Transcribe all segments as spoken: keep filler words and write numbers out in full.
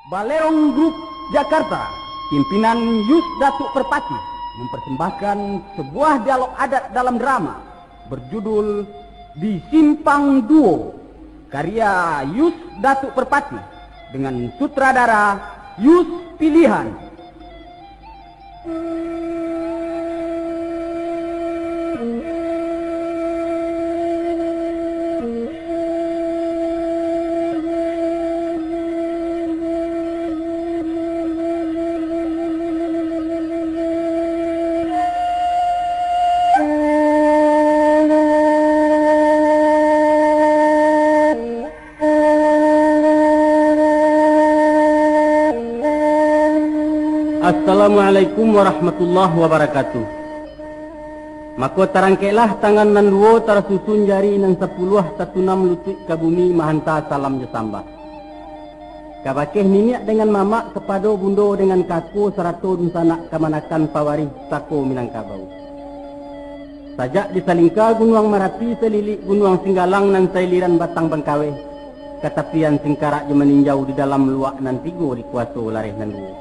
Balerong Group Jakarta, pimpinan Yus Datuk Perpatih, mempersembahkan sebuah dialog adat dalam drama berjudul Di Simpang Duo, karya Yus Datuk Perpatih, dengan sutradara Yus Pilihan. Assalamualaikum warahmatullahi wabarakatuh. Mako, tarangkeklah tangan nan duo, tarasusun jari nan sapuluah, tatunam lutuik ka bumi, mahanta salam jo sambah. Kabakeh niniak dengan mamak, kapado bundo dengan kako, sarato dunsanak kamanakan pawarih sako Minangkabau. Sajak di salingka Gunuang Marapi, salilik Gunuang Singgalang, nan sailiran Batang Bangkaweh, ka tapian Singkarak jo Maninjau, di dalam luak nan tigo dikuaso lareh nan duo.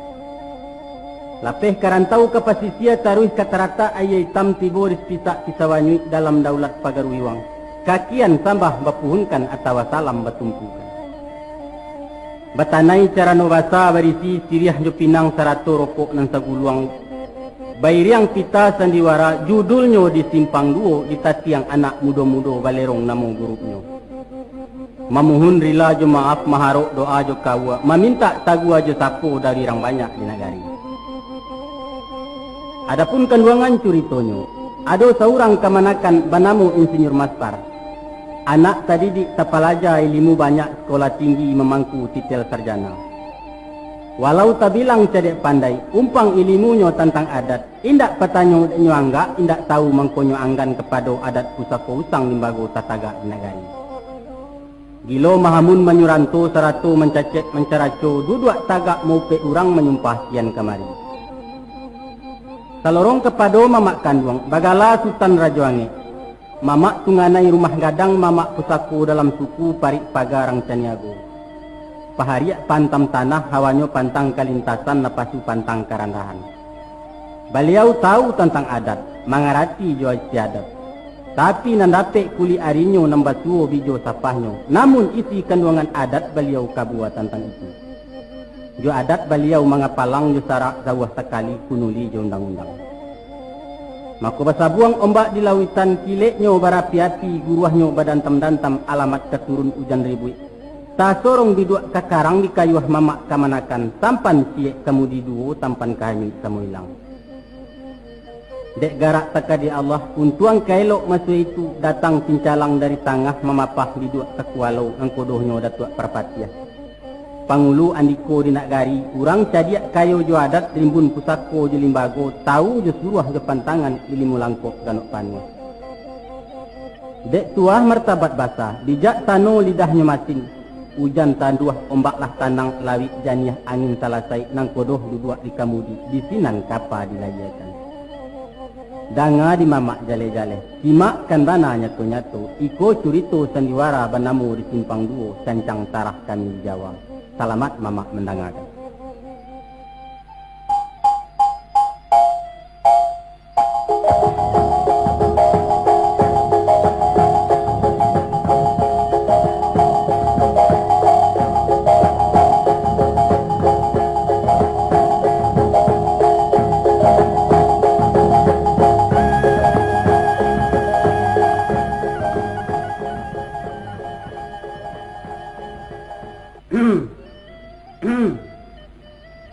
Lapeh ka rantau ka pasisia, taruih ka taratak Aia Itam, tibo di Sipisak Kisawanyuik, dalam daulat Pagaruiwang, kakian sambah bapuhunkan, atawa salam batumpukan. Batanai carano basa, barisi siriah jo pinang, sarato rokok nan saguluang, bairiang pita sandiwara, judulnyo Di Simpang Duo, ditatiang anak mudo-mudo, Balerong namo gurupnyo. Mamuhun rila jo maaf, maharok doa jo kaua, mamintak tagua jo sapo dari urang banyak di nagari. Adapun kanduangan curitonyo, ado saurang kamanakan banamo Insinyur Maspar. Anak tadidik tapalaja, ilimu banyak, sikola tinggi, mamangku titel sarjana. Walau tabilang cadiak pandai, umpang ilimunyo tantang adat, indak patanyo dek nyo anggak, indak tahu mangkonyo anggan kapado adat pusako usang limbago tatagak di nagari. Gilo mahamun manyuranto, sarato mancacek mancaraco, duduak tagak maupek urang, manyumpah kian kamari. Salorong kapado mamak kanduang, bagala Sutan Rajo Angek. Mamak tunganai rumah gadang, mamak pusako dalam suku, parik paga rang caniago. Pahariak pantam tanah, hawanyo pantang kalintasan, napasu pantang karandahan. Baliau tahu tantang adat, mangarati jo istiadat. Tapi nan dapek kulik arinyo, nan basuo bijo sapahnyo, namun isi kanduangan adat baliau kabua tantang itu. Jo adat baliau mangapalang, jo sarak jauah sakali, kunuli jo undang-undang. Mako basabuang ombak di lauitan, kileknyo barapi-api, guruahnyo badantam-dantam, alamat ka turun ujan ribuik. Tasorong biduak ka karang, dikayuah mamak kamanakan, tampan ciek kamudi duo, tampan kahanyuik samo ilang. Dek garak takadek Allah, untuang ka elok maso itu, datang pincalang dari tangah, mamapah biduak ka kualo, nangkodohnyo Datuak Parpatiah. Pangulu andiko di nagari, urang cadiak kayo jo adat, rimbun pusako jo limbago, tahu jo suruah jo pantangan, ilimu langkok ganok panuah. Dek tuah martabat basa, bijaksano lidahnyo masin, ujan tanduah, ombak lah tanang, lawik janiah, angin salasai, nangkodoh duduak di kamudi, di sinan kapa dilayiekan. Danga di mamak jaleh-jaleh, simakkan bana nyato-nyato, iko curito sandiwara banamo Di Simpang Duo, sancang tarah kami di Jawa. Salamat mamak mandangakan.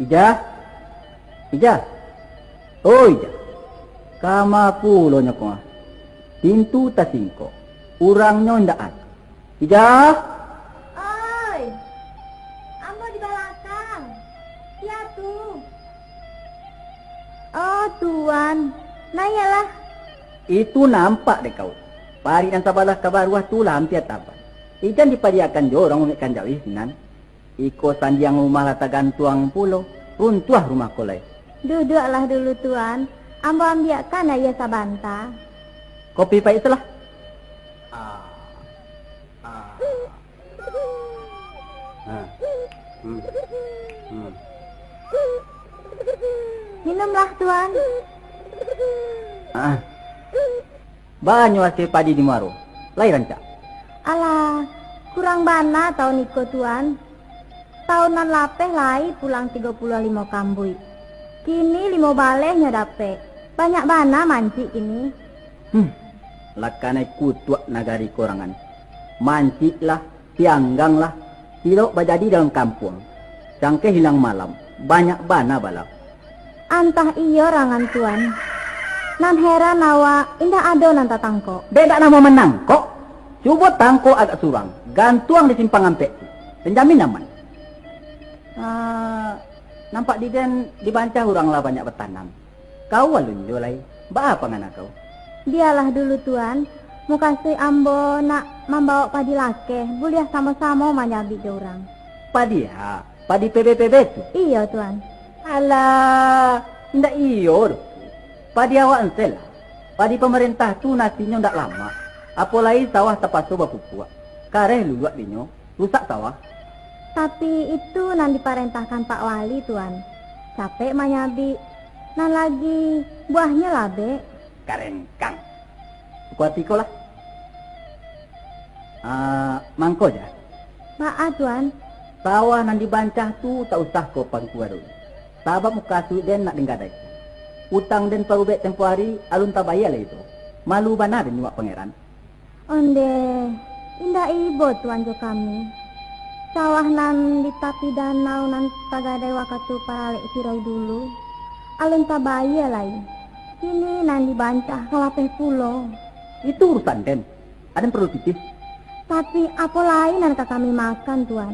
Ijah, Ijah, oi Ijah, kama pulo nyo ko ah? Pintu tasingkok, urangnyo indak ado. Ijah! Oi, ambo di balakang. Sia tu? Oh, Tuan, naiaklah. Itu nampak dek kau. Parik nan sabalah ka baruah tu lah ampia taban. Ijan dipadiakan jo urang mamekkan jauih sinan. Iko sandiang rumah lah tagantuang pulo, runtuah rumah ko lai. Duduaklah dulu, Tuan. Ambo ambiakkan aia sabanta. Kopi paik tu lah. Ah. Ah. Ah. Hmm. Hmm. Minumlah, Tuan. Ah. Banyak hasil padi di Muaro. Lai rancak. Alah, kurang bana taun iko, Tuan. Taun nan lapeh lai pulang tigo puluah limo kambuik. Kini limo baleh nyo dapek. Banyak bana mancik kini. Hmm. Lah kanai kutuak nagari korangan. Mancik lah, pianggang lah, cilok bajadi dalam kampuang. Cangkeh ilang malam, banyak bana bala. Antah iyo rangan Tuan. Nan heran awak, indak ado nan tatangkok. Dek dak namo manangkok. Cubo tangkok agak surang, gantuang di simpang ampek tu. Tenjamin aman. Ah, nampak di den dibancah urang lah banyak batanam. Kau alun jo lai, baa pangana kau? Bialah dulu, Tuan. Mukasuik ambo nak mambawok padi lakeh, buliah samo-samo manyabik jo urang. Padi ha, padi P B P B tu? Iyo, Tuan. Alah, indak iyo doh. Padi awak ensel lah. Padi pamarentah tu nasinyo ndak lamak. Apo lai sawah tapaso bapupuak. Kareh luluak dinyo, rusak sawah. Tapi itu nan diparentahkan Pak Wali, Tuan. Capek manyabik, nan lagi buahnyo labek. Karengkang. Kuatiko lah. Ah, mangko ja. Baa, Tuan? Sawah nan dibancah tu tak usah ko pangkuado. Sabab mukasuik den nak denggadai. Utang den parubek tempo ari alun tabayia lai tu. Malu bana den nyuak pangeran. Ondeh, indak ibo Tuan jo kami. Sawah nan di tapi danau nan tagadai wakatu paralek siroi dulu, alun tabayia lai. Kini nan dibancah ka lapeh pulo. Itu urusan den. Aden paralu pitih. Tapi apo lai nan ka kami makan, Tuan?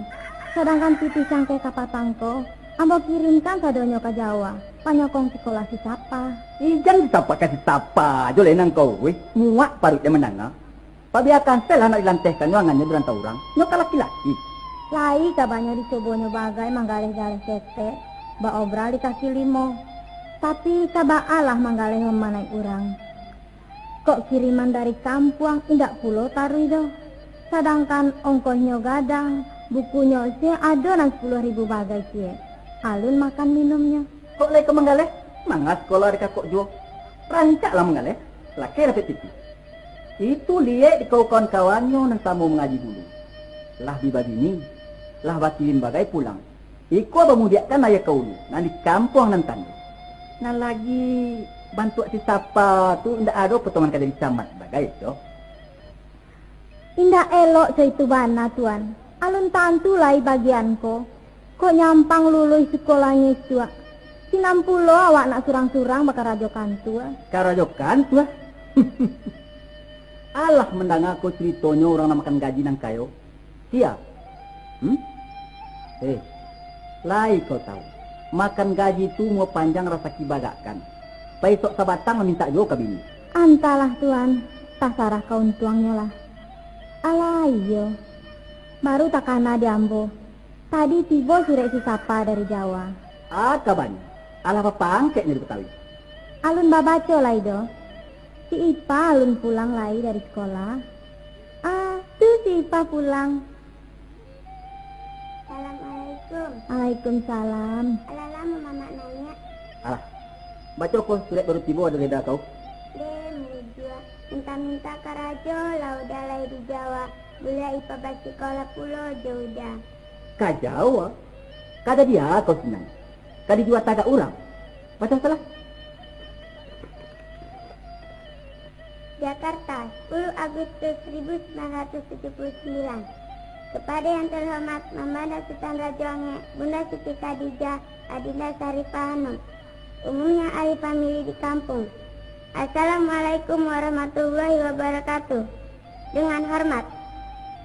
Sadangkan pitih cangkeh kapatang ko, ambo kirimkan sadonyo ka Jawa, panyokong sikolah si Sapa. Ijan si Sapa ka si Sapa jo lai nan kau, weh. Muak paruik den mandanga. Pabiakan se lah nak dilantehkan nyo angannyo di rantau urang. Nyo ka laki-laki. Lai kabanyo dicobonyo bagai manggaleh-galeh ketek, baobral di kaki limo. Tapi ka baa lah manggaleh mamanaik urang. Kok kiriman dari kampuang indak pulo taruih doh. Sadangkan ongkohnyo gadang, bukunyo se ado nan sapuluah ribu bagai ciek. Alun makan minumnyo. Kok lai ka manggaleh? Manga sikolah di kakok juo. Rancak lah manggaleh, lakeh dapek pitih. Itu liek di kawan-kawannyo nan samo mangaji dulu. Lah bi babini, lah bakilim bagai pulang. Iko bamudiakkan ayah ka ulu, nan di kampuang nan tando. Nan lagi bantuak si Sapa tu indak ado potongan ka jadi camat bagai doh. Indak elok co itu bana, Tuan. Alun tantu lai bagian ko. Kok nyampang luluih sikolahnyo isuak. Sinan pulo awak nak surang-surang bakarajo kantua. Karajo kantua? Alah mandanga ko curitonyo urang nan makan gaji nan kayo. Sia? Hmm? Eh, lai kau tahu, makan gaji tu muo panjang rasaki bagakkan. Paisok sabatang mamintak juo ka bini. Antahlah, Tuan, tasarah ka untuangnyo lah. Alah iyo, baru takana di ambo. Tadi tibo surek si Sapa dari Jawa. Ah, kabanyo. Alah bapangkeknyo di Betawi. Alun babaco lai doh. Si Ipa alun pulang lai dari sikolah. Ah, tu si Ipa pulang. Assalamualaikum. Waalaikumsalam. Alah lamo mamak naiak. Alah, baco ko surek baru tibo dari eda kau. Deh, mujua. Minta-minta karajo lah Uda lai di Jawa. Buliah Ipa basikolah pulo jo Uda. Ka Jawa? Ka jadi a kau sinan? Ka dijua tagak urang? Baco salah. Jakarta, sepuluh Agustus seribu sembilan ratus tujuh puluh sembilan. Kepada yang terhormat Mamanda Sutan Rajo Angek, Bunda Siti Khadijah, Adinda Syarifah Hanum, umumnya ahli famili di kampung. Assalamualaikum warahmatullahi wabarakatuh. Dengan hormat.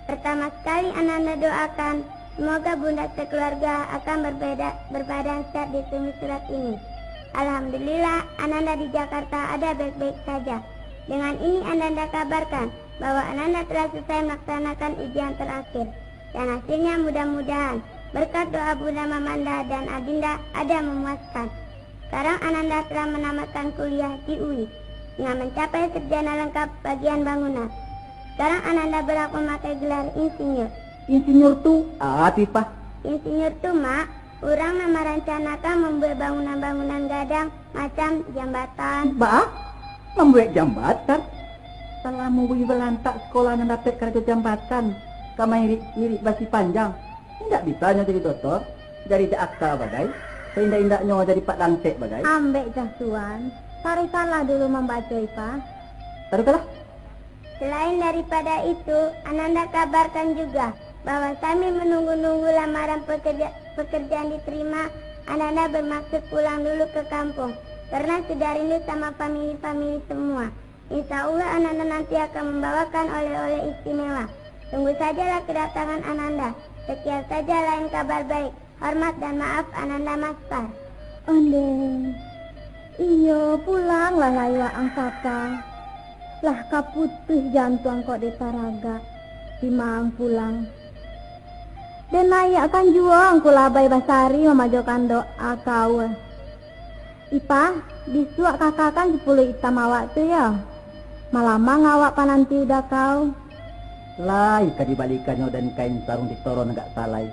Pertama sekali Ananda doakan, semoga Bunda sekeluarga akan berbeda, berbadan sehat di sumber surat ini. Alhamdulillah, Ananda di Jakarta ada baik-baik saja. Dengan ini Ananda kabarkan bahwa Ananda telah selesai melaksanakan ujian terakhir. Dan hasilnya mudah-mudahan berkat doa Bunda Mamanda dan Adinda ada memuaskan. Sekarang Ananda telah menamatkan kuliah di U I dengan mencapai sarjana lengkap bagian bangunan. Sekarang Ananda berhak memakai gelar insinyur. Insinyur tu, ah, Atifah. Insinyur tu, Mak, urang nan marancanakan mambuek bangunan-bangunan gadang, macam jambatan. Ba? Mambuek jambatan? Salamo Buyuang balantak sakolah nan dapek karajo jambatan, ka mairik-irik basi panjang. Indak bisa nyo jadi dotor, jadi dakakta bagai, saindak-indaknyo jadi Pak Dantek bagai. Ambek cah tuan, taruihkanlah dulu mambaco, Ipa. Taruihkanlah. Selain daripada itu, Ananda kabarkan juga bahwa sambil menunggu-nunggu lamaran pekerja-, pekerjaan diterima, Ananda bermaksud pulang dulu ke kampung, karena sudah rindu sama famili-famili semua. Insya Allah, Ananda nanti akan membawakan oleh-oleh istimewa. Tunggu sajalah kedatangan Ananda. Sekian saja, lain kabar baik. Hormat dan maaf, Ananda Maspar. Ondeh. Iyo, pulanglah lai waang, Kaka. Lah ka putuih jantuang kok dek taragak. Dimaang pulang. Den naiakkan juo angku labai basari mamajokan doa kau. Ipa, bisuak Kaka kan sapuluah itam awak tu, yo? Malamang awak pananti udah kau. Lai ka dibalikannyo den kain sarung di toron agak salai.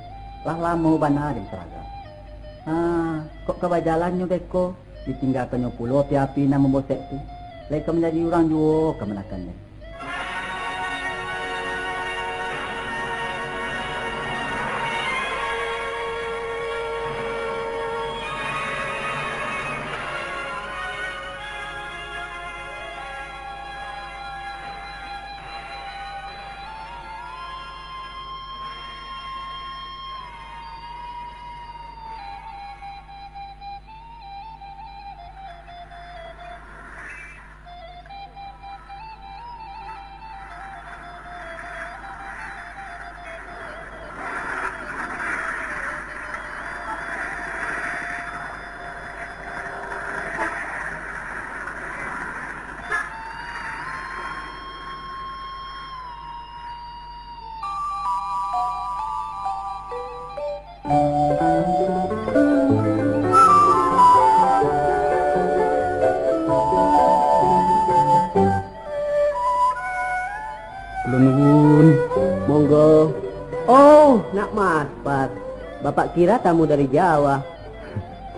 Lah lamo bana den taragak. Ha, kok ka bajalannyo beko, ditinggakannyo pulo api-api nan mambosek tu. Lai ka manjadi urang juo kamanakan den. Ulun nuwun. Monggo. Oh, nak Maspar. Bapak kira tamu dari Jawa.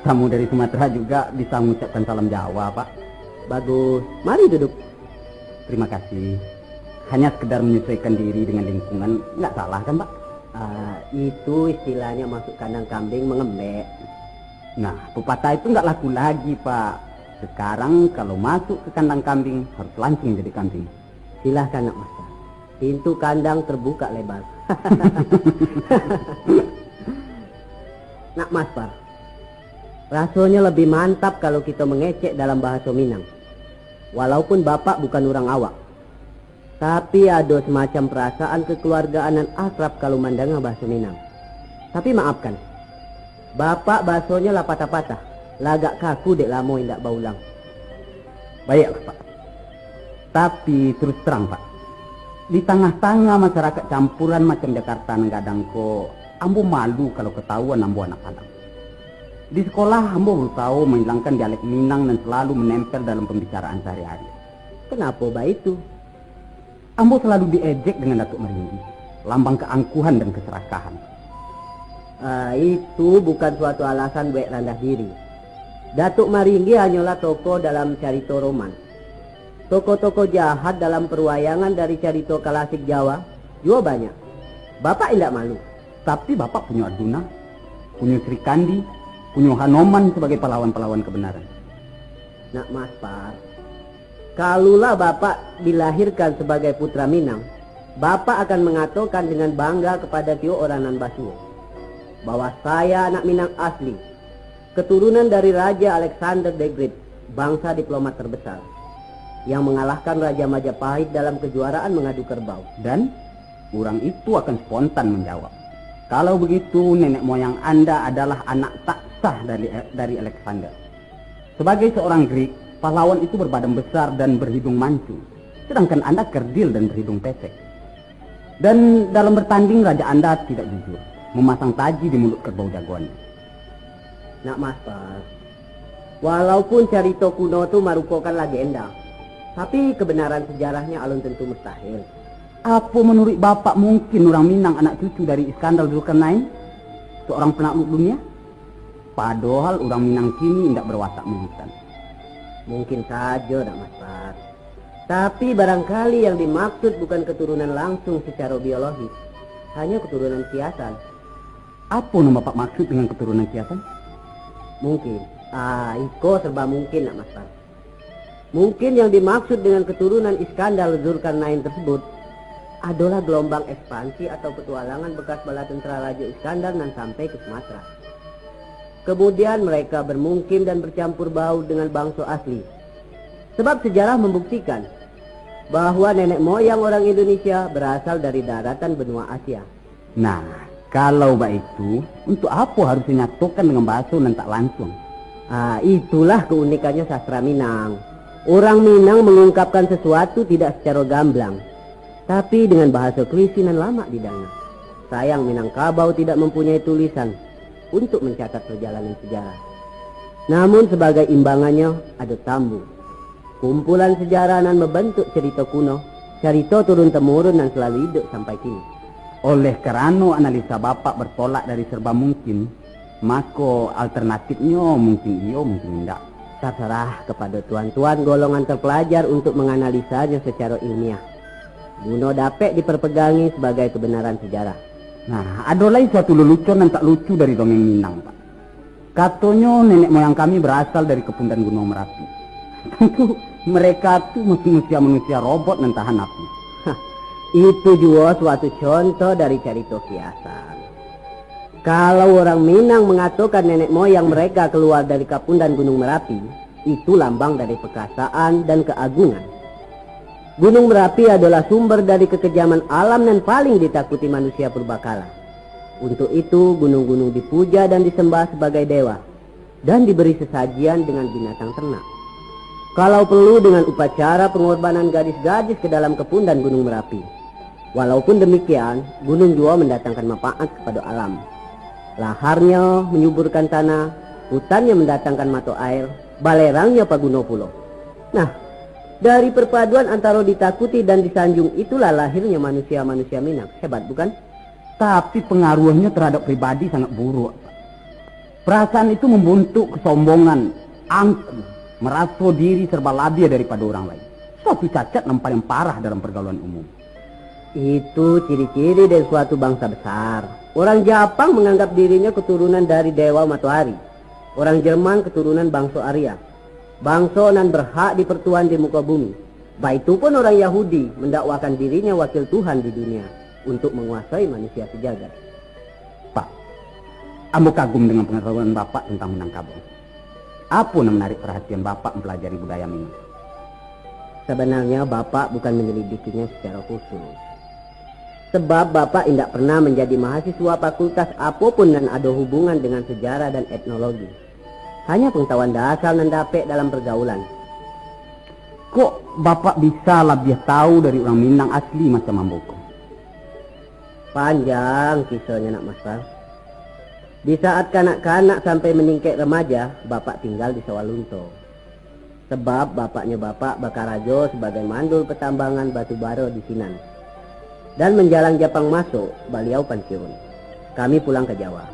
Tamu dari Sumatera juga bisa mengucapkan salam Jawa, Pak. Bagus. Mari duduk. Terima kasih. Hanya sekedar menyesuaikan diri dengan lingkungan, nggak salah kan, Pak? Ah, itu istilahnya masuk kandang kambing mengembek. Nah, pepatah itu nggak laku lagi, Pak. Sekarang kalau masuk ke kandang kambing, harus langsung jadi kambing. Silahkan, nak Maspar. Pintu kandang terbuka lebar. Nak Maspar, rasanya lebih mantap kalau kita mengecek dalam bahasa Minang. Walaupun Bapak bukan urang awak, tapi ado semacam perasaan kekeluargaan nan akrab kalau mandanga bahaso Minang. Tapi maafkan, Bapak bahasonya lah patah-patah, lah agak kaku dek lamo indak baulang. Baiaklah, Pak. Tapi, terus terang, Pak, di tangah-tangah masyarakat campuran macam Jakarta nan gadang ko, ambo malu kalau katahuan ambo anak Padang. Di sekolah, ambo berusaho mahilangkan dialek Minang nan salalu manempel dalam pambicaraan sahari-hari. Kenapo baitu? Ambo salalu diejek dengan Datuak Maringgi, lambang keangkuhan dan keserakahan. Ah, itu bukan suatu alasan buek randah diri. Datuak Maringgi hanyolah tokoh dalam carito roman. Tokoh-tokoh jahat dalam perwayangan dari carito kalasik Jawa juo banyak. Bapak indak malu? Tapi Bapak punyo Arjuna, punyo Sri Kandi, punyo Hanoman sabagai pahlawan-pahlawan kebenaran. Nak Maspar, kalulah Bapak dilahirkan sabagai putra Minang, Bapak akan mangatokan dengan bangga kapada tiok urang nan basuo, bahwa saya anak Minang asli, keturunan dari Raja Alexander the Great, bangsa diplomat terbesar, yang mengalahkan Raja Majapahit dalam kejuaraan mengadu kerbau. Dan urang itu akan spontan menjawab, "Kalau begitu, nenek moyang Anda adalah anak tak sah dari, dari Alexander. Sebagai seorang Greek, pahlawan itu berbadan besar dan berhidung mancung, sedangkan Anda kerdil dan berhidung pesek. Dan dalam bertanding, raja Anda tidak jujur, memasang taji di mulut kerbau jagoannya." Nak Maspar, walaupun carito kuno tu marupokan legenda, tapi kebenaran sejarahnya alun tentu mustahil. Apo manuruik Bapak mungkin urang Minang anak cucu dari Iskandar Zulkarnain? seorang penakluk dunia? Padohal urang Minang kini indak berwatak militan. Mungkin sajo, Nak Maspar. Tapi barangkali yang dimaksud bukan keturunan langsung secara biologis, hanya keturunan kiasan. Apo nan Bapak maksud dengan keturunan kiasan? Mungkin, ah, iko serba mungkin, Nak Maspar. Mungkin yang dimaksud dengan keturunan Iskandar Zulkarnain tersebut adalah gelombang ekspansi atau petualangan bekas bala tentara Raja Iskandar nan sampai ke Sumatera. Kemudian mereka bermukim dan bercampur baur dengan bangso asli. Sebab sejarah membuktikan bahwa nenek moyang orang Indonesia berasal dari daratan benua Asia. Nah, kalau baitu, untuk apo harus dinyatokan dengan bahaso nan tak lansuang? Ah, itulah keunikannya sastra Minang. Urang Minang mengungkapkan sesuatu tidak secara gamblang, tapi dengan bahaso klise nan lamak didanga. Sayang, Minangkabau tidak mempunyai tulisan untuk mencatat perjalanan sejarah. Namun, sebagai imbangannya, ado tambu. Kumpulan sejarah nan membentuk cerita kuno, cerita turun-temurun nan selalu hidup sampai kini. Oleh karano analisa Bapak bertolak dari serba mungkin, mako alternatifnyo mungkin iyo, mungkin indak. Terserah kepada tuan-tuan golongan terpelajar untuk menganalisanyo secara ilmiah, guno dapek diperpegangi sebagai kebenaran sejarah. Nah, ado lai suatu lelucon nan tak lucu dari dongeng Minang, Pak. Katonyo nenek moyang kami berasal dari Kepundan Gunuang Merapi. Tantu mereka tu manusia-manusia robot nan tahan api. Hah, itu juo suatu contoh dari carito kiasan. Kalau urang Minang mangatokan nenek moyang mereka keluar dari Kapundan Gunuang Merapi, itu lambang dari perkasaan dan keagungan. Gunuang Merapi adolah sumber dari kekejaman alam nan paling ditakuti manusia purbakala. Untuk itu, gunung-gunung dipuja dan disembah sebagai dewa, dan diberi sesajian dengan binatang ternak. Kalau perlu, dengan upacara pengorbanan gadis-gadis ke dalam Kepundan Gunuang Merapi. Walaupun demikian, gunung juo mandatangkan manfaat kapado alam. Laharnyo manyuburkan tanah, hutannyo mandatangkan mato air, balerangnyo paguno pulo. Nah, dari perpaduan antaro ditakuti dan disanjung itulah lahirnyo manusia-manusia Minang. Hebat, bukan? Tapi pengaruhnyo terhadap pribadi sangat buruk, Pak. Perasaan itu membentuk kesombongan, angkuh, meraso diri serba labiah daripado urang lain. Suatu cacat nan paling parah dalam pergaulan umum. Itu ciri-ciri dari suatu bangsa besar. Orang Japang menganggap dirinyo keturunan dari dewa matoari. Orang Jerman keturunan bangso Arya. Bangso nan berhak dipertuan di muko bumi. Baitu pun orang Yahudi mendakwakan dirinyo wakil Tuhan di dunia untuk menguasai manusia sejagat. Pak, ambo kagum dengan pengetahuan Bapak tentang Minangkabau. Apo nan menarik perhatian Bapak mempelajari budaya Minang? Sabananyo, Bapak bukan menyelidikinya secara khusus. Sebab Bapak indak pernah menjadi mahasiswa fakultas apo pun nan ado hubungan dengan sejarah dan etnologi. Hanya pengetahuan dasar nan dapek dalam pergaulan. Kok Bapak bisa labiah tahu dari urang Minang asli macam ambo ko? Panjang kisonyo, Nak Maspar. Di saat kanak-kanak sampai maningkek remaja, Bapak tinggal di Sawalunto. Sebab bapaknyo Bapak bakarajo sabagai mandul patambangan batu bara di sinan. Dan manjalang Japang masuak, baliau pansiun. Kami pulang ka Jawa.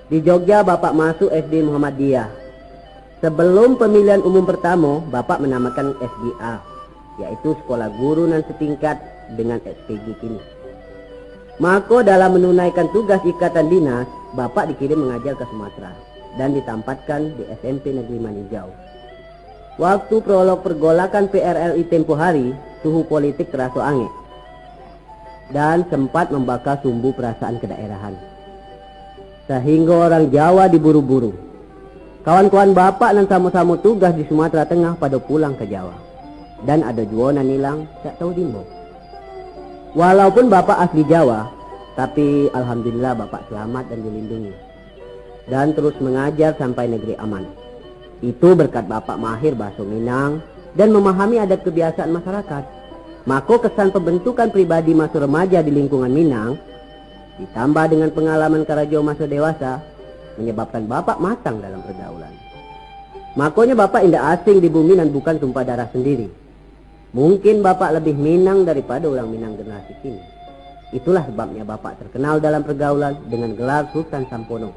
Di Jogja, Bapak masuak S D Muhammadiyah. Sabalum pamilihan umum partamo, Bapak manamakan S D A, yaitu Sekolah Guru nan satingkat dengan S P G kini. Mako, dalam manunaikan tugas ikatan dinas, Bapak dikirim mangaja ka Sumatera dan ditampatkan di S M P Negeri Maninjau. Waktu prolog pergolakan P R R I tempo hari, suhu politik taraso angek dan sempat mambaka sumbu parasaan kedaerahan, sahinggo urang Jawa diburu-buru. Kawan-kawan Bapak nan samo-samo tugas di Sumatera Tengah pado pulang ka Jawa, dan ado juo nan ilang dak tahu dimbo. Walaupun Bapak asli Jawa, tapi alhamdulillah Bapak selamat dan dilindungi, dan terus mangaja sampai negeri aman. Itu berkat Bapak mahir bahaso Minang dan mamahami adat kabiasaan masyarakat. Mako, kesan pambantukan pribadi maso remaja di lingkungan Minang, ditambah dengan pangalaman karajo maso dewasa, manyababkan Bapak matang dalam pergaulan. Makonyo, Bapak indak asing di bumi nan bukan tumpah darah sandiri. Mungkin Bapak labiah Minang daripado urang Minang generasi kini. Itulah sebabnya Bapak terkenal dalam pergaulan dengan gelar Sultan Sampono.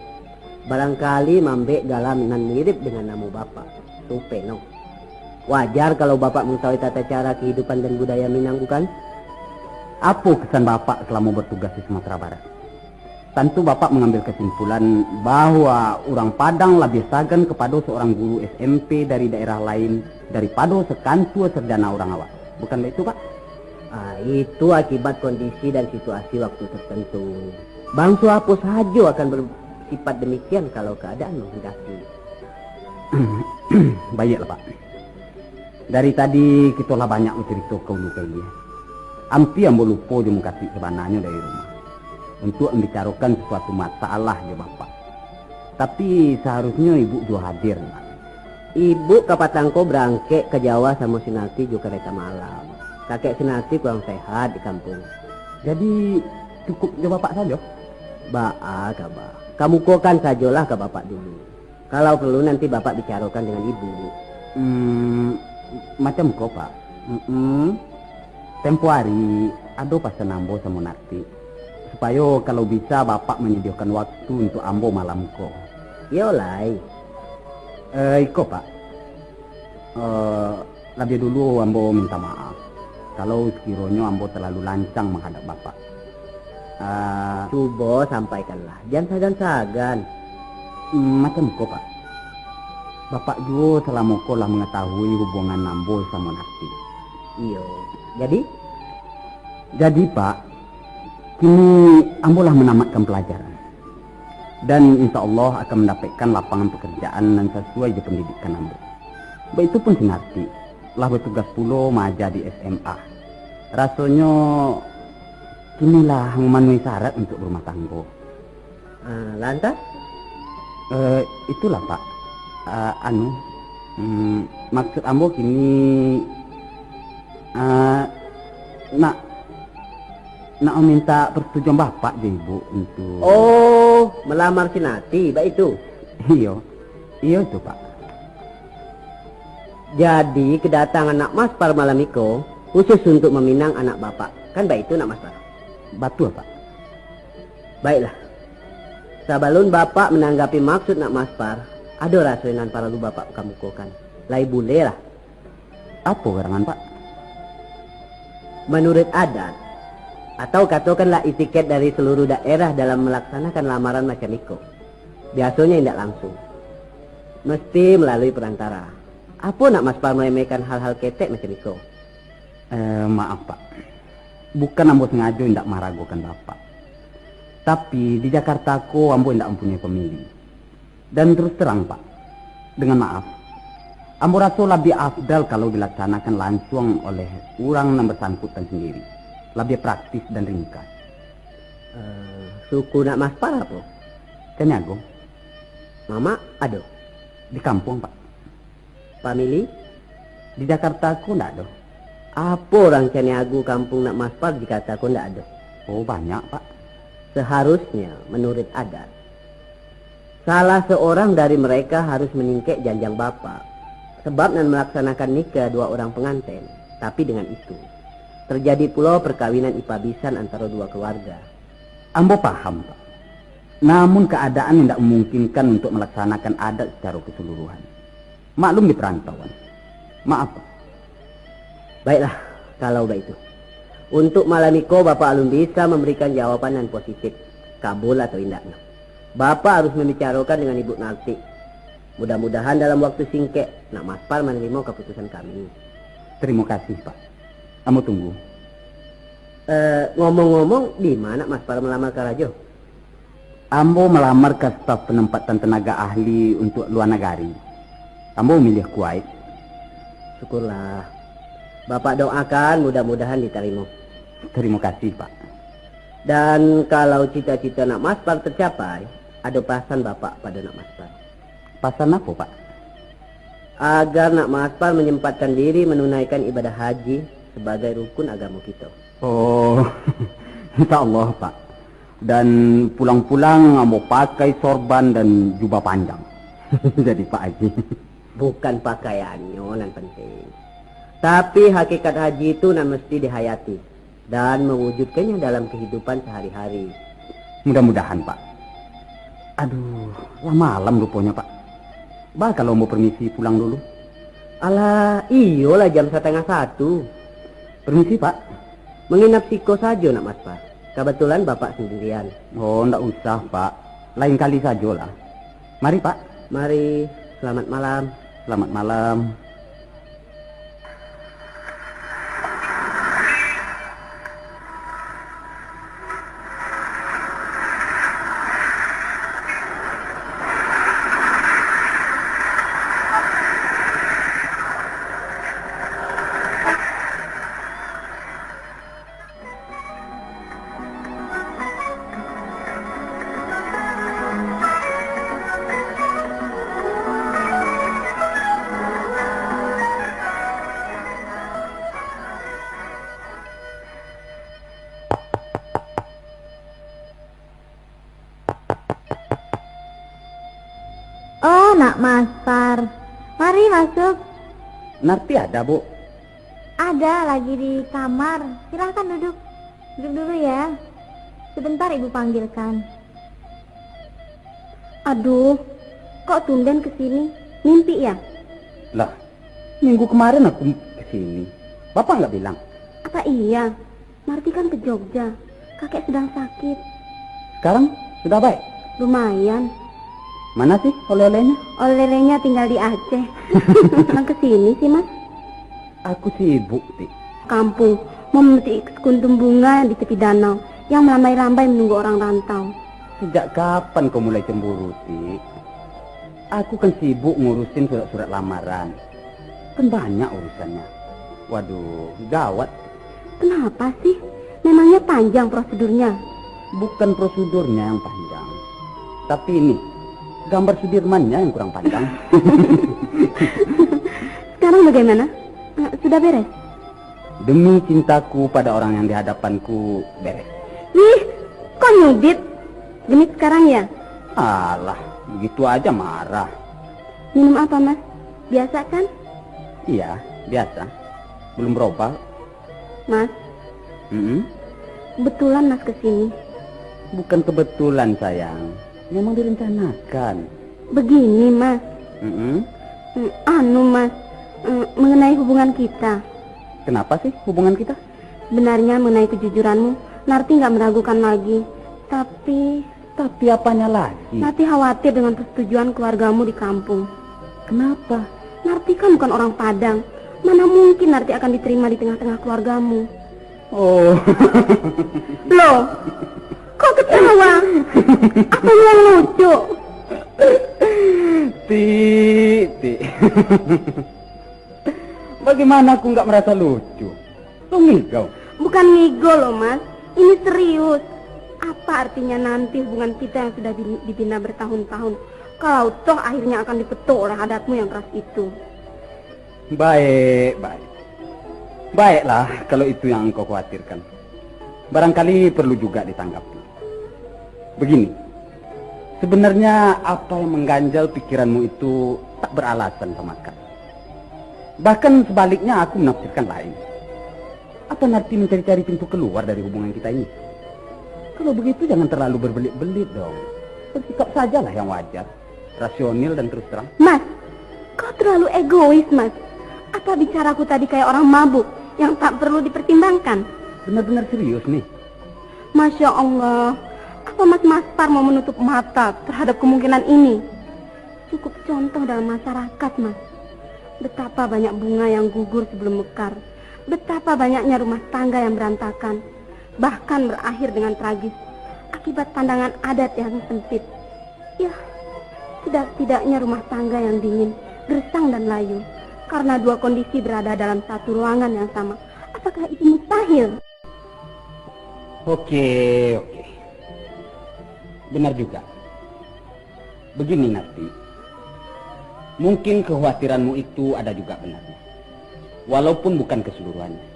Barangkali mambek gala nan mirip dengan namo Bapak, Supeno. Wajar kalau Bapak mengetahui tata cara kehidupan dan budaya Minang, bukan? Apo kesan Bapak selamo bertugas di Sumatera Barat? Tantu Bapak mengambil kesimpulan bahwa urang Padang labiah sagan kapado seorang guru S M P dari daerah lain daripado sekantua sarjana urang awak. Bukan baitu, Pak? Ah, itu akibat kondisi dan situasi waktu tertentu. Bangso apo sajo akan bersifat demikian kalau keadaan menghendaki. Baiaklah, Pak. Dari tadi kito lah banyak bacarito ka ulu ka ilia. Ampia ambo lupo jo mukasuik sabananyo dari rumah, untuak mambicarokan sasuatu masalah jo Bapak. Tapi, saharusnyo Ibu juo hadir, Pak. Ibu kapatang ko barangkek ka Jawa samo Sinarti jo kareta malam. Kakek Sinarti kurang sehat di kampuang. Jadi, cukup jo Bapak sajo? Baa kaba. Kamukokan sajolah ka Bapak dulu. Kalau perlu, nanti Bapak bicarokan dengan Ibu. Hmm, macam ko, Pak. Mm-mm. Tempo hari, ado pasan ambo samo Narti, supayo kalau bisa Bapak manyadiokan waktu untuak ambo malam ko. Iyo lai. Eh, iko, Pak. Eh, labiah dulu ambo minta maaf, kalau sakironyo ambo talalu lancang mahadap Bapak. Ah, cubo sampaikanlah, jan sagan-sagan. Hmm, macam ko, Pak. Bapak juo salamo ko lah mangatahui hubungan ambo samo Narti. Iyo. Jadi? Jadi, Pak, kini ambo lah manamatkan palajaran. Dan insya Allah akan mandapekkan lapangan pakarjaan nan sasuai jo pandidikan ambo. Baitu pun si Narti, lah batugas pulo maaja di S M A. Rasonyo, kini lah mamanuhi syarat untuak barumah tanggo. Ah, lantas? Eh, itulah, Pak. Ah, anu, mm, maksud ambo kini, ah, nak, nak maminta persetujuan Bapak jo Ibu untuak... Oh, malamar si Narti, baitu? Iyo, iyo tu, Pak. Jadi, kedatangan Nak Maspar malam iko khusus untuak maminang anak Bapak, kan baitu, Nak Maspar? Batua, Pak. Baiklah. Sabalun Bapak mananggapi maksud Nak Maspar, ado raso nan paralu Bapak kamukokan. Lai bulehlah. Apo karangan, Pak? Manuruik adat, atau katokanlah etiket dari saluruh daerah dalam malaksanakan lamaran macam iko, biasonyo indak langsung. Mesti malalui parantara. Apo Nak Maspar maremehkan hal-hal ketek macam iko? Eh, maaf, Pak. Bukan ambo sangajo indak maragokan Bapak. Tapi, di Jakarta ko ambo indak mampunyoi pamili. Dan terus terang, Pak, dengan maaf, ambo raso labiah afdal kalau dilaksanakan lansuang oleh urang nan basangkutan sandiri. Labiah praktis dan ringkas. Eh, suku Nak Maspar apo? Caniago. Mamak ado? Di kampuang, Pak. Pamili? Di Jakarta ko ndak ado. Apo urang Caniago kampuang Nak Maspar di Jakarta ko ndak ado? Oh, banyak, Pak. Seharusnya, menurut adat, salah seorang dari mereka harus maningkek janjang Bapak, sabab nan malaksanakan nikah dua urang panganten, tapi dengan itu, terjadi pulo perkawinan ipa bisan antaro dua keluarga. Ambo paham, Pak. Namun, kaadaan indak mamungkinkan untuak malaksanakan adat sacaro kasaluruhan. Maklum di parantauan. Maaf, Pak. Baiklah, kalau baitu. Untuak malam iko Bapak alun bisa mambarikan jawaban nan positif, kabul atau indaknyo. Bapak harus mambicarokan dengan Ibu Narti. Mudah-mudahan dalam waktu singkek, Nak Maspar manarimo kaputusan kami. Tarimo kasih, Pak. Ambo tunggu. Eh, ngomong-ngomong, di ma Nak Maspar malamar karajo? Ambo malamar ka staf panempatan tanaga ahli untuak lua nagari. Ambo mamiliah Kuwait. Syukurlah. Bapak doakan mudah-mudahan ditarimo. Tarimo kasih, Pak. Dan kalau cita-cita Nak Maspar tercapai, ado pasan Bapak pado Nak Maspar. Pasan apo, Pak? Agar Nak Maspar manyempatkan diri manunaikan ibadah haji sabagai rukun agamo kito. Oh, insya Allah, Pak. Dan pulang-pulang ambo pakai sorban dan jubah panjang. Jadi Pak Haji. Bukan pakaiannyo nan penting, tapi hakikat haji tu nan mesti dihayati. dan mewujudkannya dalam kehidupan sehari-hari. Mudah-mudahan, Pak. Aduh, lah malam ruponyo, Pak. Ba kalau ambo permisi pulang dulu? Alah, iyolah jam satangah satu. Permisi, Pak. Menginap siko sajo nak Mas Par. Kebetulan Bapak sendirian. Oh, ndak usah, Pak. Lain kali sajolah. Mari, Pak. Mari, selamat malam. Selamat malam. Oh, nak Mas Par. Mari masuk. Narti ada, Bu? Ada, lagi di kamar. Silahkan duduk. Duduk dulu ya. Sebentar Ibu panggilkan. Aduh, kok tumben ke sini? Mimpi ya? Lah, minggu kemarin aku ke sini. Bapak nggak bilang? Apa iya? Narti kan ke Jogja. Kakek sedang sakit. Sekarang sudah baik? Lumayan. Mana sih oleh-olehnya? Oleh-olehnya tinggal di Aceh. Nang ke sini sih, Mas? Aku sibuk, Ti. Kampung, memetik sekuntum bunga di tepi danau yang melambai-lambai menunggu orang rantau. Sejak kapan kau mulai cemburu, Ti? Aku kan sibuk ngurusin surat-surat lamaran. Kan banyak urusannya. Waduh, gawat. Kenapa sih? Memangnya panjang prosedurnya? Bukan prosedurnya yang panjang, tapi ini, gambar Sudirmannya yang kurang panjang. Sekarang bagaimana? Eh, sudah beres? Demi cintaku pada orang yang di hadapanku, beres. Wih, kok nyubit? Genit sekarang ya? Alah, begitu aja marah. Minum apa, Mas? Biasa kan? Iya, biasa. Belum berubah. Mas. Mm-mm. Kebetulan Mas ke sini. Bukan kebetulan, sayang. Memang direncanakan. Begini, Mas. Mm-mm. Mm, anu, Mas. Mm, mengenai hubungan kita. Kenapa sih hubungan kita? Sebenarnya mengenai kejujuranmu, Narti nggak meragukan lagi. Tapi Tapi apanya lagi? Narti khawatir dengan persetujuan keluargamu di kampung. Kenapa? Narti kan bukan orang Padang. Mana mungkin Narti akan diterima di tengah-tengah keluargamu? Oh. Loh, kok ketawa? Apa yang lucu? Ti, Ti. Bagaimana aku nggak merasa lucu? Kau ngigau? Bukan ngigau loh, Mas. Ini serius. Apa artinya nanti hubungan kita yang sudah di-, dibina bertahun-tahun, kalau toh akhirnya akan dipetok oleh adatmu yang keras itu? Baik, baik. Baiklah, kalau itu yang engkau khawatirkan. Barangkali perlu juga ditanggapi. Begini, sebenarnya apa yang mengganjal pikiranmu itu tak beralasan sama sekali. Bahkan sebaliknya, aku menafsirkan lain. Apa Narti mencari-cari pintu keluar dari hubungan kita ini? Kalau begitu, jangan terlalu berbelit-belit dong. Bersikap sajalah yang wajar, rasional dan terus terang. Mas, kau terlalu egois, Mas. Apa bicaraku tadi kayak orang mabuk yang tak perlu dipertimbangkan? Benar-benar serius nih. Masya Allah, apa Mas Maspar mau menutup mata terhadap kemungkinan ini? Cukup contoh dalam masyarakat, Mas. Betapa banyak bunga yang gugur sebelum mekar. Betapa banyaknya rumah tangga yang berantakan, bahkan berakhir dengan tragis akibat pandangan adat yang sempit. Ya, setidak-tidaknya rumah tangga yang dingin, gersang dan layu, karena dua kondisi berada dalam satu ruangan yang sama. Apakah itu mustahil? Oke, oke. Benar juga. Begini, Narti. Mungkin kekhawatiranmu itu ada juga benarnya. Walaupun bukan keseluruhannya.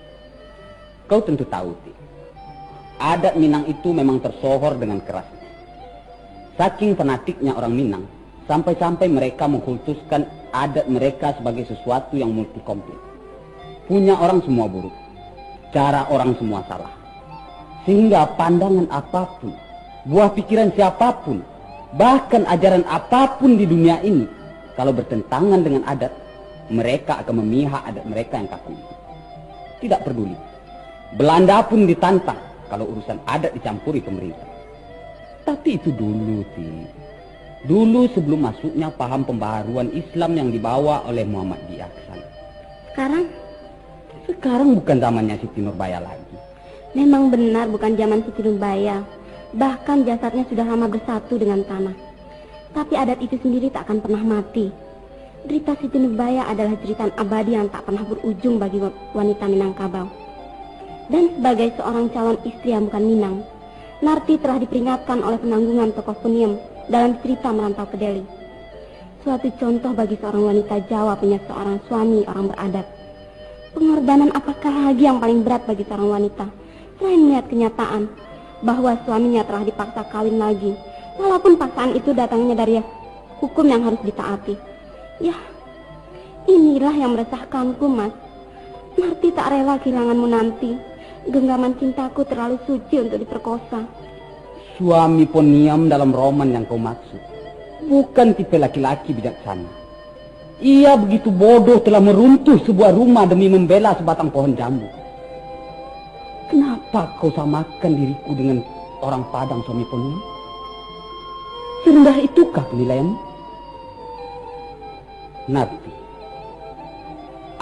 Kau tentu tahu, Ti. Adat Minang itu memang tersohor dengan kerasnya. Saking fanatiknya orang Minang, sampai-sampai mereka mengkultuskan adat mereka sebagai sesuatu yang multi komplit. Punya orang semua buruk, cara orang semua salah. Sehingga pandangan apapun, buah pikiran siapapun, bahkan ajaran apapun di dunia ini, kalau bertentangan dengan adat, mereka akan memihak adat mereka yang kaku itu. Tidak peduli. Belanda pun ditantang kalau urusan adat dicampuri pemerintah. Tapi itu dulu, Ti. Dulu sebelum masuknya paham pembaharuan Islam yang dibawa oleh Muhammad di Aksan. Sekarang? Sekarang bukan zamannya Siti Nurbaya lagi. Memang benar bukan zaman Siti Nurbaya. Bahkan jasadnya sudah lama bersatu dengan tanah. Tapi adat itu sendiri tak akan pernah mati. Cerita Siti Nurbaya adalah cerita abadi yang tak pernah berujung bagi wa-, wanita Minangkabau. Dan sebagai seorang calon istri yang bukan Minang, Narti telah diperingatkan oleh penanggungan tokoh Poniem dalam cerita Merantau ke Deli. Suatu contoh bagi seorang wanita Jawa punya seorang suami orang beradat. Pengorbanan apakah lagi yang paling berat bagi seorang wanita, selain melihat kenyataan bahwa suaminya telah dipaksa kawin lagi, walaupun paksaan itu datangnya dari hukum yang harus ditaati? Yah, inilah yang meresahkanku, Mas. Narti tak rela kehilanganmu nanti. Genggaman cintaku terlalu suci untuk diperkosa. Suami Poniem dalam roman yang kau maksud bukan tipe laki-laki bijaksana. Ia begitu bodoh telah meruntuh sebuah rumah demi membela sebatang pohon jambu. Kenapa kau samakan diriku dengan orang Padang suami Poniem? Serendah itukah penilaianmu? Narti,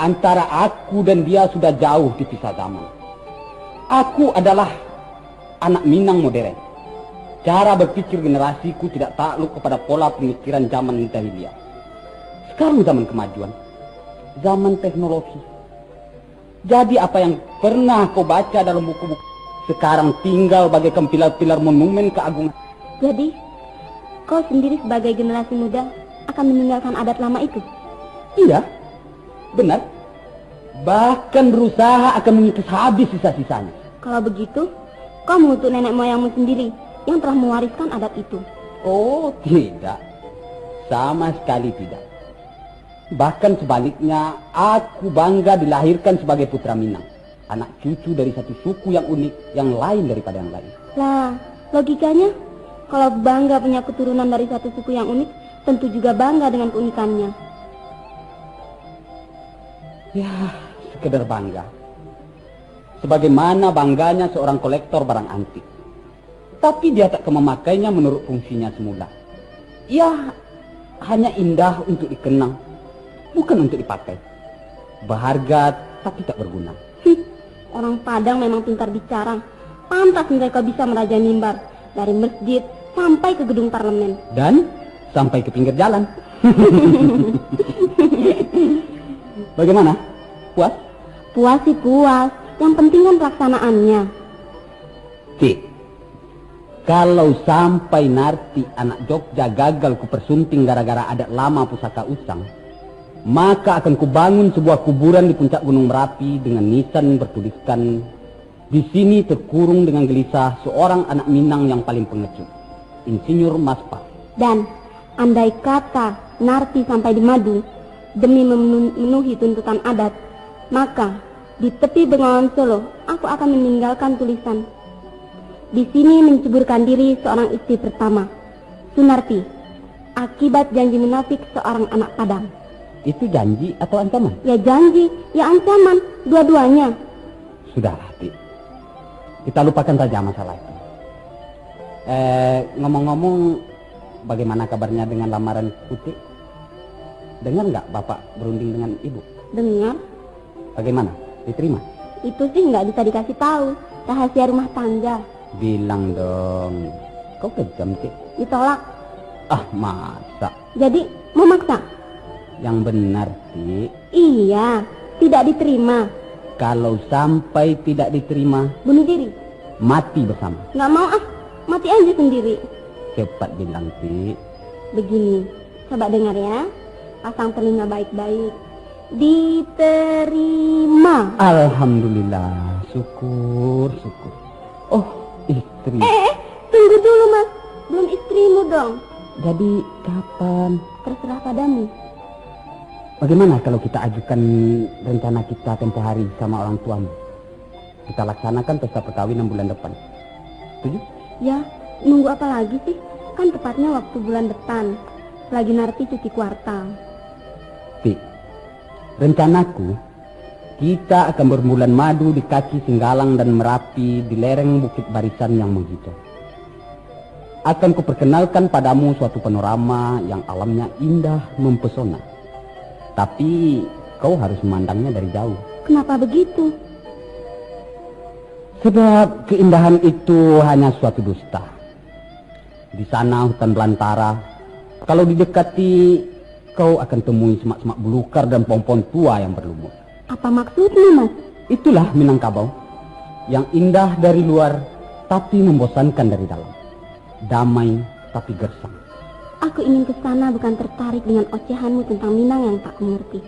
antara aku dan dia sudah jauh dipisah zaman. Aku adalah anak Minang modern. Cara berpikir generasiku tidak takluk kepada pola pemikiran zaman jahiliyah. Sekarang zaman kemajuan, zaman teknologi. Jadi apa yang pernah kau baca dalam buku-buku sekarang tinggal bagaikan pilar-pilar monumen keagungan. Jadi, kau sendiri sebagai generasi muda akan meninggalkan adat lama itu? Iya, benar. Bahkan berusaha akan memutus habis sisa-sisanya. Kalau begitu, kau mengutuk nenek moyangmu sendiri yang telah mewariskan adat itu. Oh, tidak. Sama sekali tidak. Bahkan sebaliknya, aku bangga dilahirkan sebagai putra Minang, anak cucu dari satu suku yang unik, yang lain daripada yang lain. Lah, logikanya, kalau bangga punya keturunan dari satu suku yang unik, tentu juga bangga dengan keunikannya. Ya, sekedar bangga. Sebagaimana bangganya seorang kolektor barang antik. Tapi dia tak akan memakainya menurut fungsinya semula. Ia hanya indah untuk dikenang, bukan untuk dipakai. Berharga, tapi tak berguna. Hmm, orang Padang memang pintar bicara. Pantas mereka bisa merajai mimbar dari masjid sampai ke gedung parlemen. Dan sampai ke pinggir jalan. Bagaimana? Puas? Puas sih puas. Yang penting kan pelaksanaannya. Tik, kalau sampai Narti anak Jogja gagal kupersunting gara-gara adat lama pusaka usang, maka akan kubangun sebuah kuburan di puncak Gunung Merapi dengan nisan bertuliskan, "Di sini terkurung dengan gelisah seorang anak Minang yang paling pengecut, Insinyur Maspar." Dan andai kata Narti sampai di Madu demi memenuhi tuntutan adat, maka di tepi Bengawan Solo aku akan meninggalkan tulisan, "Di sini menceburkan diri seorang istri pertama, Sunarti, akibat janji munafik seorang anak Padang." Itu janji atau ancaman? Ya janji, ya ancaman, dua-duanya. Sudahlah, Tik. Kita lupakan saja masalah itu. Eh, ngomong-ngomong, bagaimana kabarnya dengan lamaran Utik? Dengar nggak Bapak berunding dengan Ibu? Dengar. Bagaimana? Diterima? Itu sih nggak bisa dikasih tahu. Rahasia rumah tangga. Bilang dong. Kau kejam, Tik. Ditolak. Ah, masa? Jadi, mau maksa? Yang benar, Tik. Iya, tidak diterima. Kalau sampai tidak diterima, bunuh diri. Mati bersama. Nggak mau ah, mati aja sendiri. Cepat bilang, Tik. Begini, coba dengar ya. Pasang telinga baik-baik. Diterima. Alhamdulillah, syukur, syukur. Oh, istri. Eh, eh, tunggu dulu, Mas. Belum istrimu dong. Jadi, kapan? Terserah padamu. Bagaimana kalau kita ajukan rencana kita tempo hari sama orang tuamu? Kita laksanakan pesta perkawinan bulan depan. Setuju? Ya, nunggu apa lagi sih? Kan tepatnya waktu bulan depan. Lagi Narti cuti kuartal. Ti, rencanaku, kita akan berbulan madu di kaki Singgalang dan Merapi di lereng Bukit Barisan yang mengkilap. Akan kuperkenalkan padamu suatu panorama yang alamnya indah mempesona. Tapi, kau harus memandangnya dari jauh. Kenapa begitu? Sebab keindahan itu hanya suatu dusta. Di sana hutan belantara. Kalau didekati, kau akan temui semak-semak belukar dan pohon-pohon tua yang berlumut. Apa maksudmu, Mas? Itulah Minangkabau. Yang indah dari luar, tapi membosankan dari dalam. Damai, tapi gersang. Aku ingin ke sana bukan tertarik dengan ocehanmu tentang Minang yang tak kumengerti.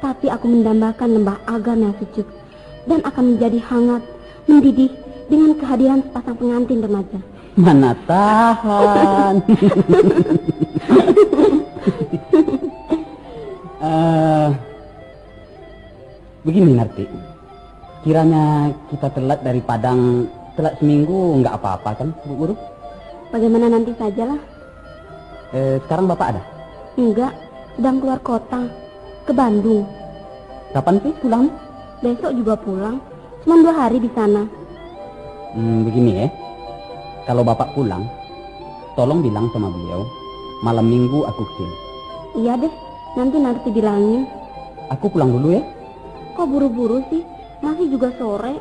Tapi aku mendambakan lembah Agam yang sejuk dan akan menjadi hangat, mendidih dengan kehadiran sepasang pengantin remaja. Mana tahan. Eh, begini, Narti. Kiranya kita telat dari Padang, telat seminggu, nggak apa-apa kan, Bu Guru? Bagaimana nanti sajalah. Eh, sekarang Bapak ada? Enggak, sedang keluar kota, ke Bandung. Kapan sih pulang? Besok juga pulang, cuma dua hari di sana. Hmm, begini ya, kalau Bapak pulang, tolong bilang sama beliau, malam minggu aku kesini. Iya deh, nanti Narti bilangin. Aku pulang dulu ya. Kok buru-buru sih? Masih juga sore.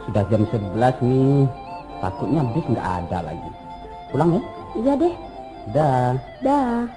Sudah jam sebelas nih, takutnya bis nggak ada lagi. Pulang ya. Iya deh. Dah. Dah.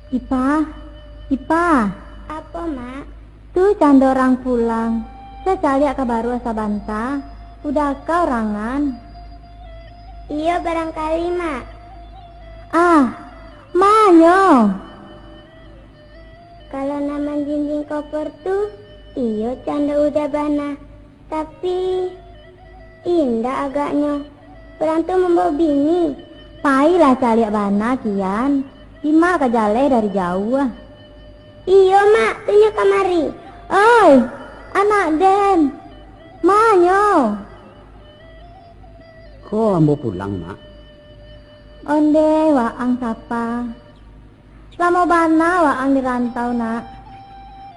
Ipa, Ipa. Apo, Mak? Tu cando urang pulang. Sacaliak ka baruah sabanta, uda ka urangan. Iyo, barangkali, Mak. Ah, manyo? Kalau nan manjinjing kopor tu, iyo cando uda bana. Tapi, indak agaknyo. Urang tu mambawa bini. Pailah caliak bana kian. Dima ka jaleh dari jauah. Iyo, Mak, tunyo kamari. Oi, anak den. Manyo? Ko ambo pulang, Mak. Ondeh, waang sapa. Lamo bana waang di rantau, nak.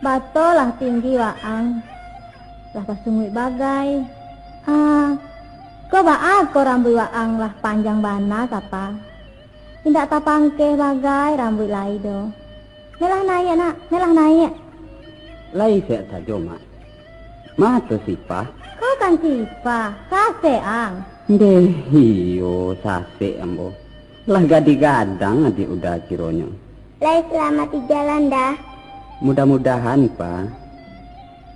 Bato lah tinggi waang. Lah basunguik bagai. Ah, ko baa ko rambuik waang lah panjang bana, sapa. Indak tapangkeh bagai rambuik lai doh. Melah naiak, nak, melah naiak. Lai sehat sajo, Mak. Ma tu Sipah? Kau kan Sipah, sasek ang. Ndeh, iyo, sasek ambo. Lah gadih-gadang adiak Uda kironyo. Lai salamaik di jalan, Da? Mudah-mudahan, Pa.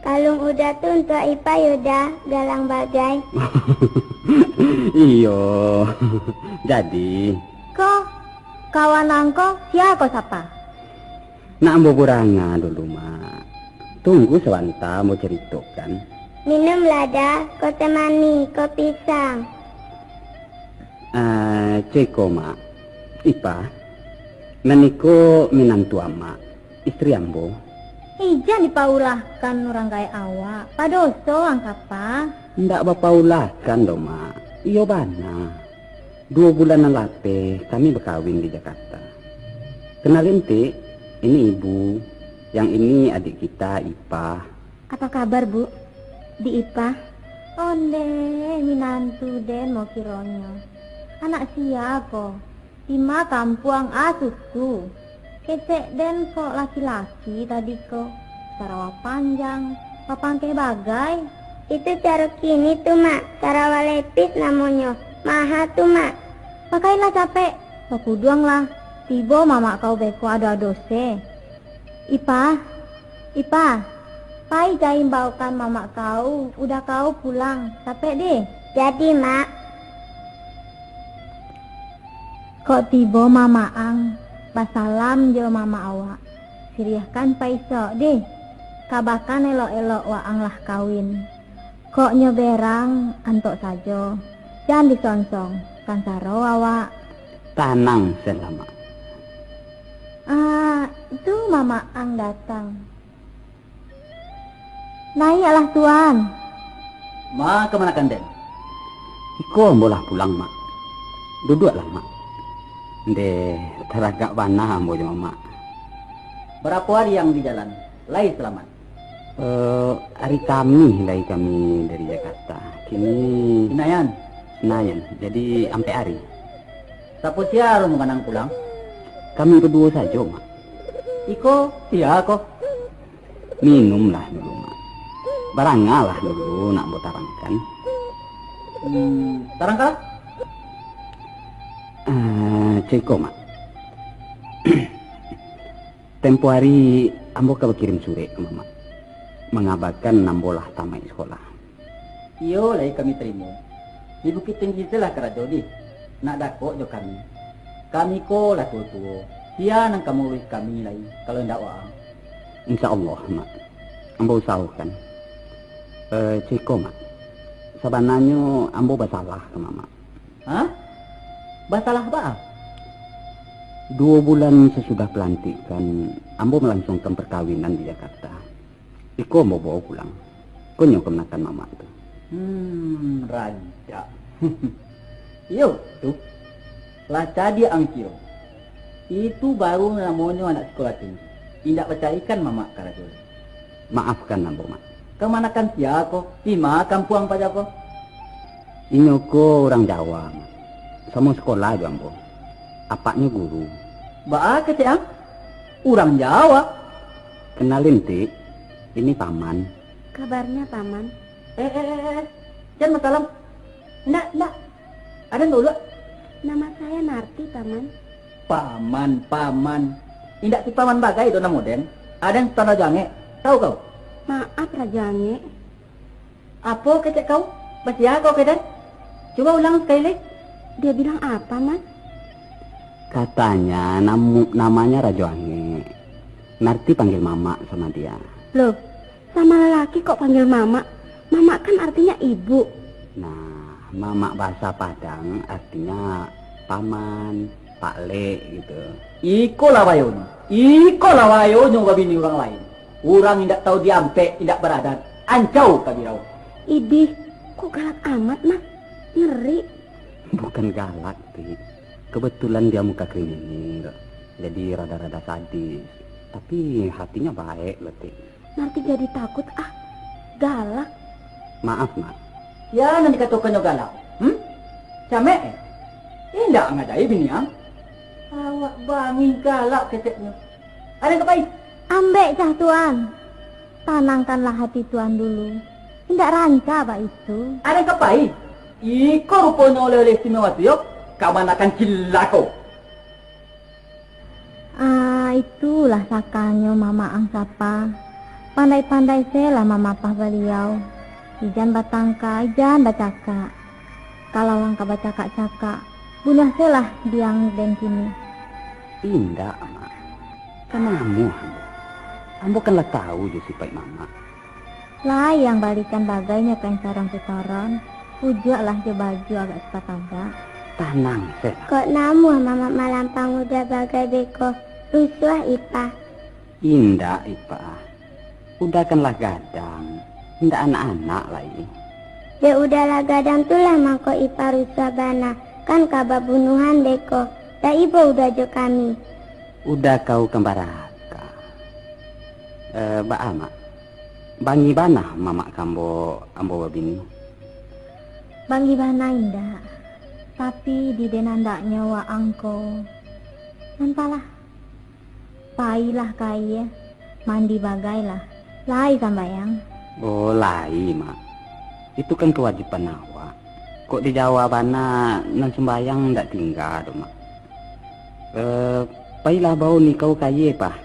Kalung Uda tu untuak Ipa yo, Da, galang bagai. Iyo. Jadi. Ko, kawan angko, sia ko sapa? Nak ambo buranga dulu, Mak. Tunggu sabanta, ambo caritokan. Minumlah, Da, ko teh manih, ko pisang. Ah, ceko, Mak. Ipah, nan iko minantu Amak, istri ambo. Ijan dipaulahkan urang gaek awak, padoso ang kapa? Ndak bapaulahkan doh, Mak. Iyo bana. Duo bulan nan lapeh kami bakawin di Jakarta. Kenalin, Tik, ini ibu, yang ini adik kita, Ipah. Apa kabar, Bu? Di Ipah? Ondeh, minantu den mo kironyo. Anak sia ko? Di ma kampuang a susu? Kecek den kok laki-laki tadi ko, sarawa panjang, bapangkeh bagai. Itu caro kini tu, Mak, sarawa lepis namonyo, maha tu, Mak. Pakailah capek, bakuduanglah, tibo mamak kau beko ado-ado se. Ipah, Ipah, pai ja imbaukan mamak kau, udah kau pulang, capek deh. Jadi, Mak. Kok tibo mamak ang, basalam jo mamak awak. Siriahkan paisok deh, kabakan elok-elok waang lah kawin. Kok nyo berang, antok sajo, jan disonsong, kansaro awak. Tanang, Selamat. Ah, tu mamak ang datang. Naiaklah, Tuan. Ma kamanakan den? Iko ambo lah pulang, Mak. Duduaklah, Mak. Ndeh, taragak bana ambo jo Mamak. Barapo ari ang di jalan? Lai salamat? Eh, ari Kamih lai kami dari Jakarta. Kini Sinayan. Sinayan. Jadi, ampek ari. Sapo sia rombongan ang pulang? Kami baduo sajo, Mak. Iko sia ko? Minumlah dulu, Mak. Barangalah dulu, nak ambo tarangkan. Hmm, tarangkanlah. Ah, ceko, Mak. Tempo ari ambo ka bakirim surek ka Mamak, mangabakan ambo lah tamaik sikolah. Iyo lai kami tarimo. Di Bukittinggi se lah karajo dih, nak dakek jo kami. Kami ko lah tuo-tuo, sia nan ka mauruih kami lai, kalau indak waang? Insya Allah, Mak. Ambo usahokan. Eh, ceko, Mak. Sabananyo ambo basalah ka Mamak. Hah? Basalah baa? Duo bulan sasudah palantikan, ambo malangsungkan parkawinan di Jakarta. Iko ambo bao pulang. Ko nyo kamanakan Mamak tu. Hmm, rancak. Iyo, tu. Lah cadiak ang kiro. Itu baru namonyo anak sikolah tinggi. Indak bacaliakan Mamak karajo lai. Maafkan ambo, Mak. Kamanakan sia ko? Di ma kampuang paja ko? Inyo ko urang Jawa, Mak. Samo sikolah jo ambo. Apaknyo guru. Baa kecek ang? Urang Jawa? Kenalin, Tik. Ini Paman. Kabarnya, Paman? Eh, eh, eh, eh. Jan basalam. Ndak, ndak. Aden dulu. Nama saya Narti, Paman. Paman, Paman. Indak si Paman bagai doh namo den. Aden Tuan Rajo Angek. Tahu kau? Maaf, Rajo Angek. Apo kecek kau? Basia kau ka den? Cuba ulang sakali lai. Dia bilang apa, Mas? Katanya namu-, namanya Rajo Angek. Narti panggil Mamak sama dia. Loh, sama lalaki kok panggil Mamak? Mamak kan artinya ibu. Nah, Mamak bahasa Padang artinya paman, Pak Lek gitu. Iko lah bayonyo. Iko lah bayonyo babini urang lain. Urang indak tahu diampek, indak baradat, ancau ka birau. Idih, kok galak amat, Mas? Ngeri. Bukan galak, Tik. Kebetulan dia muka kriminal, jadi rada-rada sadis. Tapi hatinya baik loh, Tik. Nanti jadi takut, ah. Galak. Maaf, Mak. Sia nan dikatokannyo galak? Hmm? Camek, eh? Indak ngadai bini ang? Awak bangih galak keteknyo. Aden ka pai? Ambek cah, Tuan. Tanangkanlah hati Tuan dulu. Indak rancak baitu. Aden ka pai? Iko ruponyo oleh-oleh istimewa tu yo. Kamanakan cilako. Ah, itulah sakanyo Mamak ang sapa. Pandai-pandai se lah mamapah baliau. Ijan batangka, ijan bacakak. Kalau ang ka bacakak-cakak, bunuah se lah diang den kini. Indak, Mak. Kan namuah ambo. Ambo kan lah tahu jo sipaik mamak. Lai ang balikan bagainyo kain sarung tu, Toron. Ujuaklah jo baju agak sapatagak. Tanang, Sel. Kok namuah mamak malampang udah bagai beko? Rusuah, Ipah. Indak, Ipah. Udah kan lah gadang. Indak anak-anak lai. Dek udah lah gadang tu lah mangko Ipah rusuah bana. Kan ka babunuhan beko. Dak ibo udah jo kami. Udah kau kambaraka. Eh, baa, Mak? Bangih bana mamak ka ambo, ambo babini? Bangih bana indak, tapi di den andaknyo waang ko, antahlah, pailah ka aia, mandi bagailah, lai sambayang. Oh, lai, Mak. Itu kan kawajiban awak. Kok di Jawa bana nan sumbayang ndak tingga doh, Mak. Eh, pailah bao nikau ka aia, Pah.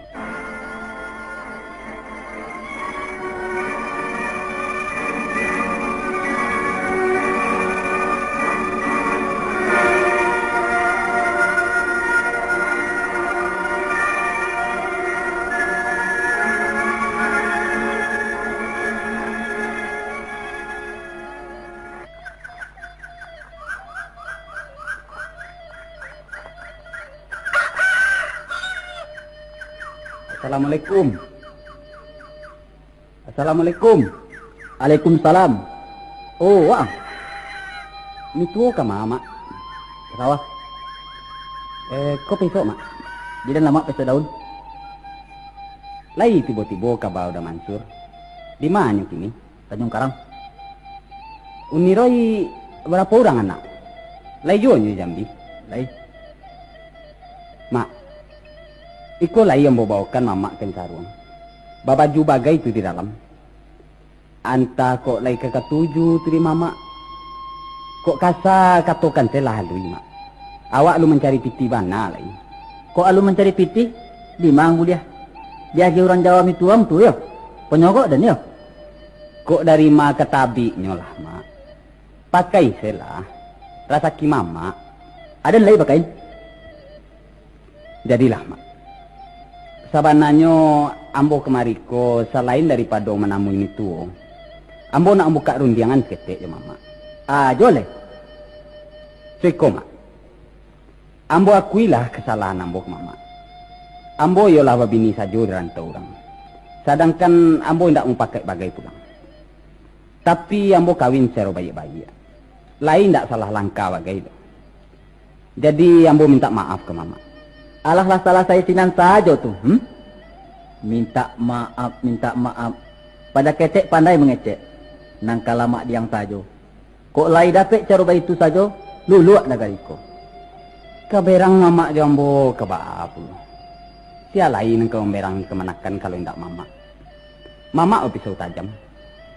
Assalamualaikum. Assalamualaikum. Waalaikumsalam. Oh, Waang. Mituo ka ma, Mak? Ka sawah. Eh, ko pesok, Mak? Di den lamak pesok daun. Lai tibo-tibo kaba Uda Mansur. Di ma nyo kini? Tanjung Karang. Uniroi barapo urang anak? Lai juo nyo Jambi? Lai. Mak, iko lai ambo baokan mamak kain saruang. Babaju bagai tu di dalam. Antah kok lai ka katuju tu di mamak. Kok kasa katokan se lah alui, Mak. Awak alun mancari pitih bana lai. Kok alun mancari pitih? Di ma ang buliah? Diagiah urang Jawa mituang tu yo. Panyogok den yo. Kok dari ma ka tabiknyo lah, Mak. Pakai se lah. Rasaki mamak. Aden lai pakai. Jadilah, Mak. Sabananyo ambo kamari ko salain daripado manamui mituo, ambo nak mambukak rundiangan saketek jo mamak. Ajo lai. Suko, Mak. Ambo akuilah kasalahan ambo ka mamak. Ambo iyolah babini sajo di rantau urang. Sadangkan ambo indak mupakaik bagai pulang. Tapi ambo kawin sacaro baiak-baiak. Lai indak salah langkah bagai doh. Jadi ambo mintak maaf ka mamak. Alah lah salasai sinan sajo tu, hmm? Mintak maaf, mintak maaf. Pado ketek pandai mangecek. Nan ka lamak diang sajo. Kok lai dapek caro baitu sajo, luluak nagari ko. Ka berang mamak jo ambo ka baa pulo? Sia lai nan ka mamberangi kamanakan kalau indak mamak? Mamak bapisau tajam,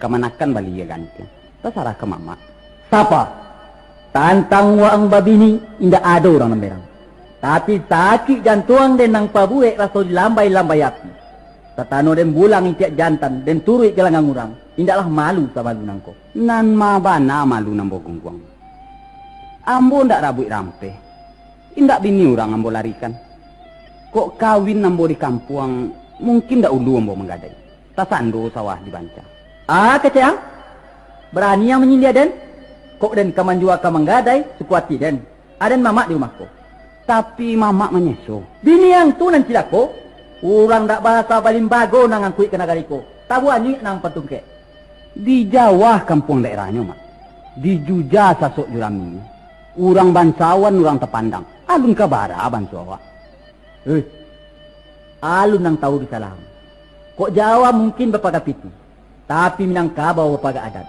kamanakan baliak gantiang. Tasarah ka mamak. Sapa? Tantang waang babini, indak ado urang nan berang. Tapi sakik jantuang den nan pabuek raso dilambai-lambai api. Satano den bulang itiak jantan, den turuik galanggang urang, indaklah malu samalu nangko. Nan ma bana malu nan bagungguang. Ambo ndak rabuik rampeh, indak bini urang ambo larikan. Kok kawin ambo di kampuang, mungkin dahulu ambo manggadai. Tasando sawah di banca. Ah, kecek ang? Barani ang manyindia den? Kok den ka manjua ka manggadai, suko ati den. Aden mamak di rumah ko. Tapi mamak manyeso. Bini ang tu nan cilako. Urang dak barasa balimbago nan angkuik ka nagari ko. Tabuanyuik nan patungkek. Di Jawa kampuang daerahnyo, Mak. Di Juja sasok jurami. Urang bansawan, urang tapandang. Alun ka bara banso awak. Eh, alun ang tahu di salah ang. Kok Jawa mungkin bapaga pitih, tapi Minangkabau bapaga adat.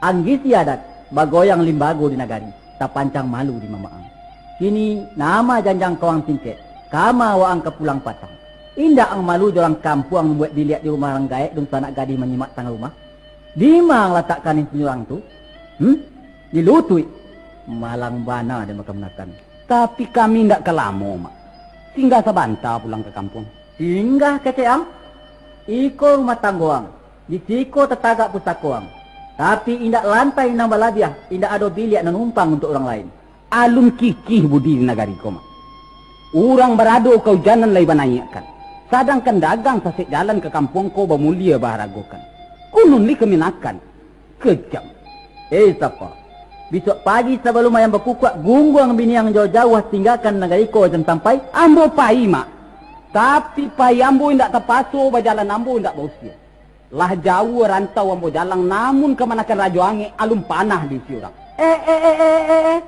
Anggisi adat, bagoyang limbago di nagari, tapancang malu di mamak ang. Kini, nama janjang ko ang singkek, kama waang ka pulang patang. Indak ang malu jo urang kampuang mambuek biliak di rumah urang gaek, dunsanak gadih manyimak tangah rumah? Dima ang latakkan intinyo urang tu? Hmm? Di lutuik? Malang bana den makan-makan. Tapi kami indak ka lamo, Mak. Singgah sabanta pulang ka kampuang. Singgah kecek ang? Iko rumah tanggo ang, di siko tatagak pusako ang. Tapi indak lantai nan balabiah, indak ado biliak nan numpang untuak urang lain. Alun kikih budi di nagari ko, Mak. Urang barado kaujanan lai banaiakkan. Sadangkan dagang sasek jalan ka kampuang ko bamulia baharagokan. Kunun li kaminakan. Kejam. Eh, sapa? Bisuak pagi sabalum ayam bakukuak, gungguang biniang jauah-jauah, tinggakan nagari ko jan sampai. Ambo pai, Mak. Tapi pai ambo indak tapaso, bajalan ambo indak bausia. Lah jauah rantau ambo jalang, namun kamanakan Rajo Angek alun panah diisi urang. Eh, eh, eh, eh, eh, eh.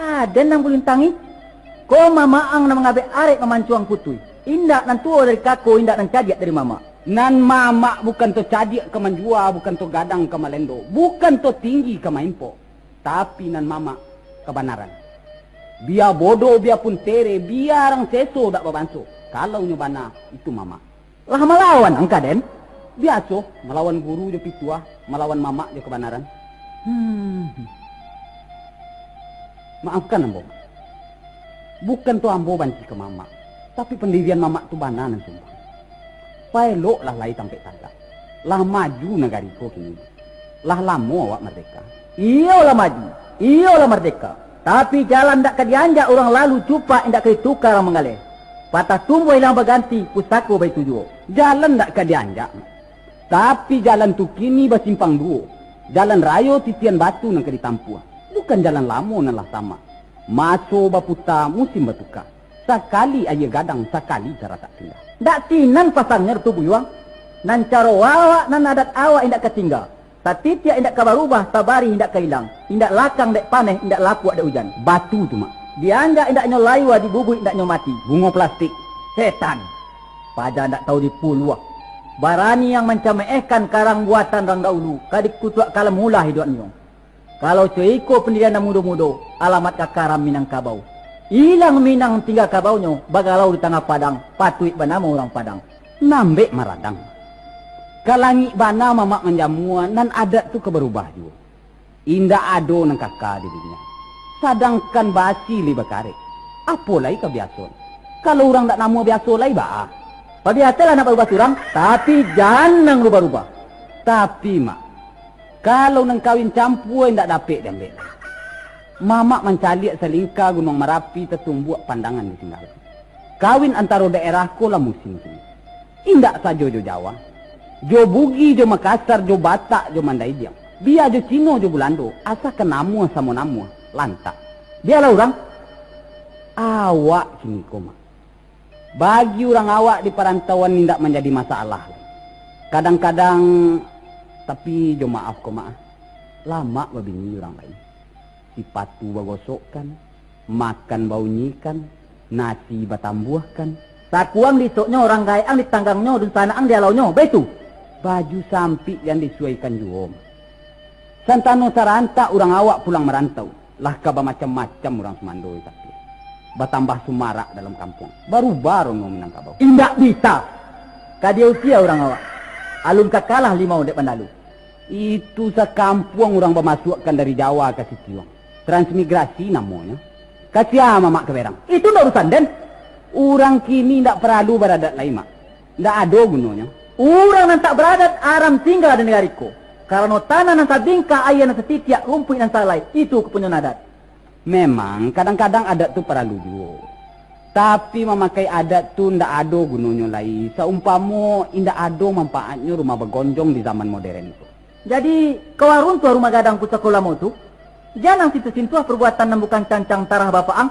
Aden nan bulintang i. Ko mamak ang nan mangabek arek mamancuang putuih. Indak nan tuo dari kako, indak nan cadiak dari mamak. Nan mamak bukan to cadiak ka manjua, bukan to gadang ka malendo, bukan to tinggi ka maimpok. Tapi nan mamak kabanaran. Bia bodoh, bia pun tere, bia rang seso dak babanso. Kalau nyo bana, itu mamak. Lah malawan angka den? Biaso, malawan guru jo pituah, malawan mamak jo kabanaran. Hmm. Maafkan ambo, Mak. Bukan tu ambo banci ka mamak, tapi pandirian mamak tu bana nan sumpah. Paeloklah lai tampek tagak. Lah maju nagari ko kini. Lah lamo awak mardeka? Iyo lah maju, iyo lah mardeka. Tapi jalan ndak ka dianjak urang lalu, cupak indak ka dituka urang manggaleh. Patah tumbuah ilang baganti, pusako baitu juo. Jalan ndak ka dianjak, tapi jalan tu kini basimpang duo. Jalan rayo titian batu nan ka ditampuah, bukan jalan lamo nan lah tamak. Maso baputa, musim batuka. Sakali aia gadang, sakali taratak singgah. Ndak sinan pasangnyo, Datu Buyuang. Nan caro awak, nan adat awak indak ka tingga. Satitiak indak ka barubah, sabarih indak ka ilang. Indak lakang dek paneh, indak lapuak dek ujan. Batu tu, Mak. Dianjak indak nyo layua, dibubuik indak nyo mati. Bungo plastik. Setan. Paja ndak tahu dipuluah. Barani yang mancamehkan karang buatan rang dahulu, ka dikutuak kalam ulah iduiknyo. Kalau co iko pandirian nan mudo-mudo, alamat ka karam Minangkabau. Ilang Minang tingga kabaunyo, bagalau di tangah padang, patuik banamo urang Padang. Nambek maradang. Ka langik bana mamak manjamua, nan adat tu ka barubah juo. Indak ado nan kaka di dunia. Sadangkan basi lai bakarek, apo lai ka biaso? Kalau urang ndak namuah biaso lai, baa? Pabiasolah nak barubah surang, tapi jan nan rubah-rubah. Tapi, Mak, kalau nan kawin campua indak dapek diambek lai. Mamak mancaliak salingka Gunuang Marapi tatumbuak pandangan ditinggakan. Kawin antaro daerah ko lah musim kini. Indak sajo jo Jawa, jo Bugi, jo Makassar, jo Batak, jo Mandaidiang, bia jo Cino, jo Bulando, asakan namuah samo namuah, lantak. Bialah urang. Awak kini ko, Mak. Bagi urang awak di parantauan indak manjadi masalah lai. Kadang-kadang, tapi jo maaf ko, Mak, lamak babini urang lain. Sipatu bagosokkan, makan baunyikan, nasi batambuahkan. Sakuang disoknyo, urang gaek ang ditanggangnyo, dunsanak ang dialaunyo, baitu. Baju sampik jan disuaikan juo, Mak. Santano sarantak urang awak pulang marantau, lah ka bamacam-macam urang sumando, tapi batambah sumarak dalam kampuang, barubah rono Minangkabau. Indak bisa. Ka diusia urang awak. Alun ka kalah limau dek bandalu. Itu sakampuang urang bamasuakkan dari Jawa ka Sitiuang. Transmigrasi namonyo. Ka sia mamak ka berang? Itu ndak urusan den. Urang kini ndak paralu baradat lai, Mak. Ndak ado gunonyo. Urang nan tak baradat aram tingga di nagari ko. Karano tanah nan sabingkah, aia nan satitiak, rumpuik nan salai, itu kapunyoan adat. Memang, kadang-kadang adat tu paralu juo. Tapi mamakai adat tu ndak ado gunonyo lai, saumpamo indak ado manfaatnyo rumah bagonjong di zaman moderen ko. Jadi, kau aruntuah rumah gadang pusako lamo tu? Jan ang sintuah-sintuah perbuatan nan bukan cancang tarah bapak ang.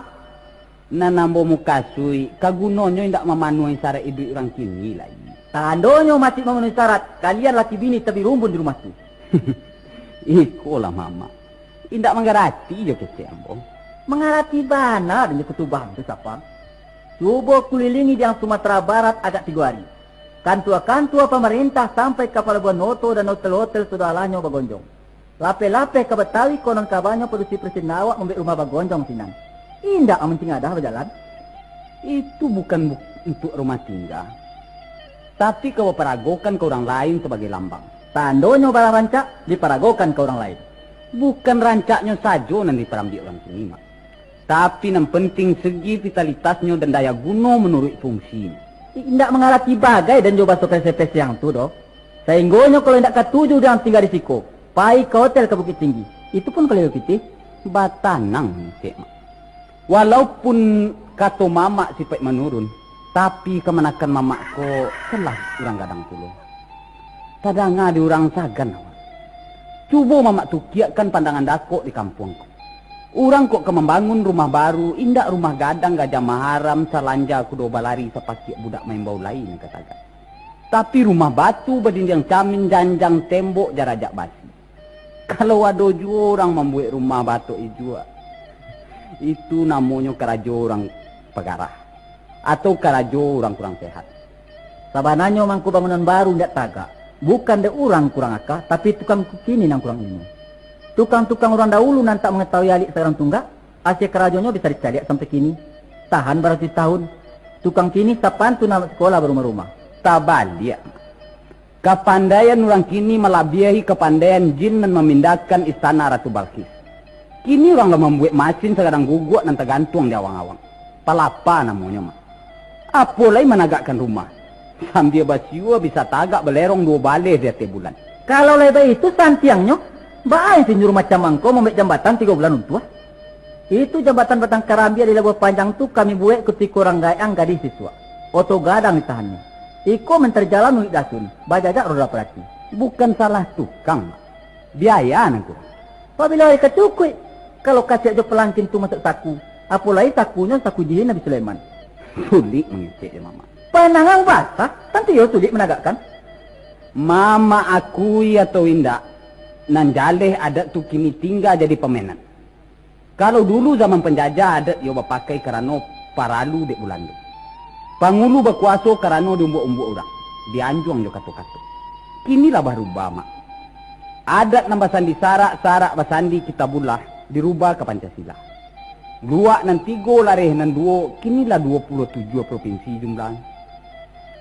Nan ambo mukasuik, ka gunonyo indak mamanuahi saraik iduik urang kini lai. Tandonyo masuak mamanuahi syarat, kalian laki bini tabirumbun di rumah tu. Ikolah mamak. Indak mangarati jo kecek ambo. Mangarati bana den jo kutubah tu, Sapang. Cubo kulilingi di ang Sumatera Barat agak tigo ari. Kantua-kantua pamarintah sampai ka palabuahan oto dan hotel-hotel sudah alahnyo bagonjong. Lapeh-lapeh ka Batawi, konon kabanyo padusi presiden awak mambek rumah bagonjong sinan. Indak ang mancinggadah bajalan. Itu bukan bu-, untuak rumah tingga, tapi ka baparagokan ka urang lain sabagai lambang. Tandonyo barang rancak diparagokan ka urang lain. Bukan rancaknyo sajo nan diparambiak urang kini, Mak. Tapi nan penting segi vitalitasnyo dan daya guno manuruik fungsinyo. Indak mangarati bagai den jo baso pese-pese ang tu doh. Sainggonyo kalau indak katuju di ang tingga di siko, pai ka hotel ka Bukittinggi. Itu pun kalau iyo pitih. Batanang, Cek Mak. Walaupun kato mamak sipaik manurun, Tapi kamanakan mamak ko, salah urang gadang pulo. Tadanga di urang sagan awak. Cubo mamak tukiakkan pandangan dakok di kampuang ko. Urang kok ka mambangun rumah baru, indak rumah gadang gajah maharam, salanja kudo balari, sapakiak budak maimbau lai nan ka tagak. Tapi rumah batu badindiang camin, janjang tembok jarajak basi. Kalau ado juo urang mambuek rumah batok ijuak, itu namonyo karajo urang pagarah, atau karajo urang kurang sehat. Sabananyo mangko bangunan baru indak tagak, bukan dek urang kurang aka, tapi tukang kini nan kurang ilmu. Tukang-tukang urang dahulu nan tak mangatahui alik sagarang tunggak, asie karajonyo bisa dicaliak sampai kini, tahan baratuih tahun. Tukang kini sapantun anak sikolah barumah-rumah. Tabaliak. Kapandaian urang kini malabiahi kapandaian jin nan mamindahkan istana Ratu Balkis. Kini urang lah mambuek masin sagadang guguak nan tagantuang di awang-awang. Palapa namonyo, Mak. Apo lai managakkan rumah, sambia basiua bisa tagak balerong duo baleh di ateh bulan. Kalau lai baitu santiangnyo, baa insinyur macam angkau mambuek jambatan tigo bulan untuah? Itu jambatan batang karambia di Labuah Panjang tu kami buek kutiko urang gaek ang gadih sisuak. Oto gadang ditahannyo. Iko mancari jalan nulik dasun, bajajak roda parati. Bukan salah tukang, Mak. Biaya nan kurang. Pabilo ari ka cukuik, kalau kasiak jo palangkin tu masuak saku, apo lai sakunyo saku jihin Nabi Sulaiman. Sulik mangecek jo mamak. Panangang basah, tantu iyo sulik managakkan. Mamak akui atau indak, nan jaleh adat tu kini tingga jadi pamainan. Kalau dulu zaman panjajah, adat iyo bapakai karano paralu dek Bulando. Pangulu bakuaso karano diumbuak-umbuak urang, dianjuang jo kato-kato. Kini lah barubah, Mak. Adat nan basandi sarak, sarak basandi Kitabullah, dirubah ka Pancasila. Luak nan tigo, lareh nan duo, kini lah duo puluah tujuah propinsi jumlahnyo.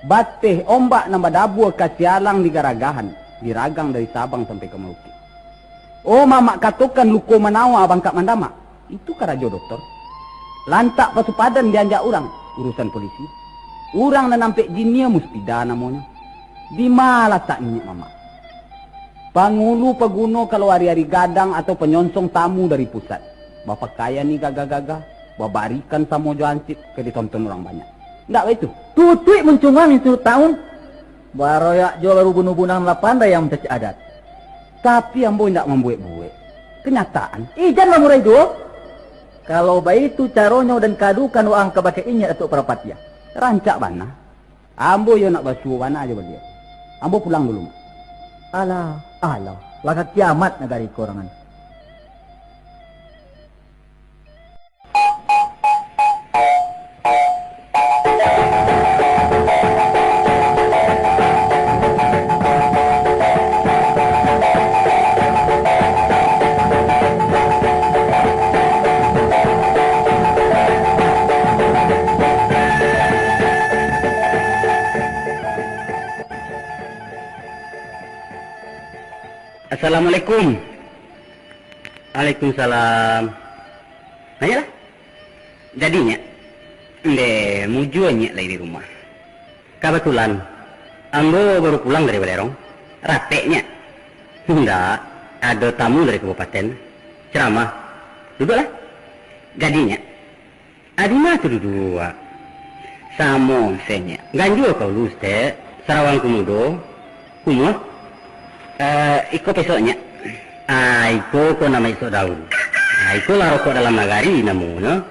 Bateh ombak nan badabua ka sialang di Garagahan, diragang dari Sabang sampai ka Maluku. Oh, mamak katokan luko manawa bangkak mandamak. Itu karajo doktor. Lantak pasupadan dianjak urang, urusan polisi. Urang nan ampek jinia muspida namonyo. Di ma lataknyo, mamak? Pangulu paguno kalau ari-ari gadang atau panyonsong tamu dari pusat. Bapakaian ni gagah-gagah, babarikan samo jo ansip ka ditonton urang banyak. Ndak baitu? Tutuik muncungan itu taun. Baroyak juo baru bunuh-bunuh nan lah pandai yang mancacik adat. Tapi ambo indak mambuek-buek. Kanyataan. Ijan bamurai juo. Kalau baitu caronyo dan kadukan waang ka bakeh inyiak Datuak Parapatiah. Rancak bana. Ambo iyo nak basuo bana jo baliau. Ambo pulang dulu, Mak. Alah, alah. Lah ka kiamat nagari ko rangan. Assalamualaikum. Waalaikumsalam. Naiaklah. Jadi, Nyiak, ndeh mujua Nyiak lai di rumah. Kabatulan, ambo baru pulang dari balerong. Rapek, Nyiak. Indak, ado tamu dari kabupaten. Ceramah. Duduaklah. Jadi, Nyiak, a di ma tu duduak? Samo se, Nyiak. Ganjua ka ulu, Ustaz. Sarawang kumudo. Kumuah. Eh, iko pesok, Nyiak. Ah, iko ko namo isok daun. Ah, iko lah rokok dalam nagari namonyo.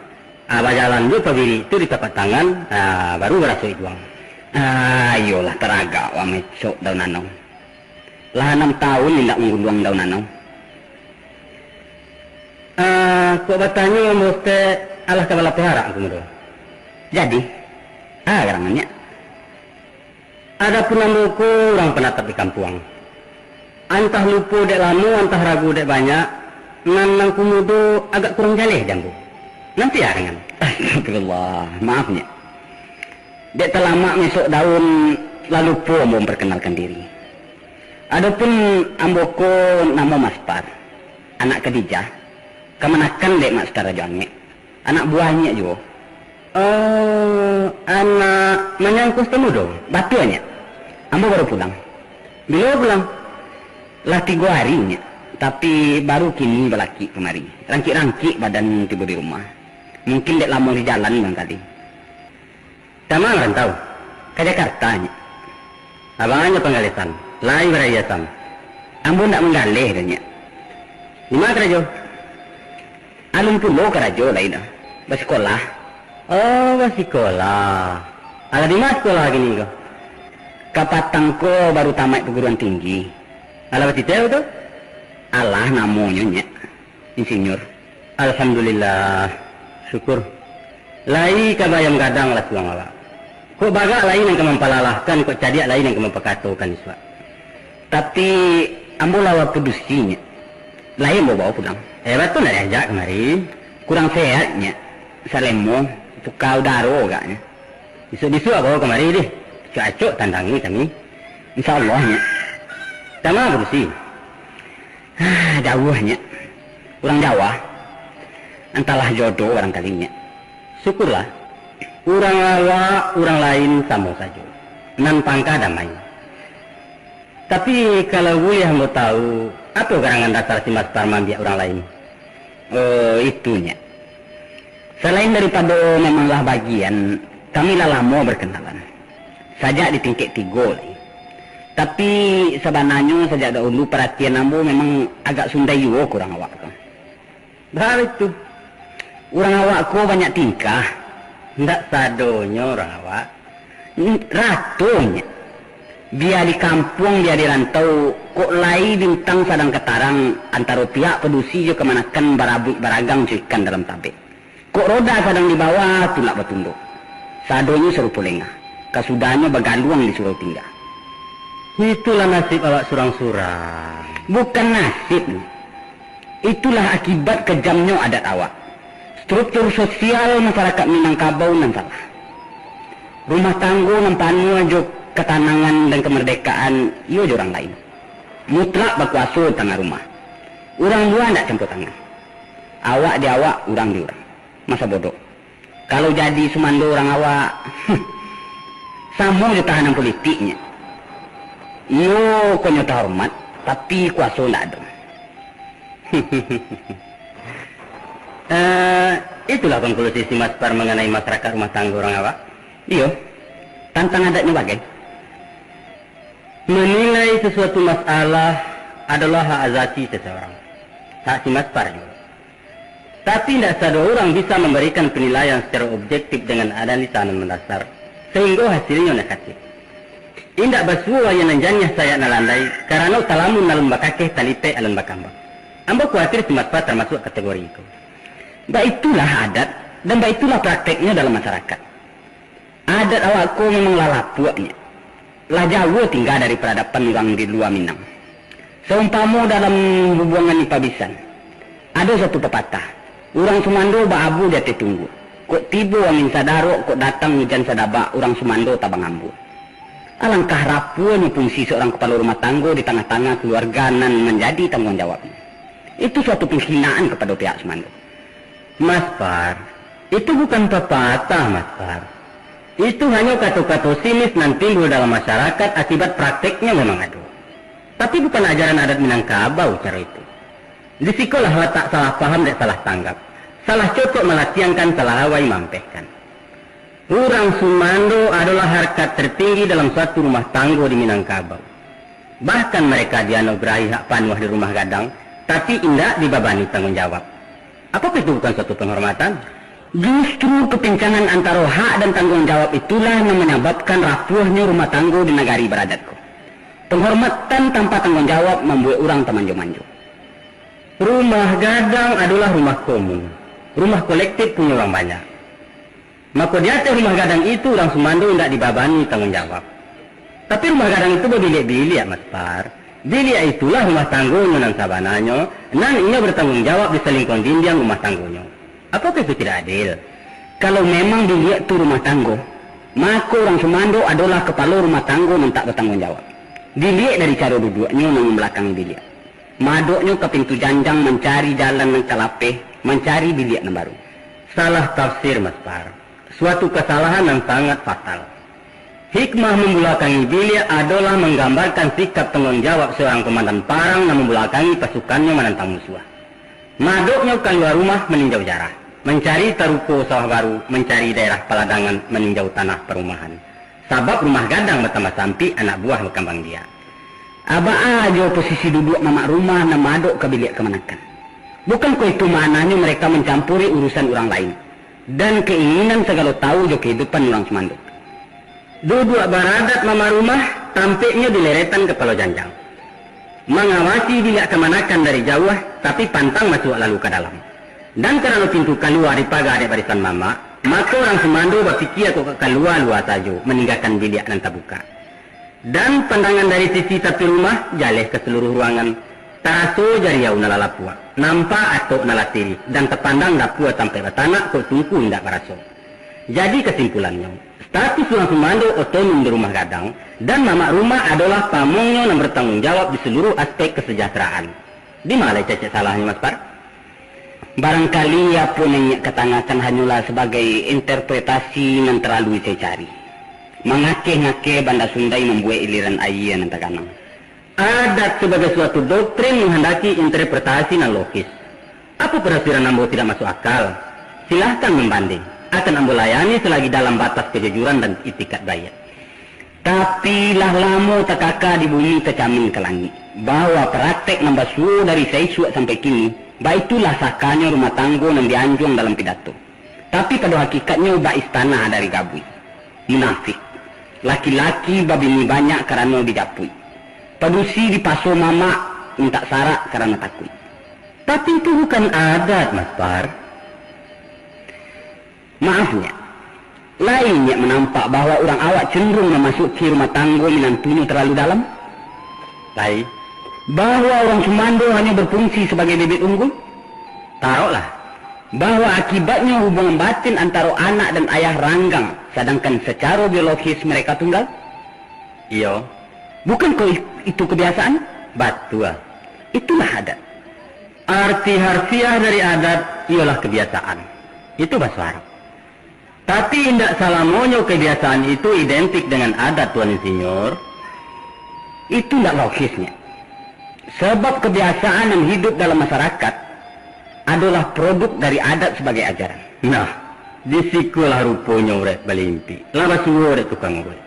Ah, bajalan jo pabirik tu di tapak tangan, ah, baru baraso iduang. Ah, iyolah, taragak wang isok daun anau. Lah anam taun indak manggunduang daun anau. Ah, kok batanyo ambo teh, alah ka balapo harak kumudo. Jadi, ah, garangan, Nyiak. Adapun ambo ko urang panatap di kampuang. Antah lupo dek lamo, antah ragu dek banyak, nan, nan kumudo agak kurang jaleh di ambo. Nanti ah, rangan. Astagfirullah, maaf, Nyiak. Dek talamak misok daun, lah lupo ambo mamparkanalkan diri. Adopun ambo ko namo Maspar, anak Kadijah, kamanakan dek Mak Sekar Rajo Angek, anak buah Nyiak juo. Oh, anak Manyangkuah Tamudo, batua, Nyiak? Ambo baru pulang. Bilo pulang? Lah tigo ari, Nyiak, tapi baru kini balakik kamari. Rangkik-rangkik badan tibo di rumah. Mungkin dek lamo di jalan barangkali. Ka ma marantau? Ka Jakarta, Nyak. Abang nyo panggalesan, lai baraia san. Ambo ndak manggaleh doh, Nyak. Di ma karajo? Alun pulo karajo lai doh. Basikolah. Oh, basikolah. Alah, di ma sikolah kini ko? Kapatang ko baru tamaik paguruan tinggi. Alah, batiteh tu? Alah, namonyo, Nyak. Insinyur. Alhamdulillah. Syukur. Lai ka baayam gadang lah surang awak. Kok bagak lai nan ka mampalalahkan, kok cadiak lai nan ka mampakatokan isuak. Tapi, ambo lah bapadusi, Nyak. Lai ambo bawa pulang. Eh, batua ndak diajak kamari. Kurang sehat, Nyak. Salemo, tuka udaro agaknyo. Bisuak-bisuak bawa kamari deh. Acok-acok tandangi kami. Insya Allah, Nyak. Ka ma padusi? Ah, jauah, Nyak. Urang Jawa. Antahlah jodoh barangkali, Nyak. Syukurlah. Urang awak, urang lain samo sajo. Nan pangka damai. Tapi, kalau buliah ambo tahu, apo garangan dasar si Mas Par maambiak urang lain? Oh, itu, Nyak. Salain daripado memang lah bagian, kami lah lamo berkenalan. Sajak di tingkek tigo lai. Tapi, sabananyo sajak dahulu paratian ambo memang agak sundai juo ka urang awak ko. Baitu. Urang awak ko banyak tingkah. Ndak sadonyo urang awak. N-, ratonyo. Bia di kampuang, bia di rantau, kok lai bintang sadang ka tarang, antaro pihak padusi jo kamanakan barabuik baragang jo ikan dalam tabek. Kok roda sadang di bawah, tulak batunduk. Sadonyo sarupo lengah. Kasudahnyo bagaluang di surau tingga. Itulah nasib awak surang-surang. Bukan nasib, Nyak. Itulah akibat kejamnyo adat awak. Struktur sosial masyarakat Minangkabau nan salah. Rumah tanggo nan panuah jo katanangan dan kamardekaan, iyo jo urang lain. Mutlak bakuaso tangah rumah. Urang lua ndak campur tangan. Awak di awak, urang di urang. Masa bodoh. Kalau jadi sumando urang awak, samo jo tahanan politiknyo. Iyo, konyo tahormat, tapi kuaso ndak ado. Eh, itulah konklusi si Mas Par manganai masyarakat rumah tanggo urang awak. Iyo, tantang adatnyo bagai. Menilai sesuatu masalah adalah hak azasi seseorang. Hak si Mas Par juo. Tapi, indak sadonyo urang bisa mambarikan panilaian sacaro objektif dengan analisa nan mandasar, sahinggo hasilnyo negatif. Indak basuo aia nan janiah sayak nan landai, karano talamun alun bakakeh, talipek alun bakambang. Ambo kuwatir si Mas Par tamasuak kategori itu. Baitulah adat, dan baitulah prakteknyo dalam masyarakat. Adat awak ko memang lah lapuak, Nyak. Lah jauah tingga dari paradaban urang di lua Minang. Saumpamo dalam bubuangan ipa bisan, ado satu papatah, urang sumando baabu di ateh tunggua. Kok tibo angin sadarok, kok datang ujan sadabak, urang sumando tabang ambua. Alangkah rapuahnyo fungsi seorang kapalo rumah tanggo di tangah-tangah kaluarga nan manjadi tangguang jawabnyo. Itu suatu panghinaan kapado pihak sumando. Mas Par, itu bukan papatah, Mas Par. Itu hanyo kato-kato sinis nan timbul dalam masyarakat akibat prakteknyo memang ado. Tapi bukan ajaran adat Minangkabau caro itu. Di sikolah latak salah paham dek salah tanggap, salah cocok malatiangkan, salah awai maampehkan. Urang sumando adolah harkat tertinggi dalam suatu rumah tanggo di Minangkabau. Bahkan mereka dianugerahi hak panuah di rumah gadang, tapi indak dibabani tangguang jawab. Apakah itu bukan suatu penghormatan? Justru kepincangan antaro hak dan tangguang jawab itulah nan manyababkan rapuahnyo rumah tanggo di nagari baradat ko. Penghormatan tanpa tangguang jawab mambuek urang tamanjo-manjo. Rumah gadang adolah rumah komun, rumah kolektif punyo urang banyak. Mako, di ateh rumah gadang itu, urang sumando indak dibabani tangguang jawab. Tapi, rumah gadang itu babiliak-biliak, Mas Par. Biliak itulah rumah tanggonyo nan sabananyo, nan inyo batangguang jawab di salingkuang dindiang rumah tanggonyo. Apakah itu tidak adil? Kalau memang biliak tu rumah tanggo, mako, urang sumando adolah kapalo rumah tanggo nan tak batangguang jawab. Diliek dari caro duduaknyo nan mambalakangi biliak. Madoknyo ka pintu janjang mancari jalan nan ka lapeh, mancari biliak nan baru. Salah tafsir, Mas Par. Suatu kasalahan nan sangat fatal. Hikmah mambulakangi biliak adolah manggambarkan sikap tangguang jawab seorang komandan parang nan mambulakangi pasukannyo manantang musuah. Madoknyo kalua rumah maninjau jarah. Mancari taruko sawah baru, mancari daerah paladangan, maninjau tanah parumahan. Sabab rumah gadang batambah sampik, anak buah bakambang biak. Abaa jo posisi duduak mamak rumah nan maadok ka biliak kamanakan. Bukan ko itu maknanyo mereka mancampuri urusan urang lain, dan kainginan sagalo tahu jo kahidupan urang sumando. Duduak baradat mamak rumah, tampeknyo di leretan kapalo janjang. Mangawasi biliak kamanakan dari jauah, tapi pantang masuak lalu ka dalam. Dan karano pintu kalua dipaga dek barisan mamak, mako urang sumando bapikia kok ka kalua-lua sajo, maninggakan biliak nan tabukak. Dan pandangan dari sisi tapi rumah, jaleh ka saluruh ruangan. Taraso jariau nan lah lapuak, nampak atok nan lah tirih, dan tapandang dapua tampek batanak kok tungku indak baraso. Jadi kasimpulannyo, status urang sumando otonom di rumah gadang, dan mamak rumah adolah pamongnyo nan batangguang jawab di saluruh aspek kasajahteraan. Di ma lai cacek salahnyo, Mas Par? Barangkali apo nan inyiak katangakan hanyolah sabagai interpretasi nan talalu icari-cari. Mangakeh-ngakeh banda sundai mambuek iliran aia nan taganang. Adat sabagai suatu doktrin manghandaki interpretasi nan logis. Apo parasiran ambo tidak masuk akal? Silahkan mambanding. Akan ambo layani salagi dalam batas kajujuran dan itikat baiak. Tapi lah lamo takaka di bumi tacamin ka langik, bahwa praktek nan basuo dari saisuak sampai kini, baitulah sakanyo rumah tanggo nan dianjuang dalam pidato. Tapi pado hakikatnyo bak istana dari gabuik. Munafik. Laki-laki babini banyak karano dijapuik. Padusi dipaso mamak mintak sarak karano takuik. Tapi itu bukan adat, Mas Par. Maaf, Nyiak. Lai Nyiak manampak bahwa urang awak cenderung mamasuki rumah tanggo minantunyo talalu dalam? Lai. Bahwa urang sumando hanyo berfungsi sabagai bibit unggul? Taroklah. Bahwa akibatnyo hubungan batin antaro anak dan ayah ranggang, sadangkan sacaro biologis mereka tunggal? Iyo. Bukan ko i-, itu kebiasaan? Batua. Itulah adat. Arti harfiah dari adat iyolah kebiasaan. Itu bahaso Arab. Tapi, indak salamonyo kebiasaan itu identik dengan adat, Tuan Insinyur. Itu ndak logisnyo. Sebab kebiasaan yang hidup dalam masyarakat adolah produk dari adat sebagai ajaran. Nah, di sikolah ruponyo urek balimpik, lah basuo dek tukang urek.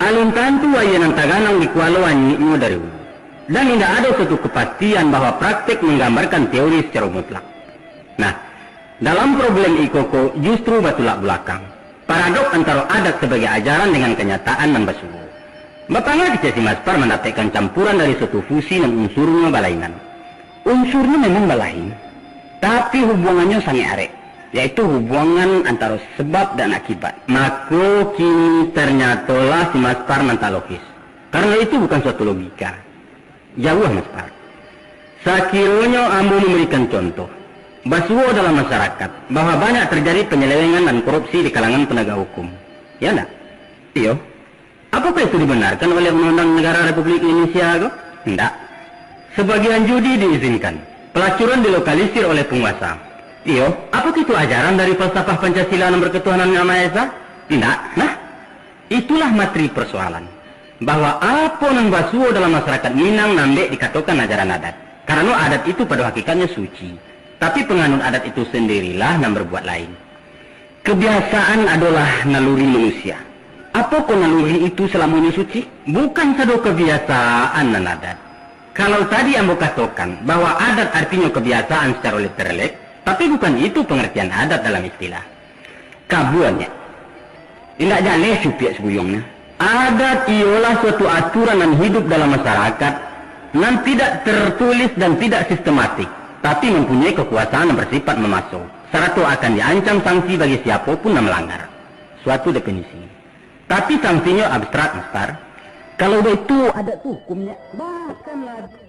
Alun tantu aia nan taganang di kualo anyuiknyo dari ulu. Dan indak ado suatu kepastian bahwa praktek manggambarkan teori secara mutlak. Nah, dalam problem iko ko justru batulak bulakang. Paradok antaro adat sabagai ajaran dengan kanyataan nan basuo. Bapangah kecek si Maspar mandapekkan campuran dari suatu fusi nan unsurnyo balainan. Unsurnyo memang balain, tapi hubungannyo sangaik arek, yaitu hubungan antaro sebab dan akibat. Mako, kini ternyatolah si Maspar nan tak logis. Karano itu bukan suatu logika. Jauah, Maspar. Sakironyo ambo mambarikan contoh, basuo dalam masyarakat, bahwa banyak terjadi penyelewengan dan korupsi di kalangan penegak hukum. Ya ndak? Iyo. Apakah itu dibenarkan oleh Undang-Undang Negara Republik Indonesia ko? Ndak. Sebagian judi diizinkan, pelacuran dilokalisir oleh penguasa. Iyo. Apakah itu ajaran dari falsafah Pancasila nan berketuhanan Yang Maha Esa? Ndak. Nah, itulah materi persoalan, bahwa apo nan basuo dalam masyarakat Minang nan dek dikatokan ajaran adat. Karano adat itu pado hakikatnyo suci, tapi penganut adat itu sendirilah nan berbuat lain. Kebiasaan adolah naluri manusia. Apokoh naluri itu salamonyo suci? Bukan sado kebiasaan nan adat. Kalau tadi ambo katokan bahwa adat artinyo kebiasaan secara literalek, tapi bukan itu pengertian adat dalam istilah. Kabuannya. Indak jaleh supiak saguyuangnyo. Adat iyolah suatu aturan nan hidup dalam masyarakat, nan tidak tertulis dan tidak sistematik, tapi mempunyai kekuasaan yang bersifat memaso, sarato akan diancam sanksi bagi siapo pun nan melanggar. Suatu definisi. Tapi sangsinyo abstrak, Maspar. Kalau baitu, adat tu hukumnyo. Bahkan lagi,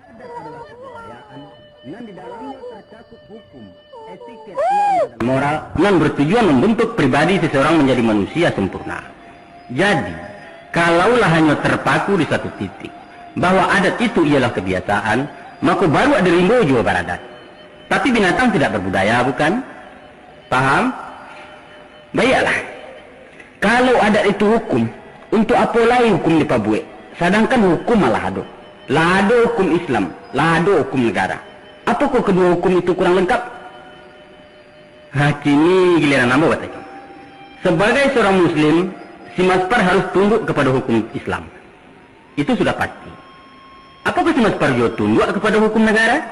adat adalah kebudayaan nan di dalamnyo tacakup hukum, etiket, norma, dan moral, nan bertujuan membentuk pribadi seseorang menjadi manusia sempurna. Jadi, kalaulah hanyo terpaku di satu titik, bahwa adat itu ialah kebiasaan, mako baruak di rimbo juo baradat. Tapi binatang tidak berbudaya, bukan? Paham? Baiaklah. Kalau adat itu hukum, untuak apo lai hukum dipabuek? Sadangkan hukum malah ado. Lah ado hukum Islam, lah ado hukum negara. Apokoh kaduo hukum itu kurang lengkap? Ha, kini giliran ambo batanyo. Sabagai saurang muslim, si Maspar harus tunduk kapado hukum Islam. Itu sudah pasti. Apakah si Maspar juo tunduak kapado hukum nagara?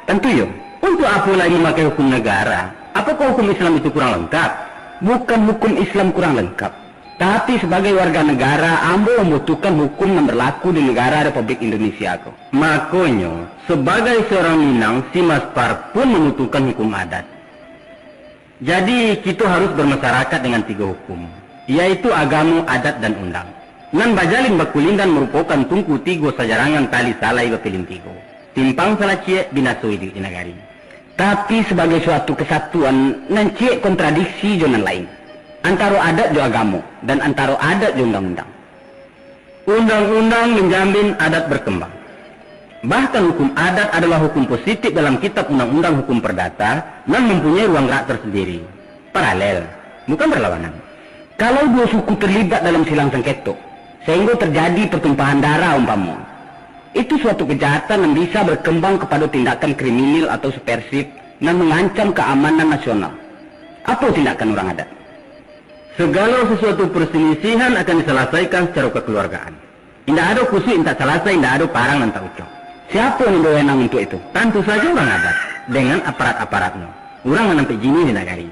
Tantu iyo. Untuak apo lai mamakai hukum nagara? Apakah hukum Islam itu kurang lengkap? Bukan hukum Islam kurang lengkap, tapi sabagai warga nagara, ambo mambutuhkan hukum nan barlaku di nagara Republik Indonesia ko. Makonyo, sabagai saurang Minang, si Maspar pun mambutuhkan hukum adat. Jadi, kito harus barmasyarakat dengan tigo hukum, yaitu agamo, adat, dan undang. Nan bajalin bakulindan marupokan tungku tigo sajarangan tali salai bapilin tigo. Timpang salah ciek, binaso iduik di nagari. Tapi, sabagai suatu kasatuan, nan ciek kontradiksi jo nan lain, antaro adat jo agamo, dan antaro adat jo undang-undang. Undang-undang manjamin adat barkambang. Bahkan hukum adat adalah hukum positif dalam kitab undang-undang hukum pardata nan mampunyai ruang gerak tersendiri, paralel, bukan barlawanan. Kalau duo suku tarlibat dalam silang sangketo, sahinggo tarjadi partumpahan darah umpamo, itu suatu kajahatan nan bisa barkambang kapado tindakan kriminal atau subversif nan mangancam kaamanan nasional. Apo tindakan urang adat? Sagalo sasuatu parsalisihan akan disalasaikan sacaro kakaluargaan. Indak ado kusuik nan tak salasai, indak ado parang nan tak ucok. Siapo nan bawenang untuak itu? Tantu sajo urang adat, dengan aparat-aparatnyo, urang nan ampek jiniah di nagari.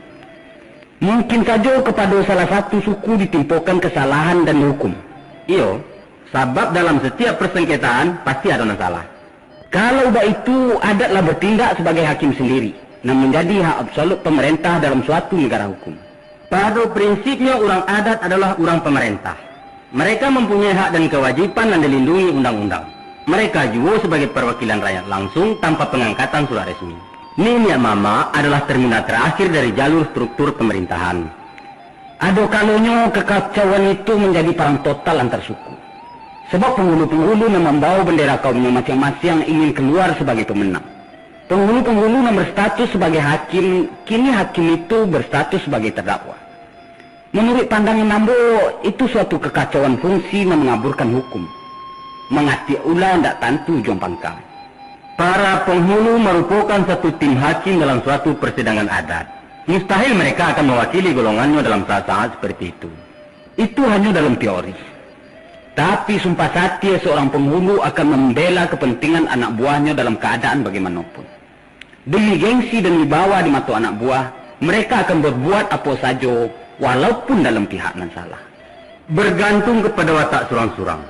Mungkin sajo kapado salah satu suku ditimpokan kasalahan dan dihukum. Iyo, sabab dalam satiap parsangketaan, pasti ado nan salah. Kalau baitu, adat lah batindak sabagai hakim sandiri, nan manjadi hak absolut pamarentah dalam suatu nagara hukum. Pado prinsipnyo, urang adat adolah urang pamarentah. Mereka mampunyai hak dan kawajiban nan dilindungi undang-undang. Mereka juo sabagai parwakilan rakyat langsung tanpa pangangkatan surek resmi. Niniak mamak adolah terminal tarakhir dari jalur struktur pamarintahan. Ado kalonyo kakacauan itu manjadi parang total antar suku. Sabab panghulu-panghulu nan mambawa bandera kaumnyo masiang-masiang ingin kaluar sabagai pamenang. Panghulu-panghulu nan barstatus sabagai hakim, kini hakim itu barstatus sabagai tardakwa. Manuruik pandangan ambo, itu suatu kakacauan fungsi nan mangaburkan hukum. Mangatiak ula indak tantu ujuang pangka. Para panghulu marupokan satu tim hakim dalam suatu parsidangan adat. Mustahil mereka akan mawakili golongannyo dalam saat-saat saparti itu. Itu hanyo dalam teori. Tapi, sumpah satie, saurang panghulu akan mambela kapantingan anak buahnyo dalam kaadaan bagaimanopun. Demi gengsi dan wibawa di mato anak buah, mereka akan barbuat apo sajo, walaupun dalam pihak nan salah. Bargantung kapado watak surang-surang.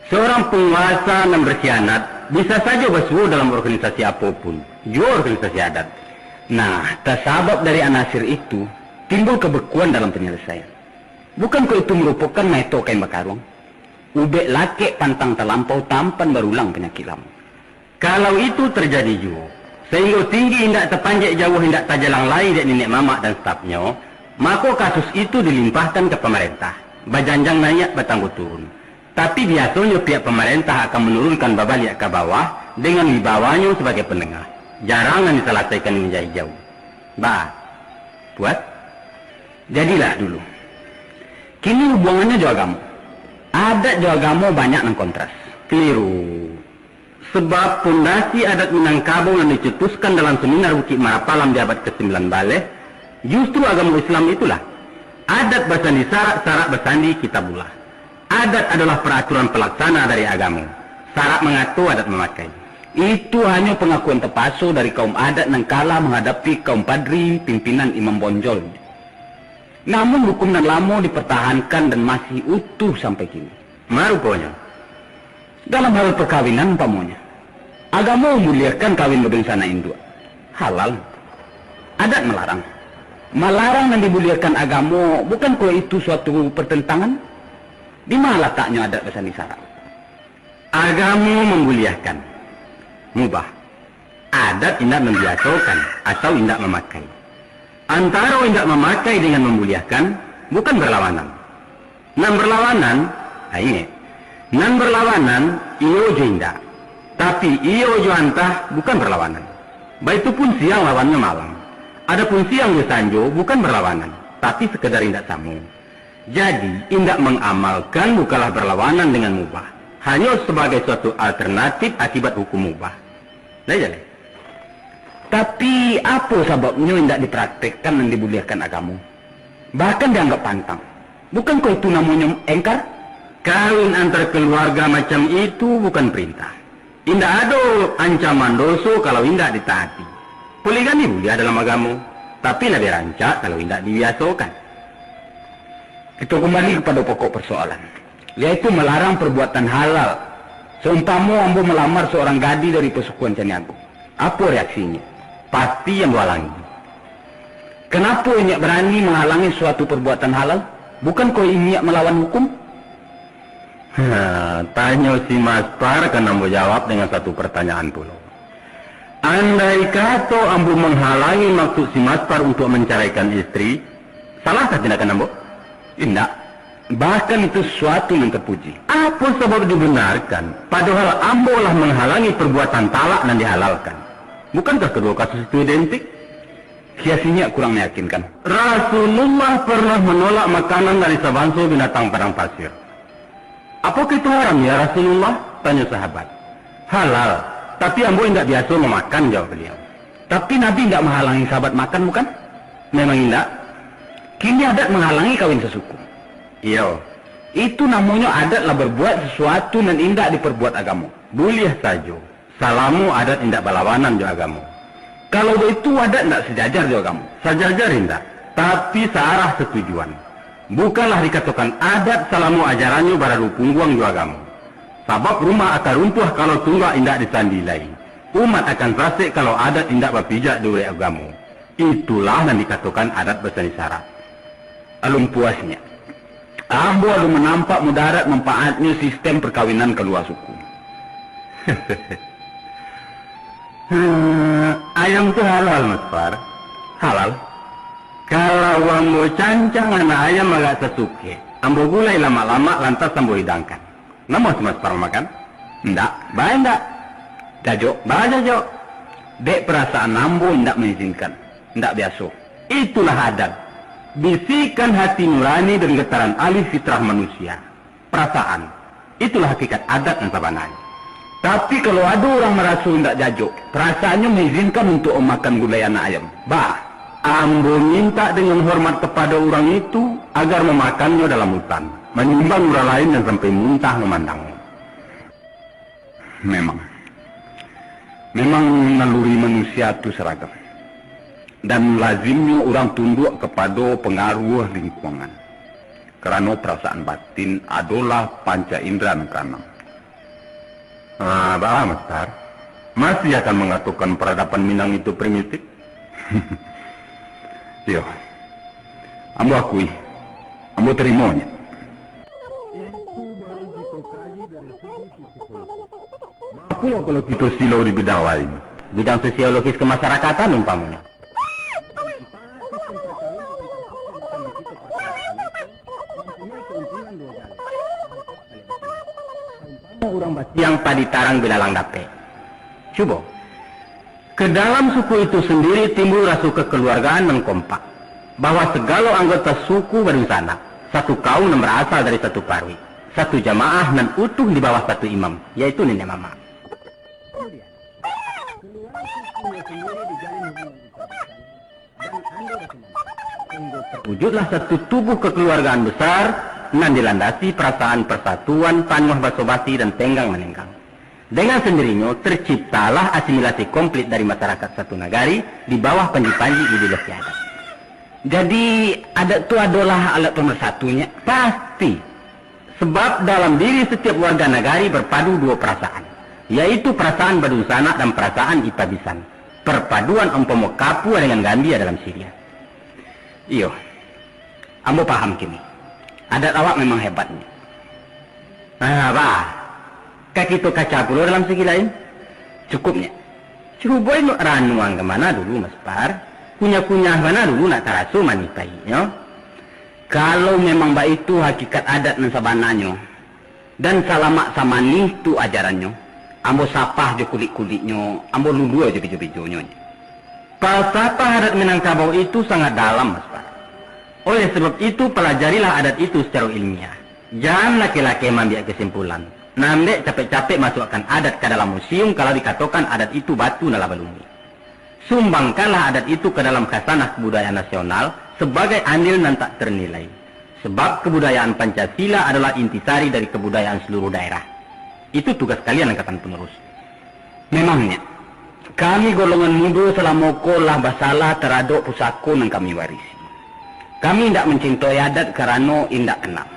Saurang panguasa nan bakhianat bisa sajo basuo dalam organisasi apo pun, juo organisasi adat. Nah, tasabab dari anasir itu, timbul kabekuan dalam panyalasaian. Bukankah itu marupokan maeto kain bakaruang? Ubek lakek pantang talampau, tampan barulang panyakik lamo. Kalau itu tarjadi juo, sahinggo tinggi indak tapanjek, jauah indak tajalang lai dek niniak mamak dan stafnyo, mako kasus itu dilimpahkan ka pamarentah, bajanjang naiak batanggo turun. Tapi, biasonyo pihak pamarentah akan manurunkan babaliak ka bawah dengan wibawanyo sabagai pandanga. Jarang nan disalasaikan manjadi jauah. Ba, puas? Jadilah dulu. Kini hubuangannyo jo agamo. Adat jo agamo banyak nan kontras. Kaliru. Sabab pondasi adat Minangkabau nan dicetuskan dalam saminar Bukik Marapalam di abad kasambilan baleh, justru agamo Islam itulah. Adat basandi syarak, syarak basandi kitabullah. Adat adolah paraturan palaksana dari agamo. Syarak mangato, adat mamakai. Itu hanyo pangakuan tapaso dari kaum adat nan kalah manghadapi kaum padri pimpinan Imam Bonjol. Namun, hukum nan lamo dipartahankan dan masih utuh sampai kini. Maruponyo. Dalam hal parkawinan, umpamonyo, agamo mamuliakan kawin badunsanak induak. Halal. Adat malarang. Malarang nan dimuliakan agamo, bukankah itu suatu partantangan? Di ma lataknyo adat basandi syarak? Agamo mambuliahkan. Mubah. Adat indak mambiasokan atau indak mamakai. Antaro indak mamakai dengan mambuliahkan, bukan barlawanan. Nan barlawanan, ha, ingek, nan barlawanan iyo jo indak. Tapi, iyo jo antah bukan barlawanan. Baitu pun siang lawannyo malam. Adapun siang jo sanjo bukan barlawanan, tapi sakadar indak samo. Jadi, indak mangamalkan bukanlah barlawanan dengan mubah, hanyo sabagai suatu alternatif akibat hukum mubah. Lai jaleh. Tapi, apo sababnyo indak dipraktekkan nan dibuliahkan agamo? Bahkan dianggap pantang. Bukankah itu namonyo engkar? Kawin antar keluarga macam itu bukan perintah. Indak ado ancaman doso kalau indak ditaati. Poligami buliah dalam agamo, tapi labiah rancak kalau indak dibiasokan. Kito kumbali kapado pokok parsoalan, yaitu malarang parbuatan halal. Saumpamo ambo malamar saurang gadih dari pasukuan Caniago, apo reaksinyo? Pasti ambo halangi. Kanapo inyiak barani manghalangi suatu parbuatan halal? Bukankah inyiak malawan hukum? Ha, tanyo si Maspar kan ambo jawab dengan satu partanyaan pulo. Andai kato ambo manghalangi maksud si Maspar untuak mancaraikan istri, salahkah tindakan ambo? Indak. Bahkan itu suatu nan tapuji. Apo sabab dibenarkan, padohal ambo lah manghalangi parbuatan talak nan dihalalkan? Bukankah kaduo kasus itu identik? Kias inyiak kurang meyakinkan. Rasulullah pernah manolak makanan dari sabanso binatang padang pasir. "Apokah itu haram, ya Rasulullah?" tanyo sahabat. "Halal, tapi ambo indak biaso mamakan," jawab baliau. Tapi Nabi indak mahalangi sahabat makan, bukan? Memang indak. Kini adat manghalangi kawin sasuku. Iyo. Itu namonyo adat lah barbuat sasuatu nan indak diparbuat agamo. Buliah sajo, salamo adat indak balawanan jo agamo. Kalau baitu, adat indak sajajar jo agamo. Sajajar indak, tapi saarah satujuan. Bukanlah dikatokan adat salamo ajarannyo baradu pungguang jo agamo. Sabab rumah akan runtuah kalau tunggak indak disandi lai. Umat akan sasek kalau adat indak bapijak di urek agamo. Itulah nan dikatokan adat basandi sara. Alun puas nyiak. Ambo alun manampak mudarat manfaatnyo sistem parkawinan kalua suku. Hmm, ayam tu halal, Maspar? Halal. Kalau ambo cancang anak ayam agak sasukek, ambo gulai lamak-lamak, lantas ambo hidangkan. Namuah si Maspar mamakan? Indak. Baa indak? Jajok. Baa jajok? Dek parasaan ambo indak maizinkan. Indak biaso. Itulah adat. Bisikan hati nurani dan gataran alih fitrah manusia. Parasaan. Itulah hakikat adat nan sabananyo. Tapi kalau ado urang maraso indak jajok, perasaannyo maizinkan untuak mamakan gulai anak ayam. Bah, ambo mintak dengan hormat kapado urang itu, agar mamakannyo dalam hutan, manyumbang urang lain nan sampai muntah mamandangnya. Memang. Memang naluri manusia tu saragam. Dan lazimnyo urang tunduak kapado pangaruah lingkungan. Karano parasaan batin adolah panca indra nan kaanam. Ah, baa, Maspar? Masih akan mangatokan paradaban Minang itu primitif? Iyo. Ambo akui. Ambo tarimonyo. Apo kalau kito silau di bidang lain? Bidang sosiologis kemasyarakatan umpamonyo. Urang basiang padi tarang bilalang dapek. Cubo. Ka dalam suku itu sandiri timbul raso kakaluargaan nan kompak, bahwa sagalo anggota suku badunsanak, satu kaum nan barasal dari satu paruik, satu jamaah nan utuh di bawah satu imam, yaitu niniak mamak. Wujudlah satu tubuh kakaluargaan besar nan dilandasi parasaan parsatuan, panuah baso-basi, dan tenggang-manenggang. Dengan sandirinyo, terciptalah asimilasi komplit dari masyarakat satu nagari di bawah panji-panji ideologi adat. Jadi, adat tu adolah alat pemersatu, nyiak? Pasti. Sebab dalam diri setiap warga nagari berpadu duo perasaan, yaitu perasaan badunsanak dan perasaan ipabisan. Perpaduan umpamo kapua dengan gambia dalam siriah. Iyo, ambo paham kini. Adat awak memang hebat, nyiak. Ah, bah. Ka kito kaca pulo dalam segi lain. Cukup, nyiak. Cubo inok ranuang ka bana dulu, Maspar. Kunyah-kunyah bana dulu nak taraso manih pahiknyo. Kalau memang baitu hakikat adat nan sabananyo, dan salamak samanih tu ajarannyo, ambo sapah jo kulik-kuliknyo, ambo lulua jo bejo-bejonyo. Palsapah adat Minangkabau itu sangat dalam, Maspar. Oleh sebab itu, palajarilah adat itu sacaro ilmiah. Jan lakeh-lakeh maambiak kasimpulan. Nan dek capek-capek masuakkan adat ka dalam museum, kalau dikatokan adat itu batu nan lah balumui. Sumbangkanlah adat itu ka dalam khazanah kabudayaan nasional sabagai andil nan tak tarnilai. Sabab kabudayaan Pancasila adolah intisari dari kabudayaan saluruh daerah. Itu tugas kalian angkatan panarus. Memangnya, kami golongan mudo salamo ko lah basalah taradok pusako nan kami warisi. Kami indak mancintoi adat karano indak kanal.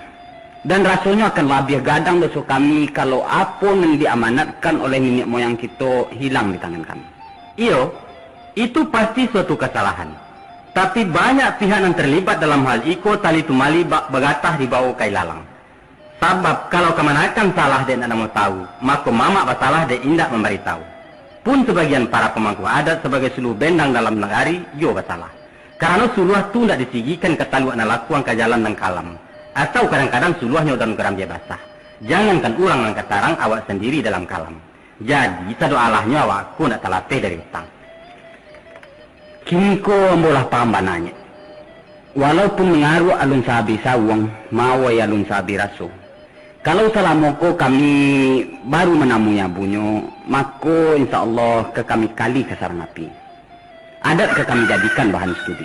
Dan rasonyo akan labiah gadang doso kami, kalau apo nan diamanatkan oleh niniak moyang kito hilang di tangan kami. Iyo, itu pasti suatu kasalahan. Tapi banyak pihak nan tarlibat dalam hal iko, tali tumali bak bagatah dibawo ka ilalang. Sabab, kalau kamanakan salah dek nan namo tawu, mako mamak basalah dek indak mambaritawu. Pun sabagian para pamangku adat sabagai suluah bendang dalam nagari, iyo basalah. Karano suluah tu ndak disigikan ka taluak nan lakuang ka jalan nan kalam, atau kadang-kadang suluahnyo daun karambia basah. Jangankan urang nan ka tarang, awak sandiri dalam kalam. Jadi, sado alahnyo awak ko ndak talapeh dari utang. Kini ko ambo lah paham bananyo. Walaupun mangaruak alun saabih sawuang, mawai alun saabih raso. Kalau salamo ko kami baru manamui abunyo, mako, insya Allah, ka kami kali ka sarang api. Adat ka kami jadikan bahan studi.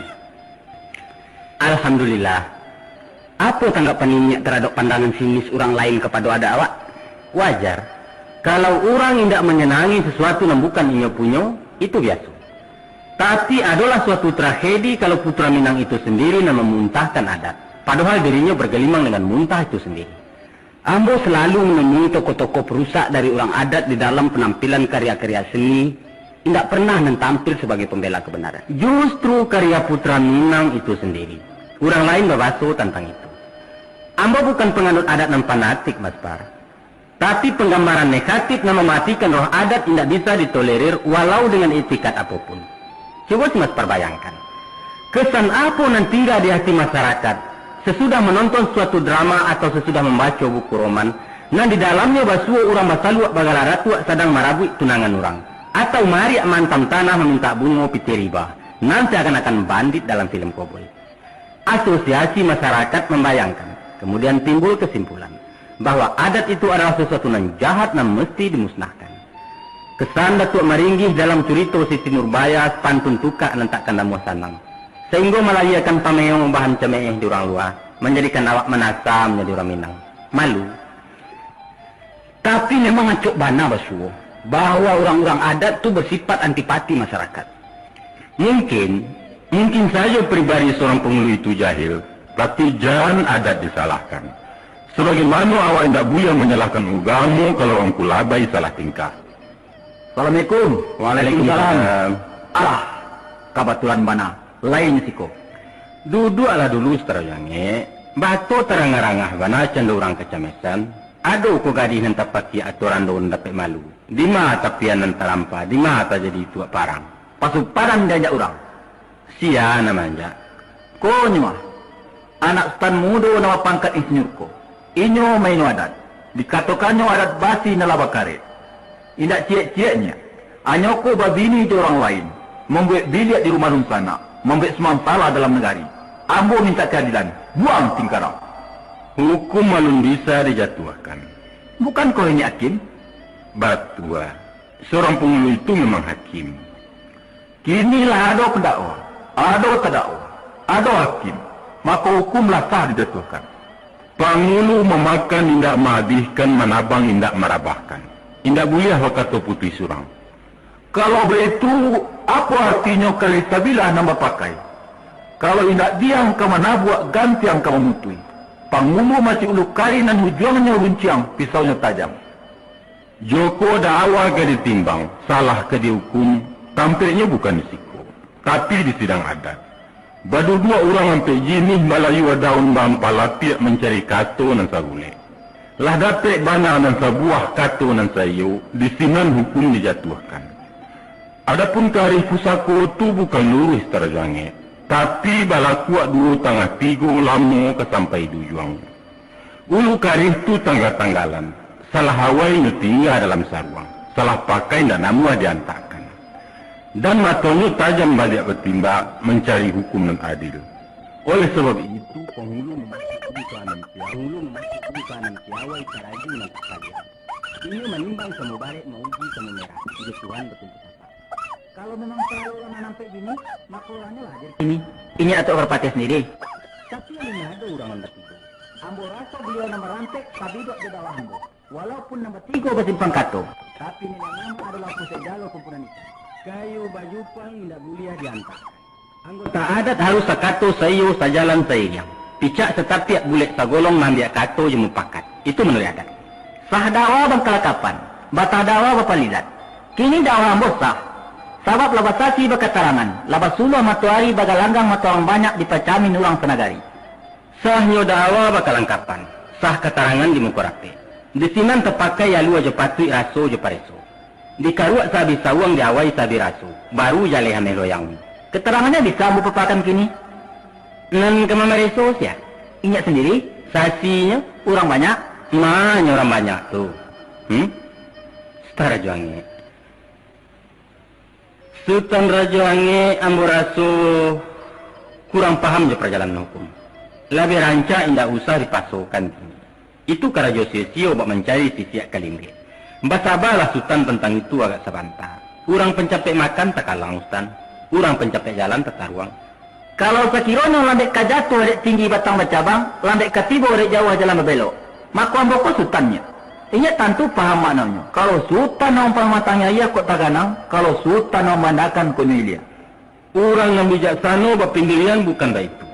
Alhamdulillah. Apo tanggapan niniak taradok pandangan sinis urang lain kapado adat awak? Wajar. Kalau urang indak manyanangi sasuatu nan bukan inyo punyo, itu biaso. Tapi, adolah suatu tragedi kalau Putra Minang itu sandiri nan mamuntahkan adat, padohal dirinyo bagelimang dengan muntah itu sandiri. Ambo salalu manemui tokoh-tokoh parusak dari urang adat di dalam panampilan karya-karya seni, indak pernah nan tampil sabagai pambela kabanaran. Justru karya Putra Minang itu sandiri, urang lain babaso tantang itu. Ambo bukan panganut adat nan fanatik, Baspar. Tapi, panggambaran negatif nan mamatikan roh adat indak bisa ditolerir walau dengan itikad apo pun. Cubo si Baspar bayangkan, kesan apo nan tingga di hati masarakat, sasudah manonton suatu drama atau sasudah mambaco buku roman, nan di dalamnyo basuo urang basaluak bagala datuak sadang marabuik tunangan urang, atau maariak maantam tanah mamintak bungo pitih riba, nan seakan-akan bandit dalam filem koboi. Asosiasi masarakat mambayangkan, kamudian timbul kasimpulan, bahwa adat itu adalah sasuatu nan jahat nan musti dimusnahkan. Kesan Datuak Maringgih dalam curito Siti Nurbaya pantun tukak nan takkan namuah sanang, sainggo malahiakan pameo bahan cameeh di urang lua, manjadikan awak manasa manjadi urang Minang. Malu. Tapi, memang acok bana basuo, bahwa urang-urang adat tu basifat antipati masarakat. Mungkin, mungkin sajo pribadi surang pangulu itu jahil, tapi jan adat disalahkan. Sabagaimano awak indak buliah manyalahkan ugamo kalau angku labai salah tingkah. Assalamualaikum. Waalaikumsalam. Alah, kabatulan bana, lain siko. Duduaklah dulu, Sutaro Jangek. Bato tarangah-rangah bana cando urang kacamesan. Ado ko gadih nan tapakiak atau rando nan dapek malu? Dima tapian nan tarampa? Dima tajadi tuak parang? Pasu padan dianjak urang. Sia nan maanjak? Konyo mah, anak sutan mudo nan bapangkat insinyur ko. Inyo maino adat. Dikatokannyo adat basi nan lah bakarek. Indak ciek-cieknyo, anyo ko babini jo urang lain, mambuek biliak di rumah dunsanak, mambuek sumansalah dalam nagari. Ambo mintak kaadilan, buang tingkarang. Hukum alun bisa dijatuahkan. Bukan ko ini hakim? Batua, surang pangulu itu memang hakim. Kini lah ado pandakwa, ado tadakwa, ado hakim, mako hukum lah sah dijatuahkan. Pangulu mamakan indak maabihkan, manabang indak marabahkan. Indak buliah bakato putuih surang. Kalau baitu, apo artinyo karih sabilah nan bapakai? Kalau indak diang ka manabuak, gantiang ka mamutuih. Pangulu mati ulu karih nan ujuangnyo runciang, pisaunyo tajam. Joko dakwa ka ditimbang, salah ka diukum, tampeknyo bukan di siko, tapi di sidang adat. Baduduak urang ampek jinih, balayua daun baampah lapiak mancari kato nan sabulek. Lah dapek bana nan sabuah, kato nan saiyo, di sinan hukum dijatuahkan. Adapun karih pusako tu bukan luruih tarjangek, tapi balakuak duo tangah tigo lamo ka sampai di ujuang. Ulu karih tu tangga-tanggalan, salah awai nyo tingga dalam saruang, salah pakai ndak namuah diantakkan. Dan matonyo tajam baliak batimbak mancari hukum nan adil. Oleh sabab itu, pangulu mamasuak buka nan sia-, pangulu mamasuak buka nan siawai karaju nan tak paliang. Inyo manimbang samo barek mauji samo merah, jo Tuhan batumpu sapa. Kalau memang paralu urang nan rampek bini, mako urangnyo lah di sini. Inyo Datuak Parpatiah sandiri. Tapi nan ado urang nan batigo. Ambo raso baliau nan marampek, tabibak di bawah ambo. Walaupun nan batigo basimpang kato, tapi niniak mamak adolah pusek jalo kumpulan ikan. Kayo bajupang indak buliah diantak. Anggota adat harus sakato saiyo sajalan sairiang. Picak satapiak bulek sagolong maambiak kato jo mupakat. Itu manuruik adat. Sah dakwa bakalangkapan, batah dakwa bapalilat. Kini dakwa ambo sah. Sabab lah basasi bakatarangan, lah basuluah matoari bagalanggang mato urang banyak dipacamin urang sanagari. Sahnyo dakwa bakalangkapan, sah katarangan di muko rapek. Di sinan tapakai alua jo patuik raso jo pareso. Dikaruak saabih sawuang diawai saabih raso, baru jaleh ameh loyang. Katarangannyo bisa ambo papakan kini. Nan ka mamareso sia? Inyak sandiri, sasinyo, urang banyak? Ma nyo urang banyak tu? Hmm? Sutan Rajo Angek. Sutan Rajo Angek, ambo raso kurang paham jo parjalanan hukum. Labiah rancak indak usah dipasokan kini. Itu karajo sio-sio bak mancari sisiak kalinggek. Basabalah Sutan tantang itu agak sabanta. Urang pancapek makan takalang, Sutan. Urang pancapek jalan tataruang. Kalau sakironyo landek ka jatuah dek tinggi batang bacabang, landek ka tibo dek jauah jalan babelok, mako ambo ko sutannyo. Inyo tantu paham maknonyo. Kalau sutan nan umpamo matang ayie kok taganang, kalau sutan nan mambandakan kok nyo ilia. Urang nan bijaksano bapandirian bukan baitu.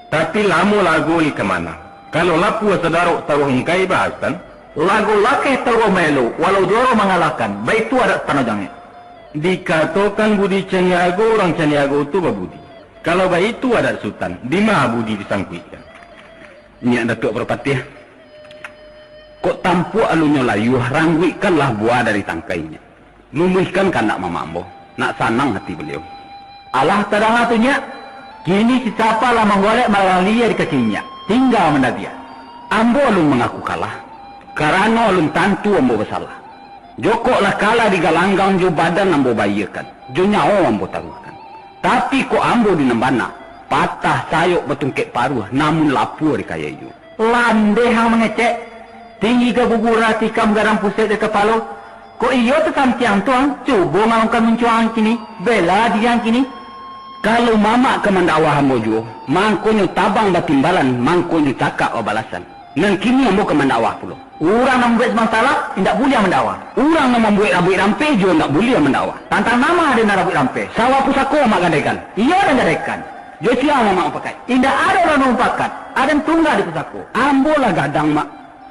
Tapi lamo lago lai ka manang. Kalau lapua sadarok taruah ungkai, baa Sutan? Lago lakeh taruah maelo, walau juaro mangalahkan. Baitu adat Sutan Rajo Angek. Dikatokan budi caniago, urang caniago tu babudi. Kalau baitu adat Sutan, dima budi disangkuikkan? Nyiak Datuak Parpatiah, kok tampuak alunnyo layuah, rangguikkanlah buah dari tangkainyo. Luluihkan kandak mamak ambo, nak sanang ati baliau. Alah tadanga tu, Nyiak, kini si Sapa lah manggolek malalang lilia di kaki Inyak, tingga mandabiah. Ambo alun mangaku kalah, karano alun tantu ambo basalah. Jokok lah kalah digalanggang jo badan ambo baiyokan, jo nyawo ambo taruahkan. Tapi kok ambo di nan bana, patah sayok batungkek paruah, namun lapua dikayai juo. Landeh ang mangecek, tinggi ka gugurah, tikam gadang pusek di kapalo. Kok iyo tasantiang tu ang, cubo ngalongkan muncuang kini, bela diri ang kini. Kalau mamak ka mandakwah ambo juo, mangkonyo tabang batimbalan, mangkonyo cakak babalasan. Nan kini ambo ka mandakwah pulo. Urang nan mambuwek masalah, indak buliah mandakwah. Urang nan mambuwek rabuik rampeh juo indak buliah mandakwah. Tantang nan ma ado nan rabuik rampeh? Sawah pusako mamak gadaikan. Iyo, den gadaikan. Jo sia mamak mupakaik? Indak ado urang nan mupakat. Aden tungga di pusako. Ambo lah gadang, Mak.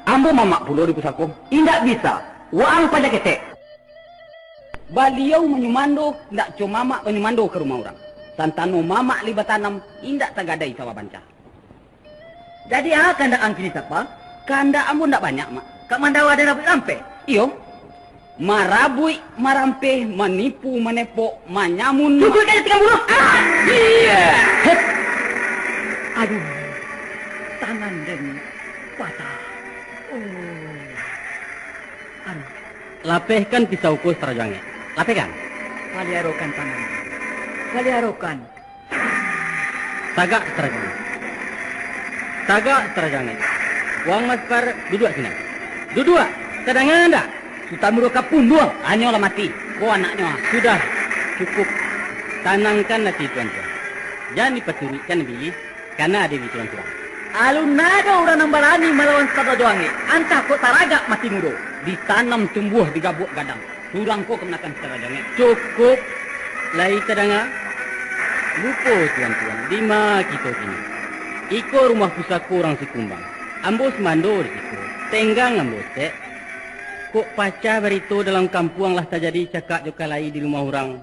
Ambo mamak pulo di pusako. Indak bisa. Waang pajak ketek. Baliau manyumando, indak co mamak manyumando ka rumah urang. Santano mamak lai batanam, indak tagadai sawah banca. Jadi, a kandak ang kini, Sapa? Kandak ambo ndak banyak, Mak. Ka mandawa den rabuik rampeh? Iyo. Marabuik, marampeh, manipu, manepok, manyamun. Cukuik ka jo tikam buruah! Ah! Iya! Hep! Aduh, tangan den patah. Oh. Aduh. Lapehkan pisau ko, Sutan Rajo Angek. Lapehkan. Paliarokan tangan. Paliarokan. Tagak, Sutan Rajo Angek. Tagak, Sutan Rajo Angek. Waang Maspar, duduak sinan. Duduak! Tadanga ndak? Sutan Muro ka punduang. Anyo lah mati. Ko anaknyo, ah. Sudah, cukup. Tanangkan ati tuan-tuan. Jan dipaturuikkan bilih, kana diri tuan-tuan. Alun ado urang nan barani malawan Sutan Rajo Angek. Antah kok taragak mati mudo. Ditanam tumbuah di gabuak gadang. Surang ko kamanakan Sutan Rajo Angek. Cukup lai tadanga. Lupo tuan-tuan, dima kito kini? Iko rumah pusako urang Sikumbang. Ambo sumando di siko. Tenggang ambo cek. Kok pacah barito dalam kampuang lah tajadi cakak jo kalai di rumah urang.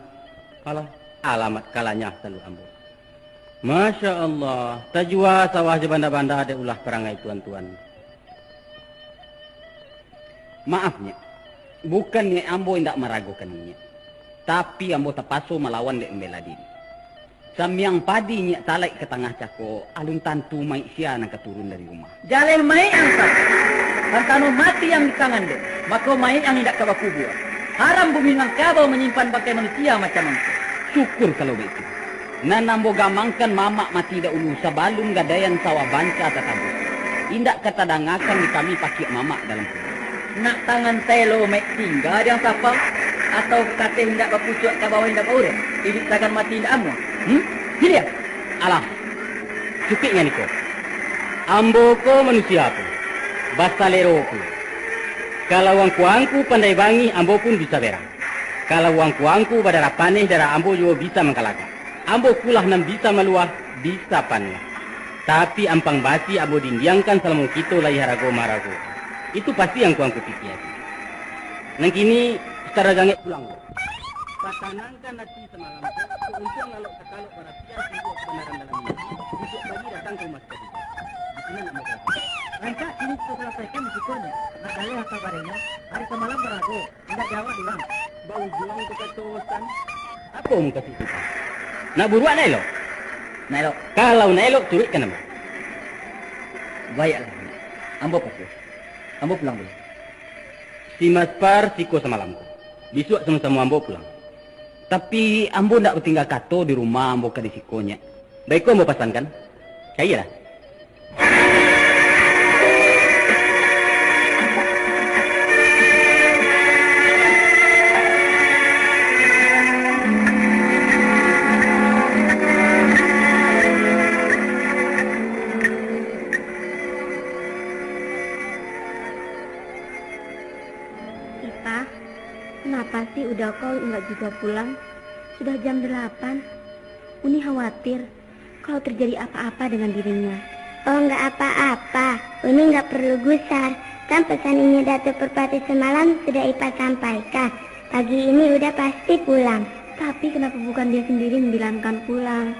Alah, alamat kalanyah saluak ambo. Masya Allah, tajua sawah jo banda-banda dek ulah parangai tuan-tuan. Maaf, Nyiak. Bukan niaik ambo indak maragokan Inyiak. Tapi ambo tapaso malawan dek mambela diri. Samiang padi Inyiak talaik ka tangah cako, alun tantu maik sia nan ka turun dari rumah. Jaleh maik ang, Sapa. Santano mati ang di tangan den, mako maik ang indak ka bakubua. Haram bumi Minangkabau manyimpan bangkai manusia macam angku. Syukur kalau baitu. Nan ambo gamangkan mamak mati dahulu sabalun gadaian sawah banca tatabuih. Indak ka tadangakan di kami pakiak mamak dalam kubua. Nak tangan taelo maik tingga di ang, Sapa. Atau kateh indak bapucuak, ka bawah indak baurek, iduik sagan mati indak amuah? Hmm? Hiliah! Alah, cukuik nan iko. Ambo ko manusia ko, basalero ko. Kalau angku-angku pandai bangih, ambo pun bisa berang. Kalau angku-angku badarah paneh, darah ambo juo bisa mangkalagak. Ambo pulah nan bisa maluah, bisa panuah. Tapi ampang basi ambo dindiangkan salamo kito lai harago-maharago. Itu pasti angku-angku pikia. Nan kini, Sitara Jangek pulang. Patanangkan ati samalam ko, untuang lalok takalok barasiah, untuang kabanaran dalam ini, untuang bagi datang ka rumah sakit. Di sinan ambo ganti. Rancak kini kito salasaikan di siko nyo. Nak jaleh apa barinyo, hari samalam barago, indak jawab urang. Baujuang tu kato San. Apo mukasuik kito? Nak buruak nak elok? Nak elok. Kalau nak elok, turuikkan ambo. Baiaklah, ambo patuah. Ambo pulang dulu. Si Maspar siko samalam ko. Bisuak samo-samo ambo pulang. Tapi, ambo ndak batingga kato di rumah ambo ka di siko, Nyek. Baiko ambo pasankan. Cailah. Ipah, kenapa sih Uda ko indak juga pulang? Sudah jam delapan. Uni khawatir kalau terjadi apa-apa dengan dirinya. Oh, nggak apa-apa. Uni nggak perlu gusar. Kan pesan Inyo Datuak Perpati semalam sudah Ipah sampaikan. Pagi ini Uda pasti pulang. Tapi kenapa bukan dia sendiri membilangkan pulang?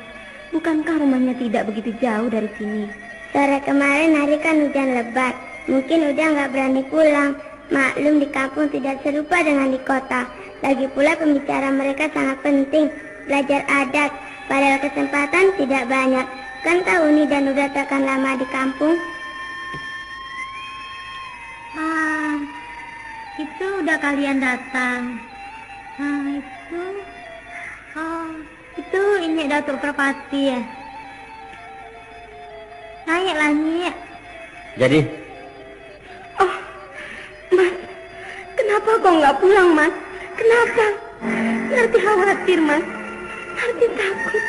Bukankah rumahnya tidak begitu jauh dari sini? Sore kemarin hari kan hujan lebat. Mungkin Uda nggak berani pulang. Maklum, di kampung tidak serupa dengan di kota. Lagi pula, pembicaraan mereka sangat penting, belajar adat, padahal kesempatan tidak banyak. Kan tahu Uni dan Uda takkan lama di kampung. Ah, itu Uda kalian datang. Ah, itu. Oh. Itu Inyo Datuak Perpati, eh. Naiklah, Nyek. Jadi? Oh, Mas, kenapa kau nggak pulang, Mas? Kenapa? Narti khawatir, Mas. Narti takut.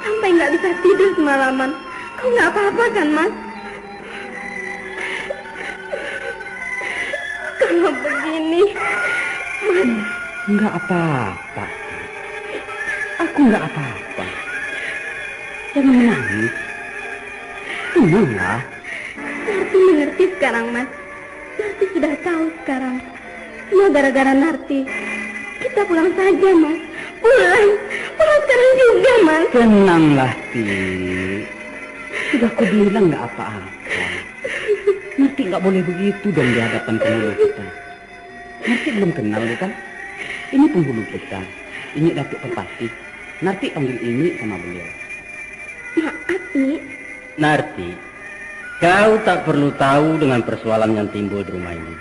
Sampai nggak bisa tidur semalaman. Kau nggak apa-apa kan, Mas? Kalau begini, Mas. Enggak apa-apa. Aku enggak apa-apa. Jangan menangis. Tenanglah. Narti mengerti sekarang, Mas. Narti sudah tahu sekarang. Semua gara-gara Narti. Kita pulang saja, Mas. Pulang. Pulang sekarang juga, Mas. Tenanglah, Ti. Sudah ku bilang nggak apa-apa. Narti nggak boleh begitu dong di hadapan penghulu kita. Narti belum kenal, bukan? Ini penghulu kita. Ini Datuak Perpati. Narti panggil Inyek sama beliau. Maaf, Nyek. Narti, kau tak perlu tahu dengan persoalan yang timbul di rumah ini.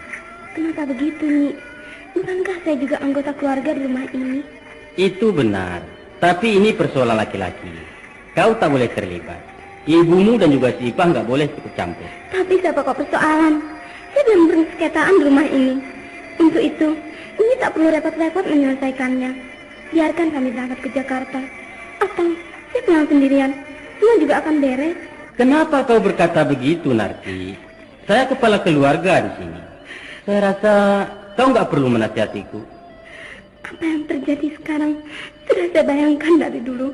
Kenapa begitu, Nyek? Bukankah saya juga anggota keluarga di rumah ini? Itu benar, tapi ini persoalan laki-laki. Kau tak boleh terlibat. Ibumu dan juga si Ipah nggak boleh ikut campur. Tapi siapa kok persoalan? Saya belum pernah seketaan di rumah ini. Untuk itu, ini tak perlu repot-repot menyelesaikannya. Biarkan kami berangkat ke Jakarta. Atau saya pulang sendirian. Semua juga akan beres. Kenapa kau berkata begitu, Narti? Saya kepala keluarga di sini. Saya rasa kau nggak perlu menasihatiku. Apa yang terjadi sekarang sudah saya bayangkan dari dulu.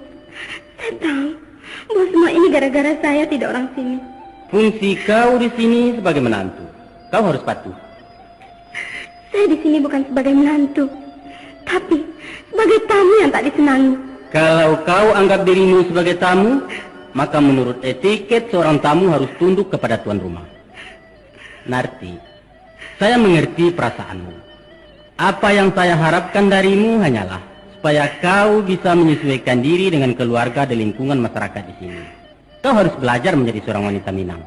Saya tahu bahwa semua ini gara-gara saya tidak orang sini. Fungsi kau di sini sebagai menantu. Kau harus patuh. Saya di sini bukan sebagai menantu, tapi sebagai tamu yang tak disenangi. Kalau kau anggap dirimu sebagai tamu, maka menurut etiket seorang tamu harus tunduk kepada tuan rumah. Narti, saya mengerti perasaanmu. Apa yang saya harapkan darimu hanyalah supaya kau bisa menyesuaikan diri dengan keluarga dan lingkungan masyarakat di sini. Kau harus belajar menjadi seorang wanita Minang.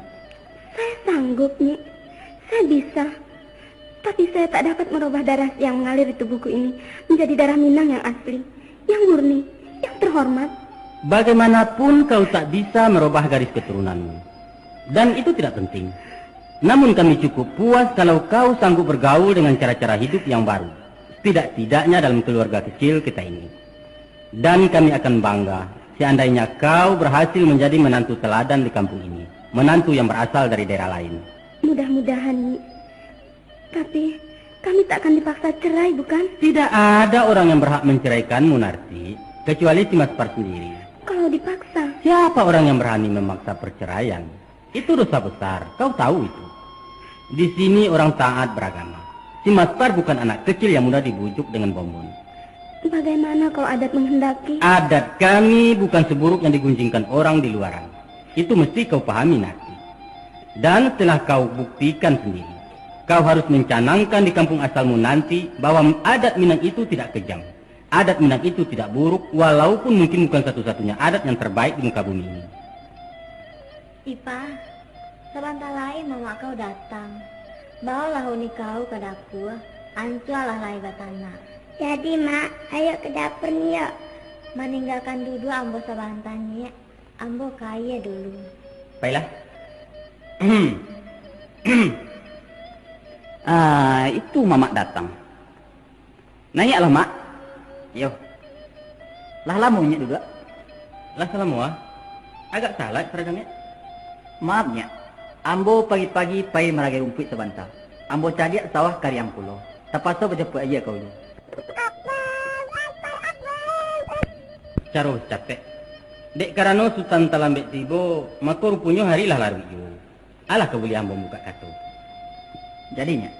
Saya sanggup, Nyek. Saya bisa. Tapi saya tak dapat merubah darah yang mengalir di tubuhku ini menjadi darah Minang yang asli, yang murni, yang terhormat. Bagaimanapun kau tak bisa merubah garis keturunanmu. Dan itu tidak penting. Namun kami cukup puas kalau kau sanggup bergaul dengan cara-cara hidup yang baru. Setidak-tidaknya dalam keluarga kecil kita ini. Dan kami akan bangga, seandainya kau berhasil menjadi menantu teladan di kampung ini, menantu yang berasal dari daerah lain. Mudah-mudahan, Nyi. Tapi, kami tak akan dipaksa cerai, bukan? Tidak ada orang yang berhak menceraikanmu, Narti, kecuali si Mas Par sendiri. Kalau dipaksa? Siapa orang yang berani memaksa perceraian? Itu dosa besar, kau tahu itu. Di sini orang taat beragama. Si Mas Par bukan anak kecil yang mudah dibujuk dengan bonbon. Bagaimana kalau adat menghendaki? Adat kami bukan seburuk yang digunjingkan orang di luaran. Itu mesti kau pahami, Narti. Dan setelah kau buktikan sendiri, kau harus mencanangkan di kampung asalmu nanti bahwa adat Minang itu tidak kejam. Adat Minang itu tidak buruk, walaupun mungkin bukan satu-satunya adat yang terbaik di muka bumi ini. Ipa, sabanta lai mamak kau datang. Baolah uni kau ka dapua, ancualah lai batanak. Jadi, Mak, ayo ka dapur ni, yok. Maninggakan duduak ambo sabanta, Nyek. Ambo ka aia dulu. Pailah. Ah, itu mamak datang. Naiaklah, Mak. Iyo. Lah lamo Nyek duduak? Lah salamo, ah. Agak talat, Paragang Nyek. Maaf, Nyek. Ambo pagi-pagi pai maragai rumpuik sabanta. Ambo caliak sawah kariang pulo. Tapaso bajapuik aia ka ulu. Caro capek. Dek karano Sutan talambek tibo, mako ruponyo hari lah laruik juo. Alah ka buliah ambo mambukak kato. Jadi, Nyek.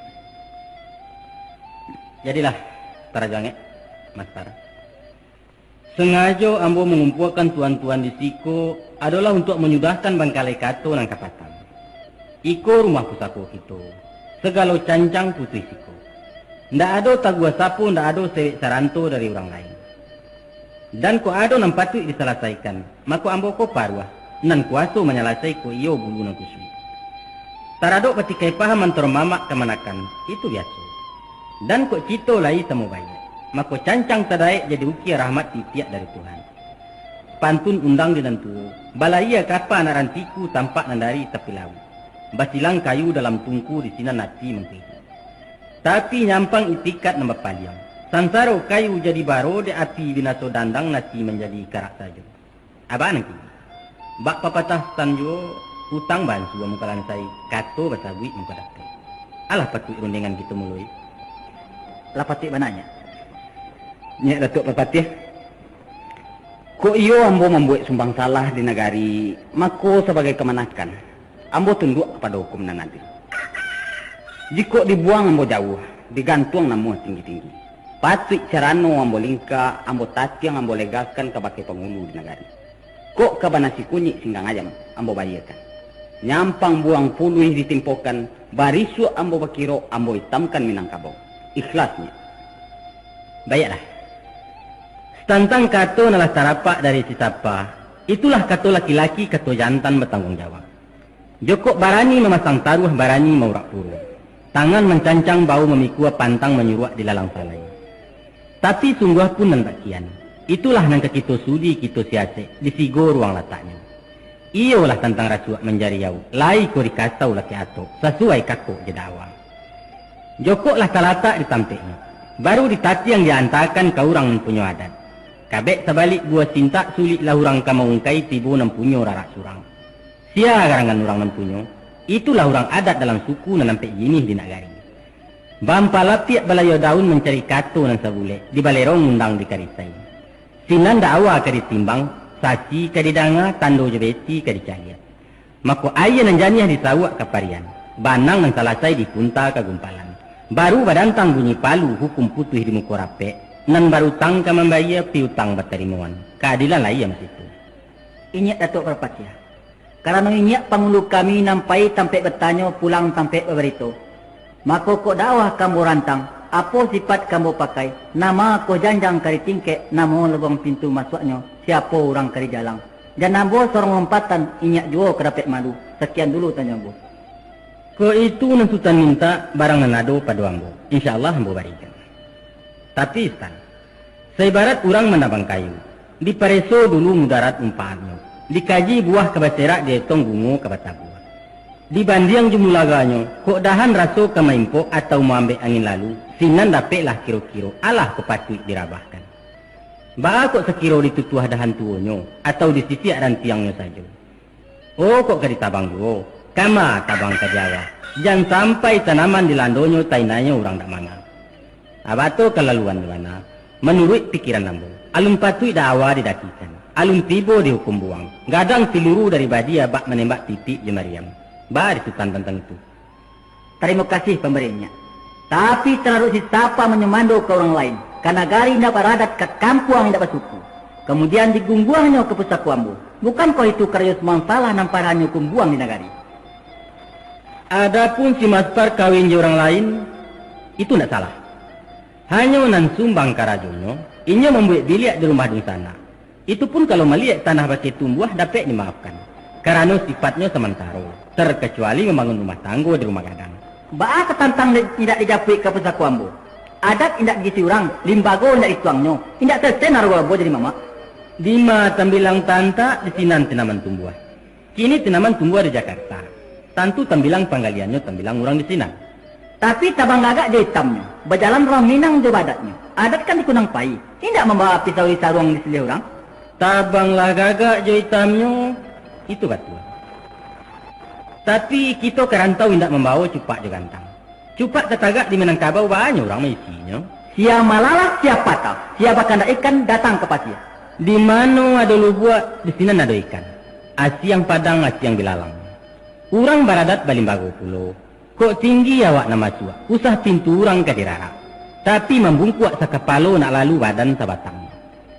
Jadilah, Paragang Nyek, Mas Par. Sangajo ambo mangumpuakan tuan-tuan di siko adolah untuak manyudahkan bangkalai kato nan ka patang. Iko rumah pusako kito, sagalo cancang putuih siko. Ndak ado taguah sapo, ndak ado sewek saranto dari urang lain. Dan kok ado nan patuik disalasaikan, mako ambo ko paruah, nan kuwaso manyalasai kok iyo bulu nan kusuik. Taradok batikai paham antaro mamak kamanakan, itu biaso. Dan kok cito lai samo baiak, mako cancang tadaek jadi ukia rahmat titiak dari Tuhan. Pantun undang di nan tuo, balayia kapa anak rantiku tampak nan dari tapi lauik. Basilang kayu dalam tungku di sinan ati mangkuiku. Tapi nyampang itikat nan bapaliang. Sansaro kayu jadi baro dek api binaso dandang nasi manjadi karak sajo. Abah nan kini. Bak papatah Sutan juo, utang bansu ambo ka lansai, kato basabuik mangko dapek. Alah patuik rundiangan kito muloi. Lah patuik bana, Nyek. Nyek Datuak Parpatiah. Kok iyo ambo mambuek sumbang salah di nagari, mako sabagai kamanakan, ambo tunduak kapado hukum nan adil. Jikok dibuang ambo jauah, digantuang namuah tinggi-tinggi. Patuik carano ambo lingka, ambo tatiang, ambo legakan kabake pangulu di nagari. Kok ka banasi kunyik singgang ayam, ambo bayiakan. Nyampang buang puluih ditimpokan, barisuak ambo bakirok, ambo itamkan Minangkabau. Ikhlasnyo. Baiaklah. Tantang kato nan lah tarapak dari si Sapa, itulah kato laki-laki, kato jantan batangguang jawab. Jokok barani mamasang taruah, barani maurak puro. Tangan mancancang, bau mamikua, pantang manyuruak di lalang salai. Tapi sungguah pun nan bak kian, itulah nan ka kito sudi, kito siasek, di sigo ruang lataknyo. Iyolah tantang rasuak manjariau, lai ko dikasau laki atok, sasuai kakok jo dakwa. Jokok lah talatak di tampeknyo, baru ditatiang diantakan ka urang nan punyo adat. Kabek sabalik buah sintak, sulik lah urang ka maungkai, tibo nan punyo rarak surang. Sia garangan urang nan punyo, itulah urang adat dalam suku nan ampek jinih di nagari. Bampalapiak balayo daun mancari kato nan sabulek, di balerong undang di karisai. Sinan dakwa ka ditimbang, sasi ka didanga, tando jo beti ka dicaliak. Mako aia nan janiah disawuak ka parian, banang nan salasai dipunta ka gumpalan. Baru badantang bunyi palu, hukum putuih di muko rapek, nan barutang ka mambayia, piutang batarimoan. Kaadilan lai yang situ. Inyiak Datuak Parpatiah. Karano inyiak pangulu kami nan pai tampek batanyo, pulang tampek babarito. Mako kok dakwah ka ambo rantang, apo sipat ka ambo pakai, nan ma ko janjang ka ditingkek, nan ma lubang pintu masuaknyo, siapo urang ka dijalang. Jan ambo sorong lompatan, inyiak juo ka dapek malu. Sakian dulu tanyo ambo. Kok itu nan Sutan mintak, barang nan ado pado ambo, insya Allah ambo barikan. Tapi, Sutan, saibarat urang manabang kayu, dipareso dulu mudarat manfaatnyo, dikaji buah ka baserak, dietong bungo ka batabuah. Dibandiang jo mulaganyo, kok dahan raso ka maimpok atau maambek angin lalu, Sinan dapeklah kiro-kiro, alah kok patuik dirabahkan. Baa kok sakiro ditutuah dahan tuonyo, atau disisiak rantiangnyo sajo? Oh, kok ka ditabang juo, kama tabang ka diawa, jan sampai tanaman di landonyo tainainyo urang dak manga. Abato kalaluan di bana, manuruik pikiran ambo, alun patuik dak awa didakikan, alun tibo dihukum buang, gadang siluru dari badia bak manembak titik jo mariam. Baa di Sutan tantang itu? Tarimo kasih pambari inyiak. Tapi, taradok si Sapa manyumando ka urang lain, ka nagari indak baradat, ka kampuang indak basuku, kamudian digungguangnyo ka pusako ambo, bukankoh itu karajo sumang salah nan padahal nyo hukum buang di nagari? Adapun si Maspar kawin jo urang lain, itu indak salah. Hanyo nan sumbang karajonyo, inyo mambuek biliak di rumah dunsanak. Itu pun kalau maliek tanah bakeh tumbuah dapek dimaafkan, karano sifatnyo samantaro, terkecuali mambangun rumah tanggo di rumah gadang. Baa ka tantang di-, indak dijapuik ka pusako ambo? Adat indak diisi urang, limbago indak dituangnyo, indak selesai narago ambo jadi mamak. Dima tambilang tantak, di sinan tanaman tumbuah. Kini tanaman tumbuah di Jakarta. Tantu tambilang panggaliannyo tambilang urang di sinan. Tapi tabang gagak jo itamnyo, bajalan urang Minang jo badatnyo. Adat kan di Kunang Pai, indak mambawa pisau di saruang di silih urang. Tabanglah gagak jo itamnyo, itu batua. Tapi kito ka rantau indak mambawo cupak jo gantang. Cupak tatagak di Minangkabau banyak urang maisinyo. Sia malalah, sia patah, sia bakandak ikan datang ka pasia. Di mano ado lubuak, di sinan ado ikan. Asiang padang, asiang bilalang. Urang baradat balimbago pulo. Kok tinggi awak nan masuak, usah pintu urang ka dirarak. Tapi mambungkuak sakapalo nak lalu badan sabatang.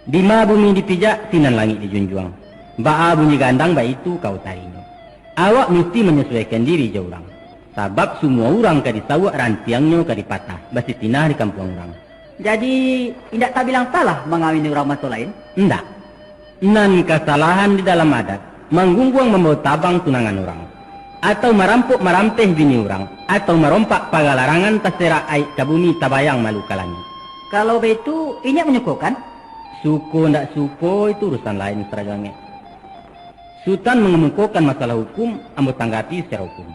Dima bumi dipijak, sinan langik dijunjuang. Baa bunyi gandang, baitu ka utarinyo. Awak musti manyasuaikan diri jo urang. Sabab sumua urang ka disauak, rantiangnyo ka dipatah, basitinah di kampuang urang. Jadi, indak tabilang salah mangawini urang banso lain? Indak. Nan kasalahan di dalam adat, manggungguang mambawo tabang tunangan urang, atau marampok marampeh bini urang, atau marompak paga larangan, taserak aik ka bumi, tabayang malu ka langik. Kalau baitu, inyiak manyukokan? Suko ndak suko, itu urusan lain, Sutan Rajo Angek. Sutan mangamukokan masalah hukum, ambo tanggapi sacaro hukum.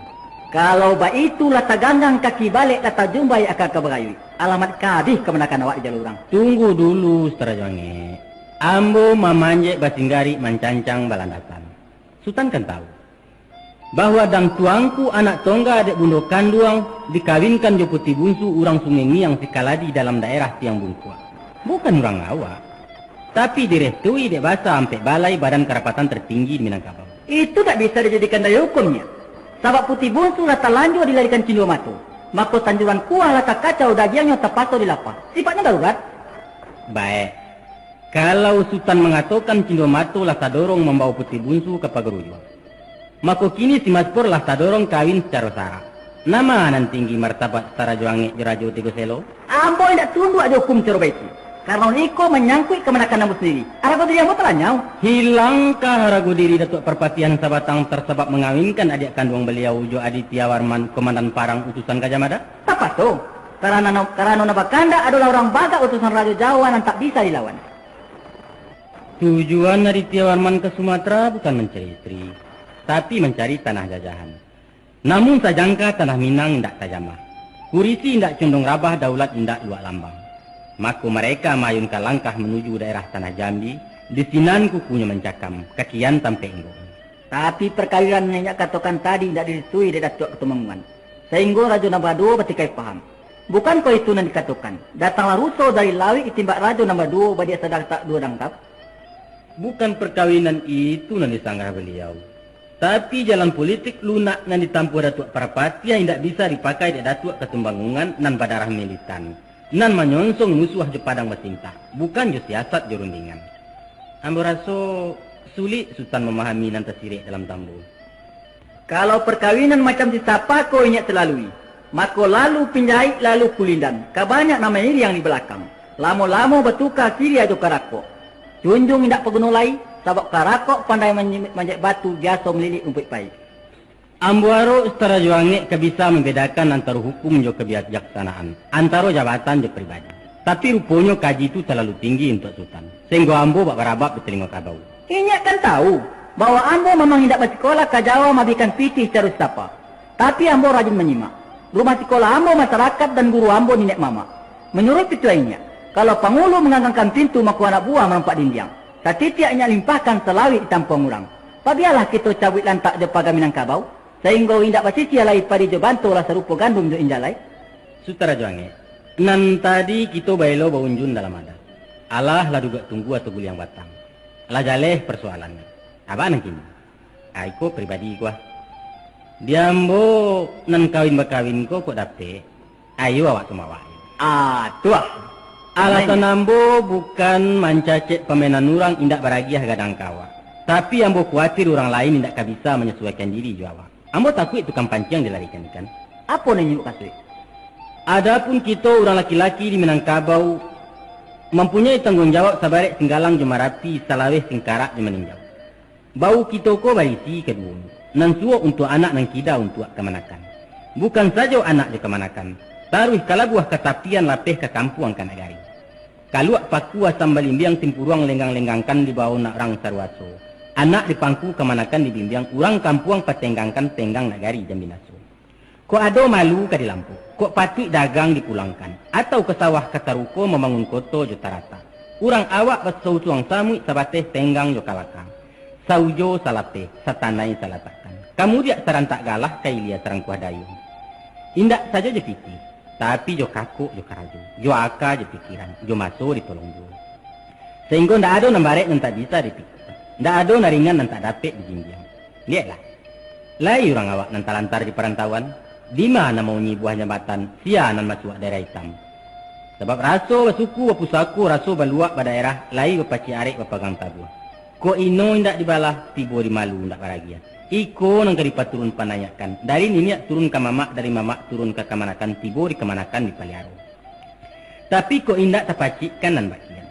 Kalau baitu, lah taganggang kaki balek, lah tajumbai aka ka bagayuik. Alamat ka abih kamanakan awak di jalua urang. Tunggu dulu, Sutan Rajo Angek. Ambo mamanjek basinggarik, mancancang balandasan. Sutan kan tahu, bahwa dang tuangku, anak tongga dek bundo kanduang, dikawinkan jo Puti Bunsu, urang Sungai Ngiang Sikaladi, dalam daerah Tiang Bungkuak. Bukan urang awak, tapi direstui dek basa ampek balai, badan karapatan tertinggi di Minangkabau. Itu dak bisa dijadikan dalil hukumnya, sabab Puti Bunsu lah talanjua dilarikan Cindua Mato, mako tanjuran kuah lah takacau, dagiangnyo tapaso dilapah. Sifatnyo darurat. Baik, kalau Sutan mangatokan Cindua Mato lah tadorong mambawo Puti Bunsu ka Pagarujuang, mako kini si Maspur lah tadorong kawin sacaro sara. Nama nan tinggi martabat Sutan Rajo Angek jo Rajo Tigo Selo? Ambo indak tunduak jo hukum caro baitu, karano iko manyangkuik kamanakan ambo sandiri. Arago diri ambo talanyau. Hilangkah arago diri Datuak Parpatiah Sabatang, tasabab mangawinkan adiak kanduang baliau jo Aditya Warman, komandan parang utusan Gajah Mada? Tapaso, karano, karano nan bakandak adolah urang bagak utusan Rajo Jawa nan tak bisa dilawan. Tujuan Aditya Warman ka Sumatera bukan mancari istri, tapi mancari tanah jajahan. Namun sajangka tanah Minang indak tajamah, kurisi indak condong rabah, daulat indak luak lambang. Mako, mareka maayunkan langkah manuju daerah Tanah Jambi, di sinan kukunyo mancakam, kakian tampek inggoknyo. Tapi parkawinan nan inyiak katokan tadi indak direstui dek Datuak Katumanggungan, sainggo Rajo Nan Baduo batikai paham. Bukankoh itu nan dikatokan, datanglah ruso dari lauik ditimbak Rajo Nan Baduo, badiak sadang tak duo dangkap? Bukan parkawinan itu nan disanggah baliau, tapi jalan politik lunak nan ditampuah Datuak Parpatiah indak bisa dipakai dek Datuak Katumanggungan nan badarah militan, nan manyonsong musuah jo padang basintak, bukan jo siasat jo rundingan. Ambo raso, sulik Sutan mamahami nan tasirek dalam tambo. Kalau parkawinan macam si Sapa ko inyiak talalui, mako lalu pinjaik, lalu kulindan, ka banyak nan mairiang di balakang. Lamo-lamo batuka siriah jo karakok. Junjuang indak paguno lai, sabab karakok pandai manyi-, manjek batu, biaso malilik rumpuik paik. Ambo arok Sutan Rajo Angek ka bisa mambedakan antaro hukum jo kabijaksanaan, antaro jabatan jo pribadi. Tapi ruponyo kaji tu talalu tinggi untuak Sutan, sainggo ambo bak barabab di talingo kabau. Inyiak kan tahu, bahwa ambo mamang indak basikolah ka Jawa maabihkan pitih caro si Sapa. Tapi ambo rajin manyimak. Rumah sikolah ambo masarakat, dan guru ambo niniak mamak. Manuruik pituah inyiak, kalau pangulu manggangkan pintu, mako anak buah marompak dindiang. Satitiak inyiak limpahkan, salawik ditampuang urang. Pabialah kito cabuik lantak jo paga Minangkabau, sainggo indak basisiah lai padi jo banto, lah sarupo gandum jo injalai. Sutara jo angek, nan tadi kito baelo baunjun dalam adat. Alah lah duduak tunggu atau guliang batang. Lah jaleh parsoalannyo. Abak nan kini. Ah, iko pribadi ko ah. Di ambo nan kawin bakawin ko kok dapek, ayo awak tu mawak. Ah, tu ah. Alasan ambo bukan mancacek pamenan urang indak baragiah gadang ka awak. Tapi ambo kuatir urang lain indak ka bisa manyasuaikan diri jo awak. Ambo takuik tukang panciang dilarikan ikan. Apo nan inyiak kasuik? Adapun kito urang laki-laki di Minangkabau, mampunyoi tangguang jawab sabarek Singgalang jo Marapi, salaweh Singkarak jo Maninjau. Bau kito ko barisi kaduonyo, nan suok untuak anak, nan kida untuak kamanakan. Bukan sajo anak jo kamanakan, taruih kalabuah ka tapian, lapeh ka kampuang ka nagari. Kaluak paku asam balimbiang, timpuruang lenggang-lenggangkan, dibao nak urang saruaso. Anak dipangku, kamanakan dibimbiang, urang kampuang patenggangkan, tenggang nagari jan binaso. Kok ado malu ka dilampok, kok patuik dagang dipulangkan, atau ka sawah ka taruko, mambangun koto jo tarata. Urang awak basausuang samuik, sabateh tenggang jo kalakang. Saujo salapeh, satanai salatakan. Ka mudiak sarantak galah, ka ilia sarangkuah dayuang. Indak sajo jo pitih, tapi jo kakok jo karajo, jo aka jo pikiran, jo maso ditolong juo. Sainggo ndak ado nan barek nan tak bisa dipikiran, ndak ado nan ringan nan tak dapek dijinjiang. Lieklah, lai urang awak nan talantar di parantauan, dima nan maunyi buah jambatan, sia nan masuak daerah itam. Sabab raso basuku bapusako, raso baluak badaerah, lai bapacik arek bapagang tabuah. Kok ino indak dibalah, tibo di malu indak baragiah. Iko nan ka dipaturun panaiakkan, dari niniak turun ka mamak, dari mamak turun ka kamanakan, tibo di kamanakan dipaliaro. Tapi kok indak tapacikkan nan bakian,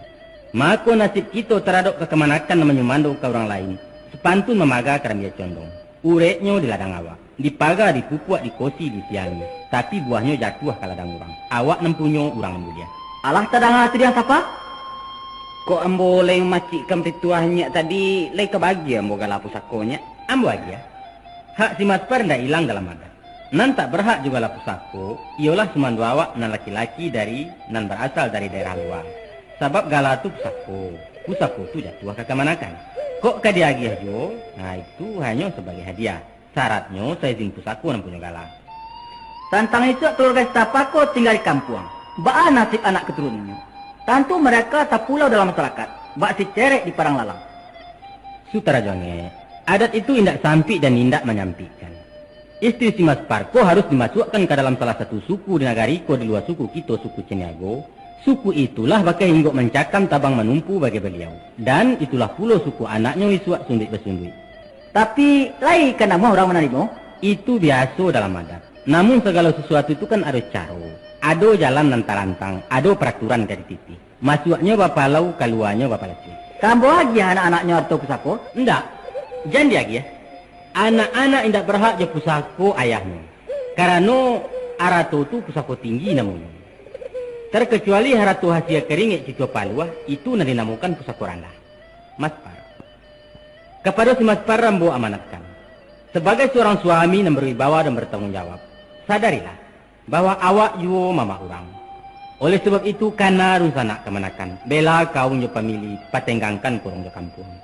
mako nasib kito taradok ka kamanakan nan manyumando ka urang lain, sapantun mamaga karambia condong. Ureknyo di ladang awak, dipaga, dipupuak, dikosi, disiangi, tapi buahnyo jatuah ka ladang urang. Awak nan punyo, urang nan buliah. Alah tadanga tu diang sapa? Kok ambo lai mamacikkan pituah inyiak tadi, lai ka bagi ambo galah pusako inyiak? Ambo agiah. Hak si Maspar ndak ilang dalam adat. Nan tak barhak jo galah pusako, iyolah sumando awak nan laki-laki dari, nan barasal dari daerah lua. Sabab galah tu pusako, pusako tu jatuah ka kamanakan. Kok ka diagiah juo, nah itu hanyo sabagai hadiah. Saratnyo saizin pusako nan punyo galah. Tantang isuak kaluarga si Tapa ko tingga di kampuang, baa nasib anak katurunan inyo? Tantu mereka tapulau dalam masarakat, bak si Cerek di Padang Lalang. Sutara jo angek, adat itu indak sampik dan indak manyampikkan. Istri si Maspar ko harus dimasuakkan ka dalam salah satu suku di nagari ko di lua suku kito, suku Caniago. Suku itulah bakeh inggok mancakam, tabang manumpu bagai baliau. Dan itulah pulo suku anaknyo isuak sunduik basunduik. Tapi, lai ka namuah urang manarimo? Itu biaso dalam adat. Namun sagalo sasuatu tu kan ado caro, ado jalan nan tarantang, ado paraturan ka dititih. Masuaknyo bapalau, kaluanyo bapalasuik. Ka ambo agiah anak-anaknyo arato pusako? Indak, jan diagiah. Anak-anak indak barhak jo pusako ayahnyo, karano arato tu pusako tinggi namonyo. Tarkacuali harato hasia karingek cucua paluah, itu nan dinamokan pusako randah. Maspar. Kapado si Maspar ambo amanatkan, sabagai surang suami nan barwibawa dan bartangguang jawab, sadarilah bahwa awak juo mamak urang. Oleh sabab itu, kana dunsanak kamanakan, bela kaum jo pamili, patenggangkan kurong jo kampuang.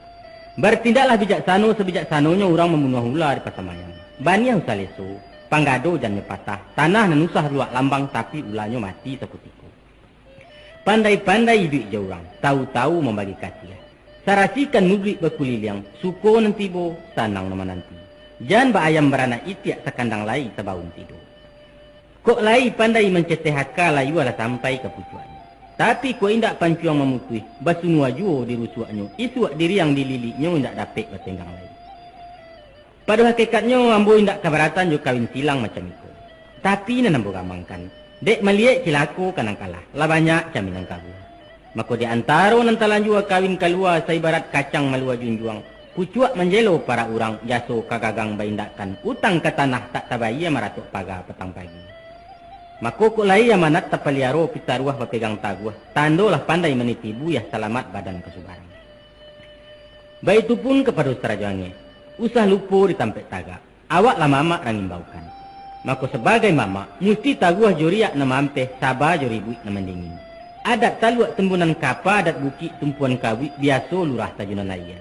Bartindaklah bijaksano, sabijaksanonyo urang mambunuah ula di pasamaian. Baniah usah leso, panggado jannyo patah, tanah nan usah luak lambang, tapi ulanyo mati sakutiko. Pandai-pandai iduik jo urang, tawu-tawu mambagi kasiah. Sarasikan muduik bakuliliang, suko nan tibo, sanang nan mananti. Jan baayam baranak itiak, sakandang lai sabaun tido. Kok lai pandai manceteh aka, layualah sampai ka pucuaknyo. Tapi kok indak pancuang mamutuih, basunua juo di rusuaknyo, isuak diriang di liliknyo indak dapek batenggang lai. Pado hakikatnyo, ambo indak kabaratan jo kawin silang macam iko. Tapi nan ambo gamangkan, dek maliek cilako ka nan kalah, lah banyak camin nan kabuah. Mako di antaro nan talanjua kawin kalua, saibarat kacang malua junjuang, pucuak manjelo parak urang, jaso ka gagang baindakkan, utang ka tanah tak tabayia, maratok paga patang pagi. Mako kok lai amanat tapaliaro, pitaruah bapegang taguah, tandolah pandai maniti buiah, salamat badan ka subarang. Baitu pun kapado sarajo angek, usah lupo di tampek tagak, awak lah mamak rang imbaukan. Mako sabagai mamak, musti taguah jo riak nan maampeh, saba jo ribuik nan mandingin. Adat taluak tembunan kapa, adat bukik tumpuan kabuik, biaso lurah tajunan aia.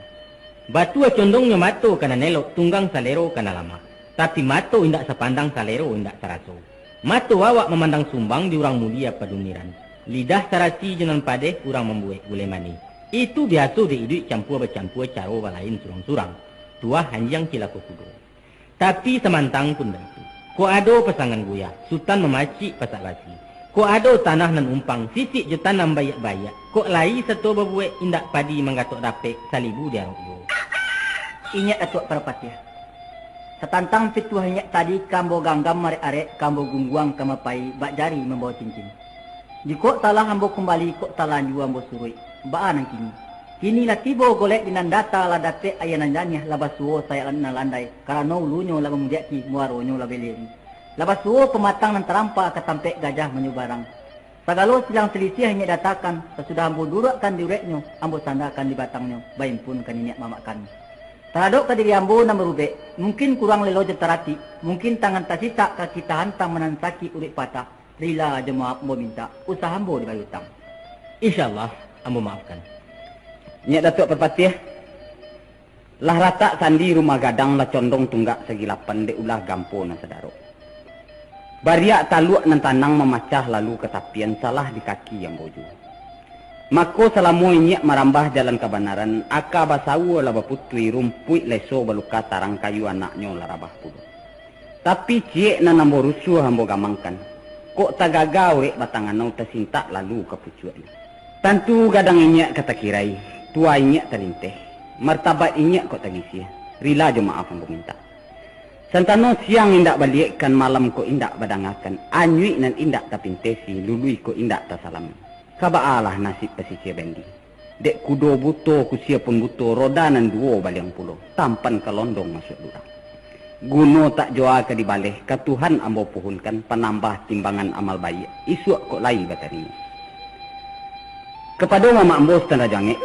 Batua condongnyo mato ka nan elok, tunggang salero ka nan lamak. Tapi mato indak sapandang, salero indak saraso. Mato awak mamandang sumbang, di urang mulia padumiran. Lidah sarasi jo nan padeh, urang mambuwek gulai manih. Itu biaso dek iduik campua-bacampua, caro balain surang-surang. Tuah anjiang cilako kudo. Tapi samantang pun baitu. Kok ado pasangan guyah, sutan mamacik pasak basi. Kok ado tanah nan umpang, sisik jo tanam baiak-baiak. Kok lai sato babuwek, indak padi manggatok dapek, salibu diarok juo. Inyiak Datuak Parpatiah. Satantang pituah inyiak tadi ka ambo ganggam arek-arek, ka ambo gungguang ka mapai, bak jari mambawo cincin. Jikok salah ambo kumbali, kok talanjua ambo suruik, baa nan kini? Kini lah tibo golek di nan data, lah dapek aia nan janiah, lah basuo sayok nan landai, karano ulunyo lah mamudiak ki, muaronyo lah beliri. Lah basuo pamatang nan tarampa, ka tampek gajah manyubarang. Sagalo silang silisiah inyiak datakan, sasudah ambo duruakkan di ureknyo, ambo sandakan di batangnyo, baimpun ka niniak mamak kami. Taradok ka diri ambo nan barubek, mungkin kurang lelo jo taratik, mungkin tangan tasitak, kaki tahantang, badan sakik, uruik patah, rila jo maaf ambo mintak, usah ambo dibayia utang. Insya Allah, ambo maafkan. Nyiak Datuak Parpatiah, lah ratak sandi rumah gadang, lah condong tunggak sagilapan dek ulah gampo nan sadarok. Bariak taluak nan tanang mamacah lalu ka tapian, salah di kaki ambo juo. Mako, salamo inyiak marambah jalan kabanaran, aka basawa lah baputuih, rumpuik leso baluka tarang, kayu anaknyo lah rabah pulo. Tapi, ciek nan ambo rusuah ambo gamangkan, kok tagaga urek batang anau, tasintak lalu ka pucuaknyo. Tantu gadang inyiak ka takirai, tuah inyiak talinteh, martabat inyiak kok tagisia, rila jo maaf ambo mintak. Santano siang indak baliekkan, malam kok indak badangakan, anyuik nan indak tapintesi, lului kok indak tasalami. Ka baalah nasib pasisia bandi. Dek kudo buto, kusia pun buto, roda nan duo baliang pulo, tampan ka londong masuak lurang. Guno tak jua ka dibaleh, ka Tuhan ambo puhunkan, panambah timbangan amal baiak, isuak kok lai batarimo. Kapado mamak ambo Sutan Rajo Angek,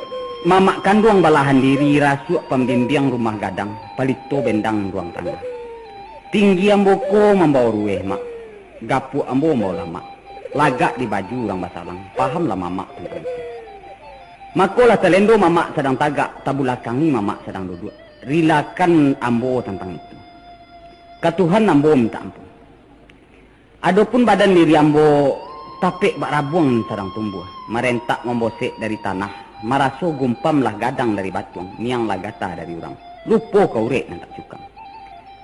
mamak kanduang balahan diri, rasuak pambimbiang rumah gadang, palito bendang ruang tangah. Tinggi ambo ko mambawo ruweh, Mak. Gapuak ambo mambawo lamak. Lagak di baju urang basalang, pahamlah mamak tantang itu. Mako lah talendo mamak sadang tagak, tabulakangi mamak sadang duduak. Rilakan ambo tantang itu. Ka Tuhan ambo mintak ampun. Adopun badan diri ambo, tapek bak rabuang sadang tumbuah, marentak mambosek dari tanah, maraso gumpam lah gadang dari batuang, miang lah gata dari urang, lupo ka urek nan tak cukang.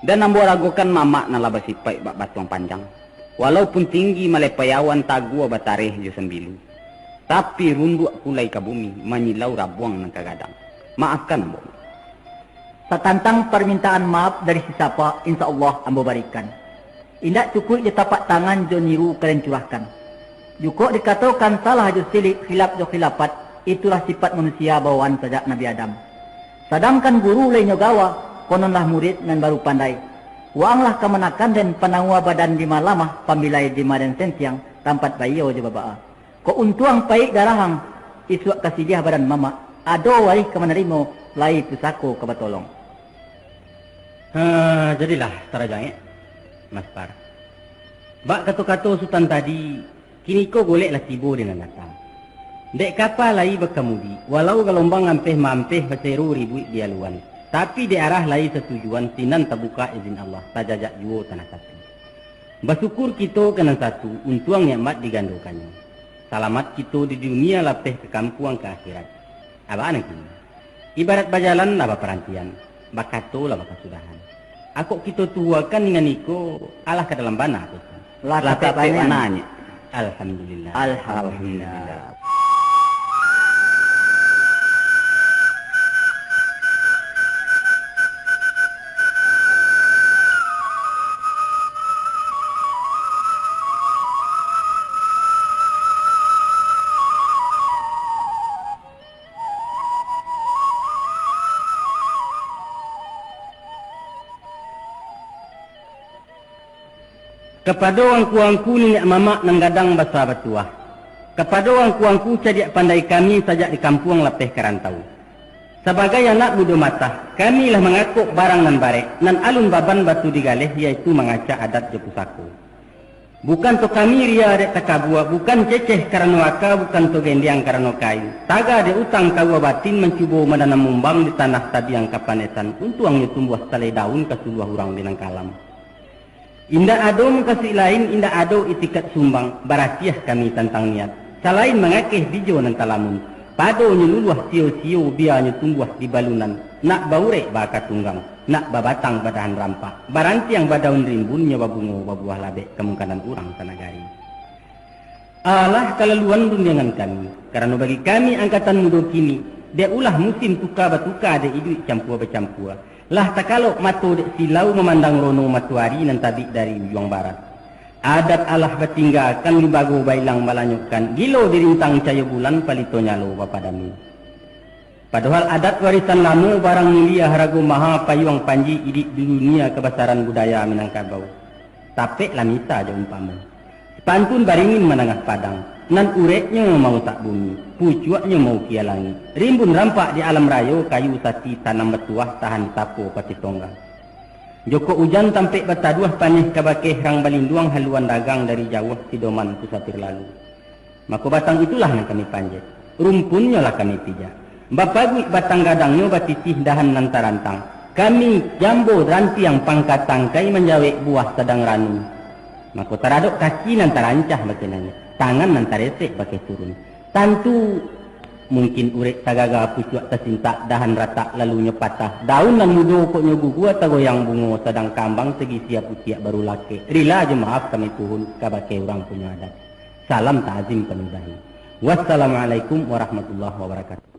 Dan ambo ragokan mamak nan lah basipaik bak batuang panjang, walaupun tinggi malepai awan, taguah batareh jo sambilu, tapi runduak pulai ka bumi, manyilau rabuang nan ka gadang. Maafkan ambo. Satantang parmintaan maaf dari si Sapa, insya Allah ambo barikan. Indak cukuik jo tapak tangan, jo niru kalian curahkan. Jukok dikatokan salah jo silik, khilaf jo khilafat, itulah sipat manusia bawaan sajak Nabi Adam. Sadangkan guru lai nyo gawa, kononlah murid nan baru pandai. Waanglah kamanakan den panawua badan di ma lamah, pambilai di ma den sentiang, tampat baiyo jo babaa. Kok untuang paik darahang, isuak ka siliah badan mamak, ado warih ka manarimo, lai pusako ka batolong. Ha, jadilah, Tarajo Angek, Mas Par. Bak kato-kato Sutan tadi, kiniko golek lah tibo di nan datang. Dek kapa lai bakamudi, walau galombang ampeh-maampeh, basero ribuik di aluan, tapi dek arah lai satujuan, sinan tabuka izin Allah, tajajak juo tanah tapi. Basukur kito ka nan satu, untuang nikmat digandokannyo. Salamat kito di dunia, lapeh ka kampuang ka akhirat. Abak nan kini, ibarat bajalan lah baparantian, bakato lah bakasudahan. Akok kito tuhuakan dengan iko, alah ka dalam bana ko. Lah tapek bana, Nyiak. Alhamdulillah. Alhamdulillah. Kapado angku-angku niniak mamak nan gadang basa batuah, kapado angku-angku cadiak pandai kami sajak di kampuang lapeh ka rantau. Sabagai anak mudo matah, kami lah mangakok barang nan barek, nan alun baban batu digaleh, yaitu mangacak adat jo pusako. Bukan to kami ria dek takabua, bukan ceceh karano aka, bukan to gendiang karano kain. Taga dek utang kaua batin mancubo mananam mumbang di tanah tabiang kapanesan, untuangnyo tumbuah salai daun ka suluah urang di nan kalam. Indak ado mukasuik lain, indak ado itikad sumbang, barasiah kami tantang niat. Salain mangakeh bijo nan talamun, padonyo luluah sio-sio, bianyo tumbuah di balunan, nak baurek baaka tunggang, nak babatang badahan rampak, barantiang badaun rimbun, nyo babungo babuah labek, kamungkanan urang sanagari. Alah kalaluan rundiangan kami, karano bagi kami angkatan mudo kini, dek ulah musim tuka batuka, dek iduik campua bacampua, lah takalok mato dek silau mamandang rono matoari nan tabik dari ujuang barat. Adat alah batinggakan, limbago bailang balanyokkan, gilo dirintang cayo bulan, palito nyalo bapadamu. Padohal adat warisan lamo, barang mulia harago maha, payuang panji iduik di dunia, kabasaran budaya Minangkabau. Tapek lah misa jo umpamo. Pantun baringin manangah padang, nan ureknyo mausak bumi, pucuaknyo maukia langik. Rimbun rampak di alam rayo, kayu sati tanam batuah, tahan sapo patih tonggang. Jokok ujan tampek bataduah, paneh kabakeh rang balinduang, haluan dagang dari jauah, pidoman kusapir lalu. Mako batang itulah nan kami panjek, rumpunnyo lah kami pijak. Bapaguik batang gadangnyo, batitih dahan nan tarantang. Kami jambo rantiang pangka tangkai, manjawek buah sadang ranum. Mako taradok kaki nan tarancah bakenanyo, tangan nan taresek bakeh turun. Tantu mungkin urek tagaga, pucuak tasintak, dahan ratak lalunyo patah. Daun nan mudo kok nyo gugua, tagoyang bungo sadang kambang, sagisia putiak baru lakek. Rila jo maaf kami puhun, kabakeh urang punyo adat. Salam takzim panudahi. Wassalamualaikum warahmatullahi wabarakatuh.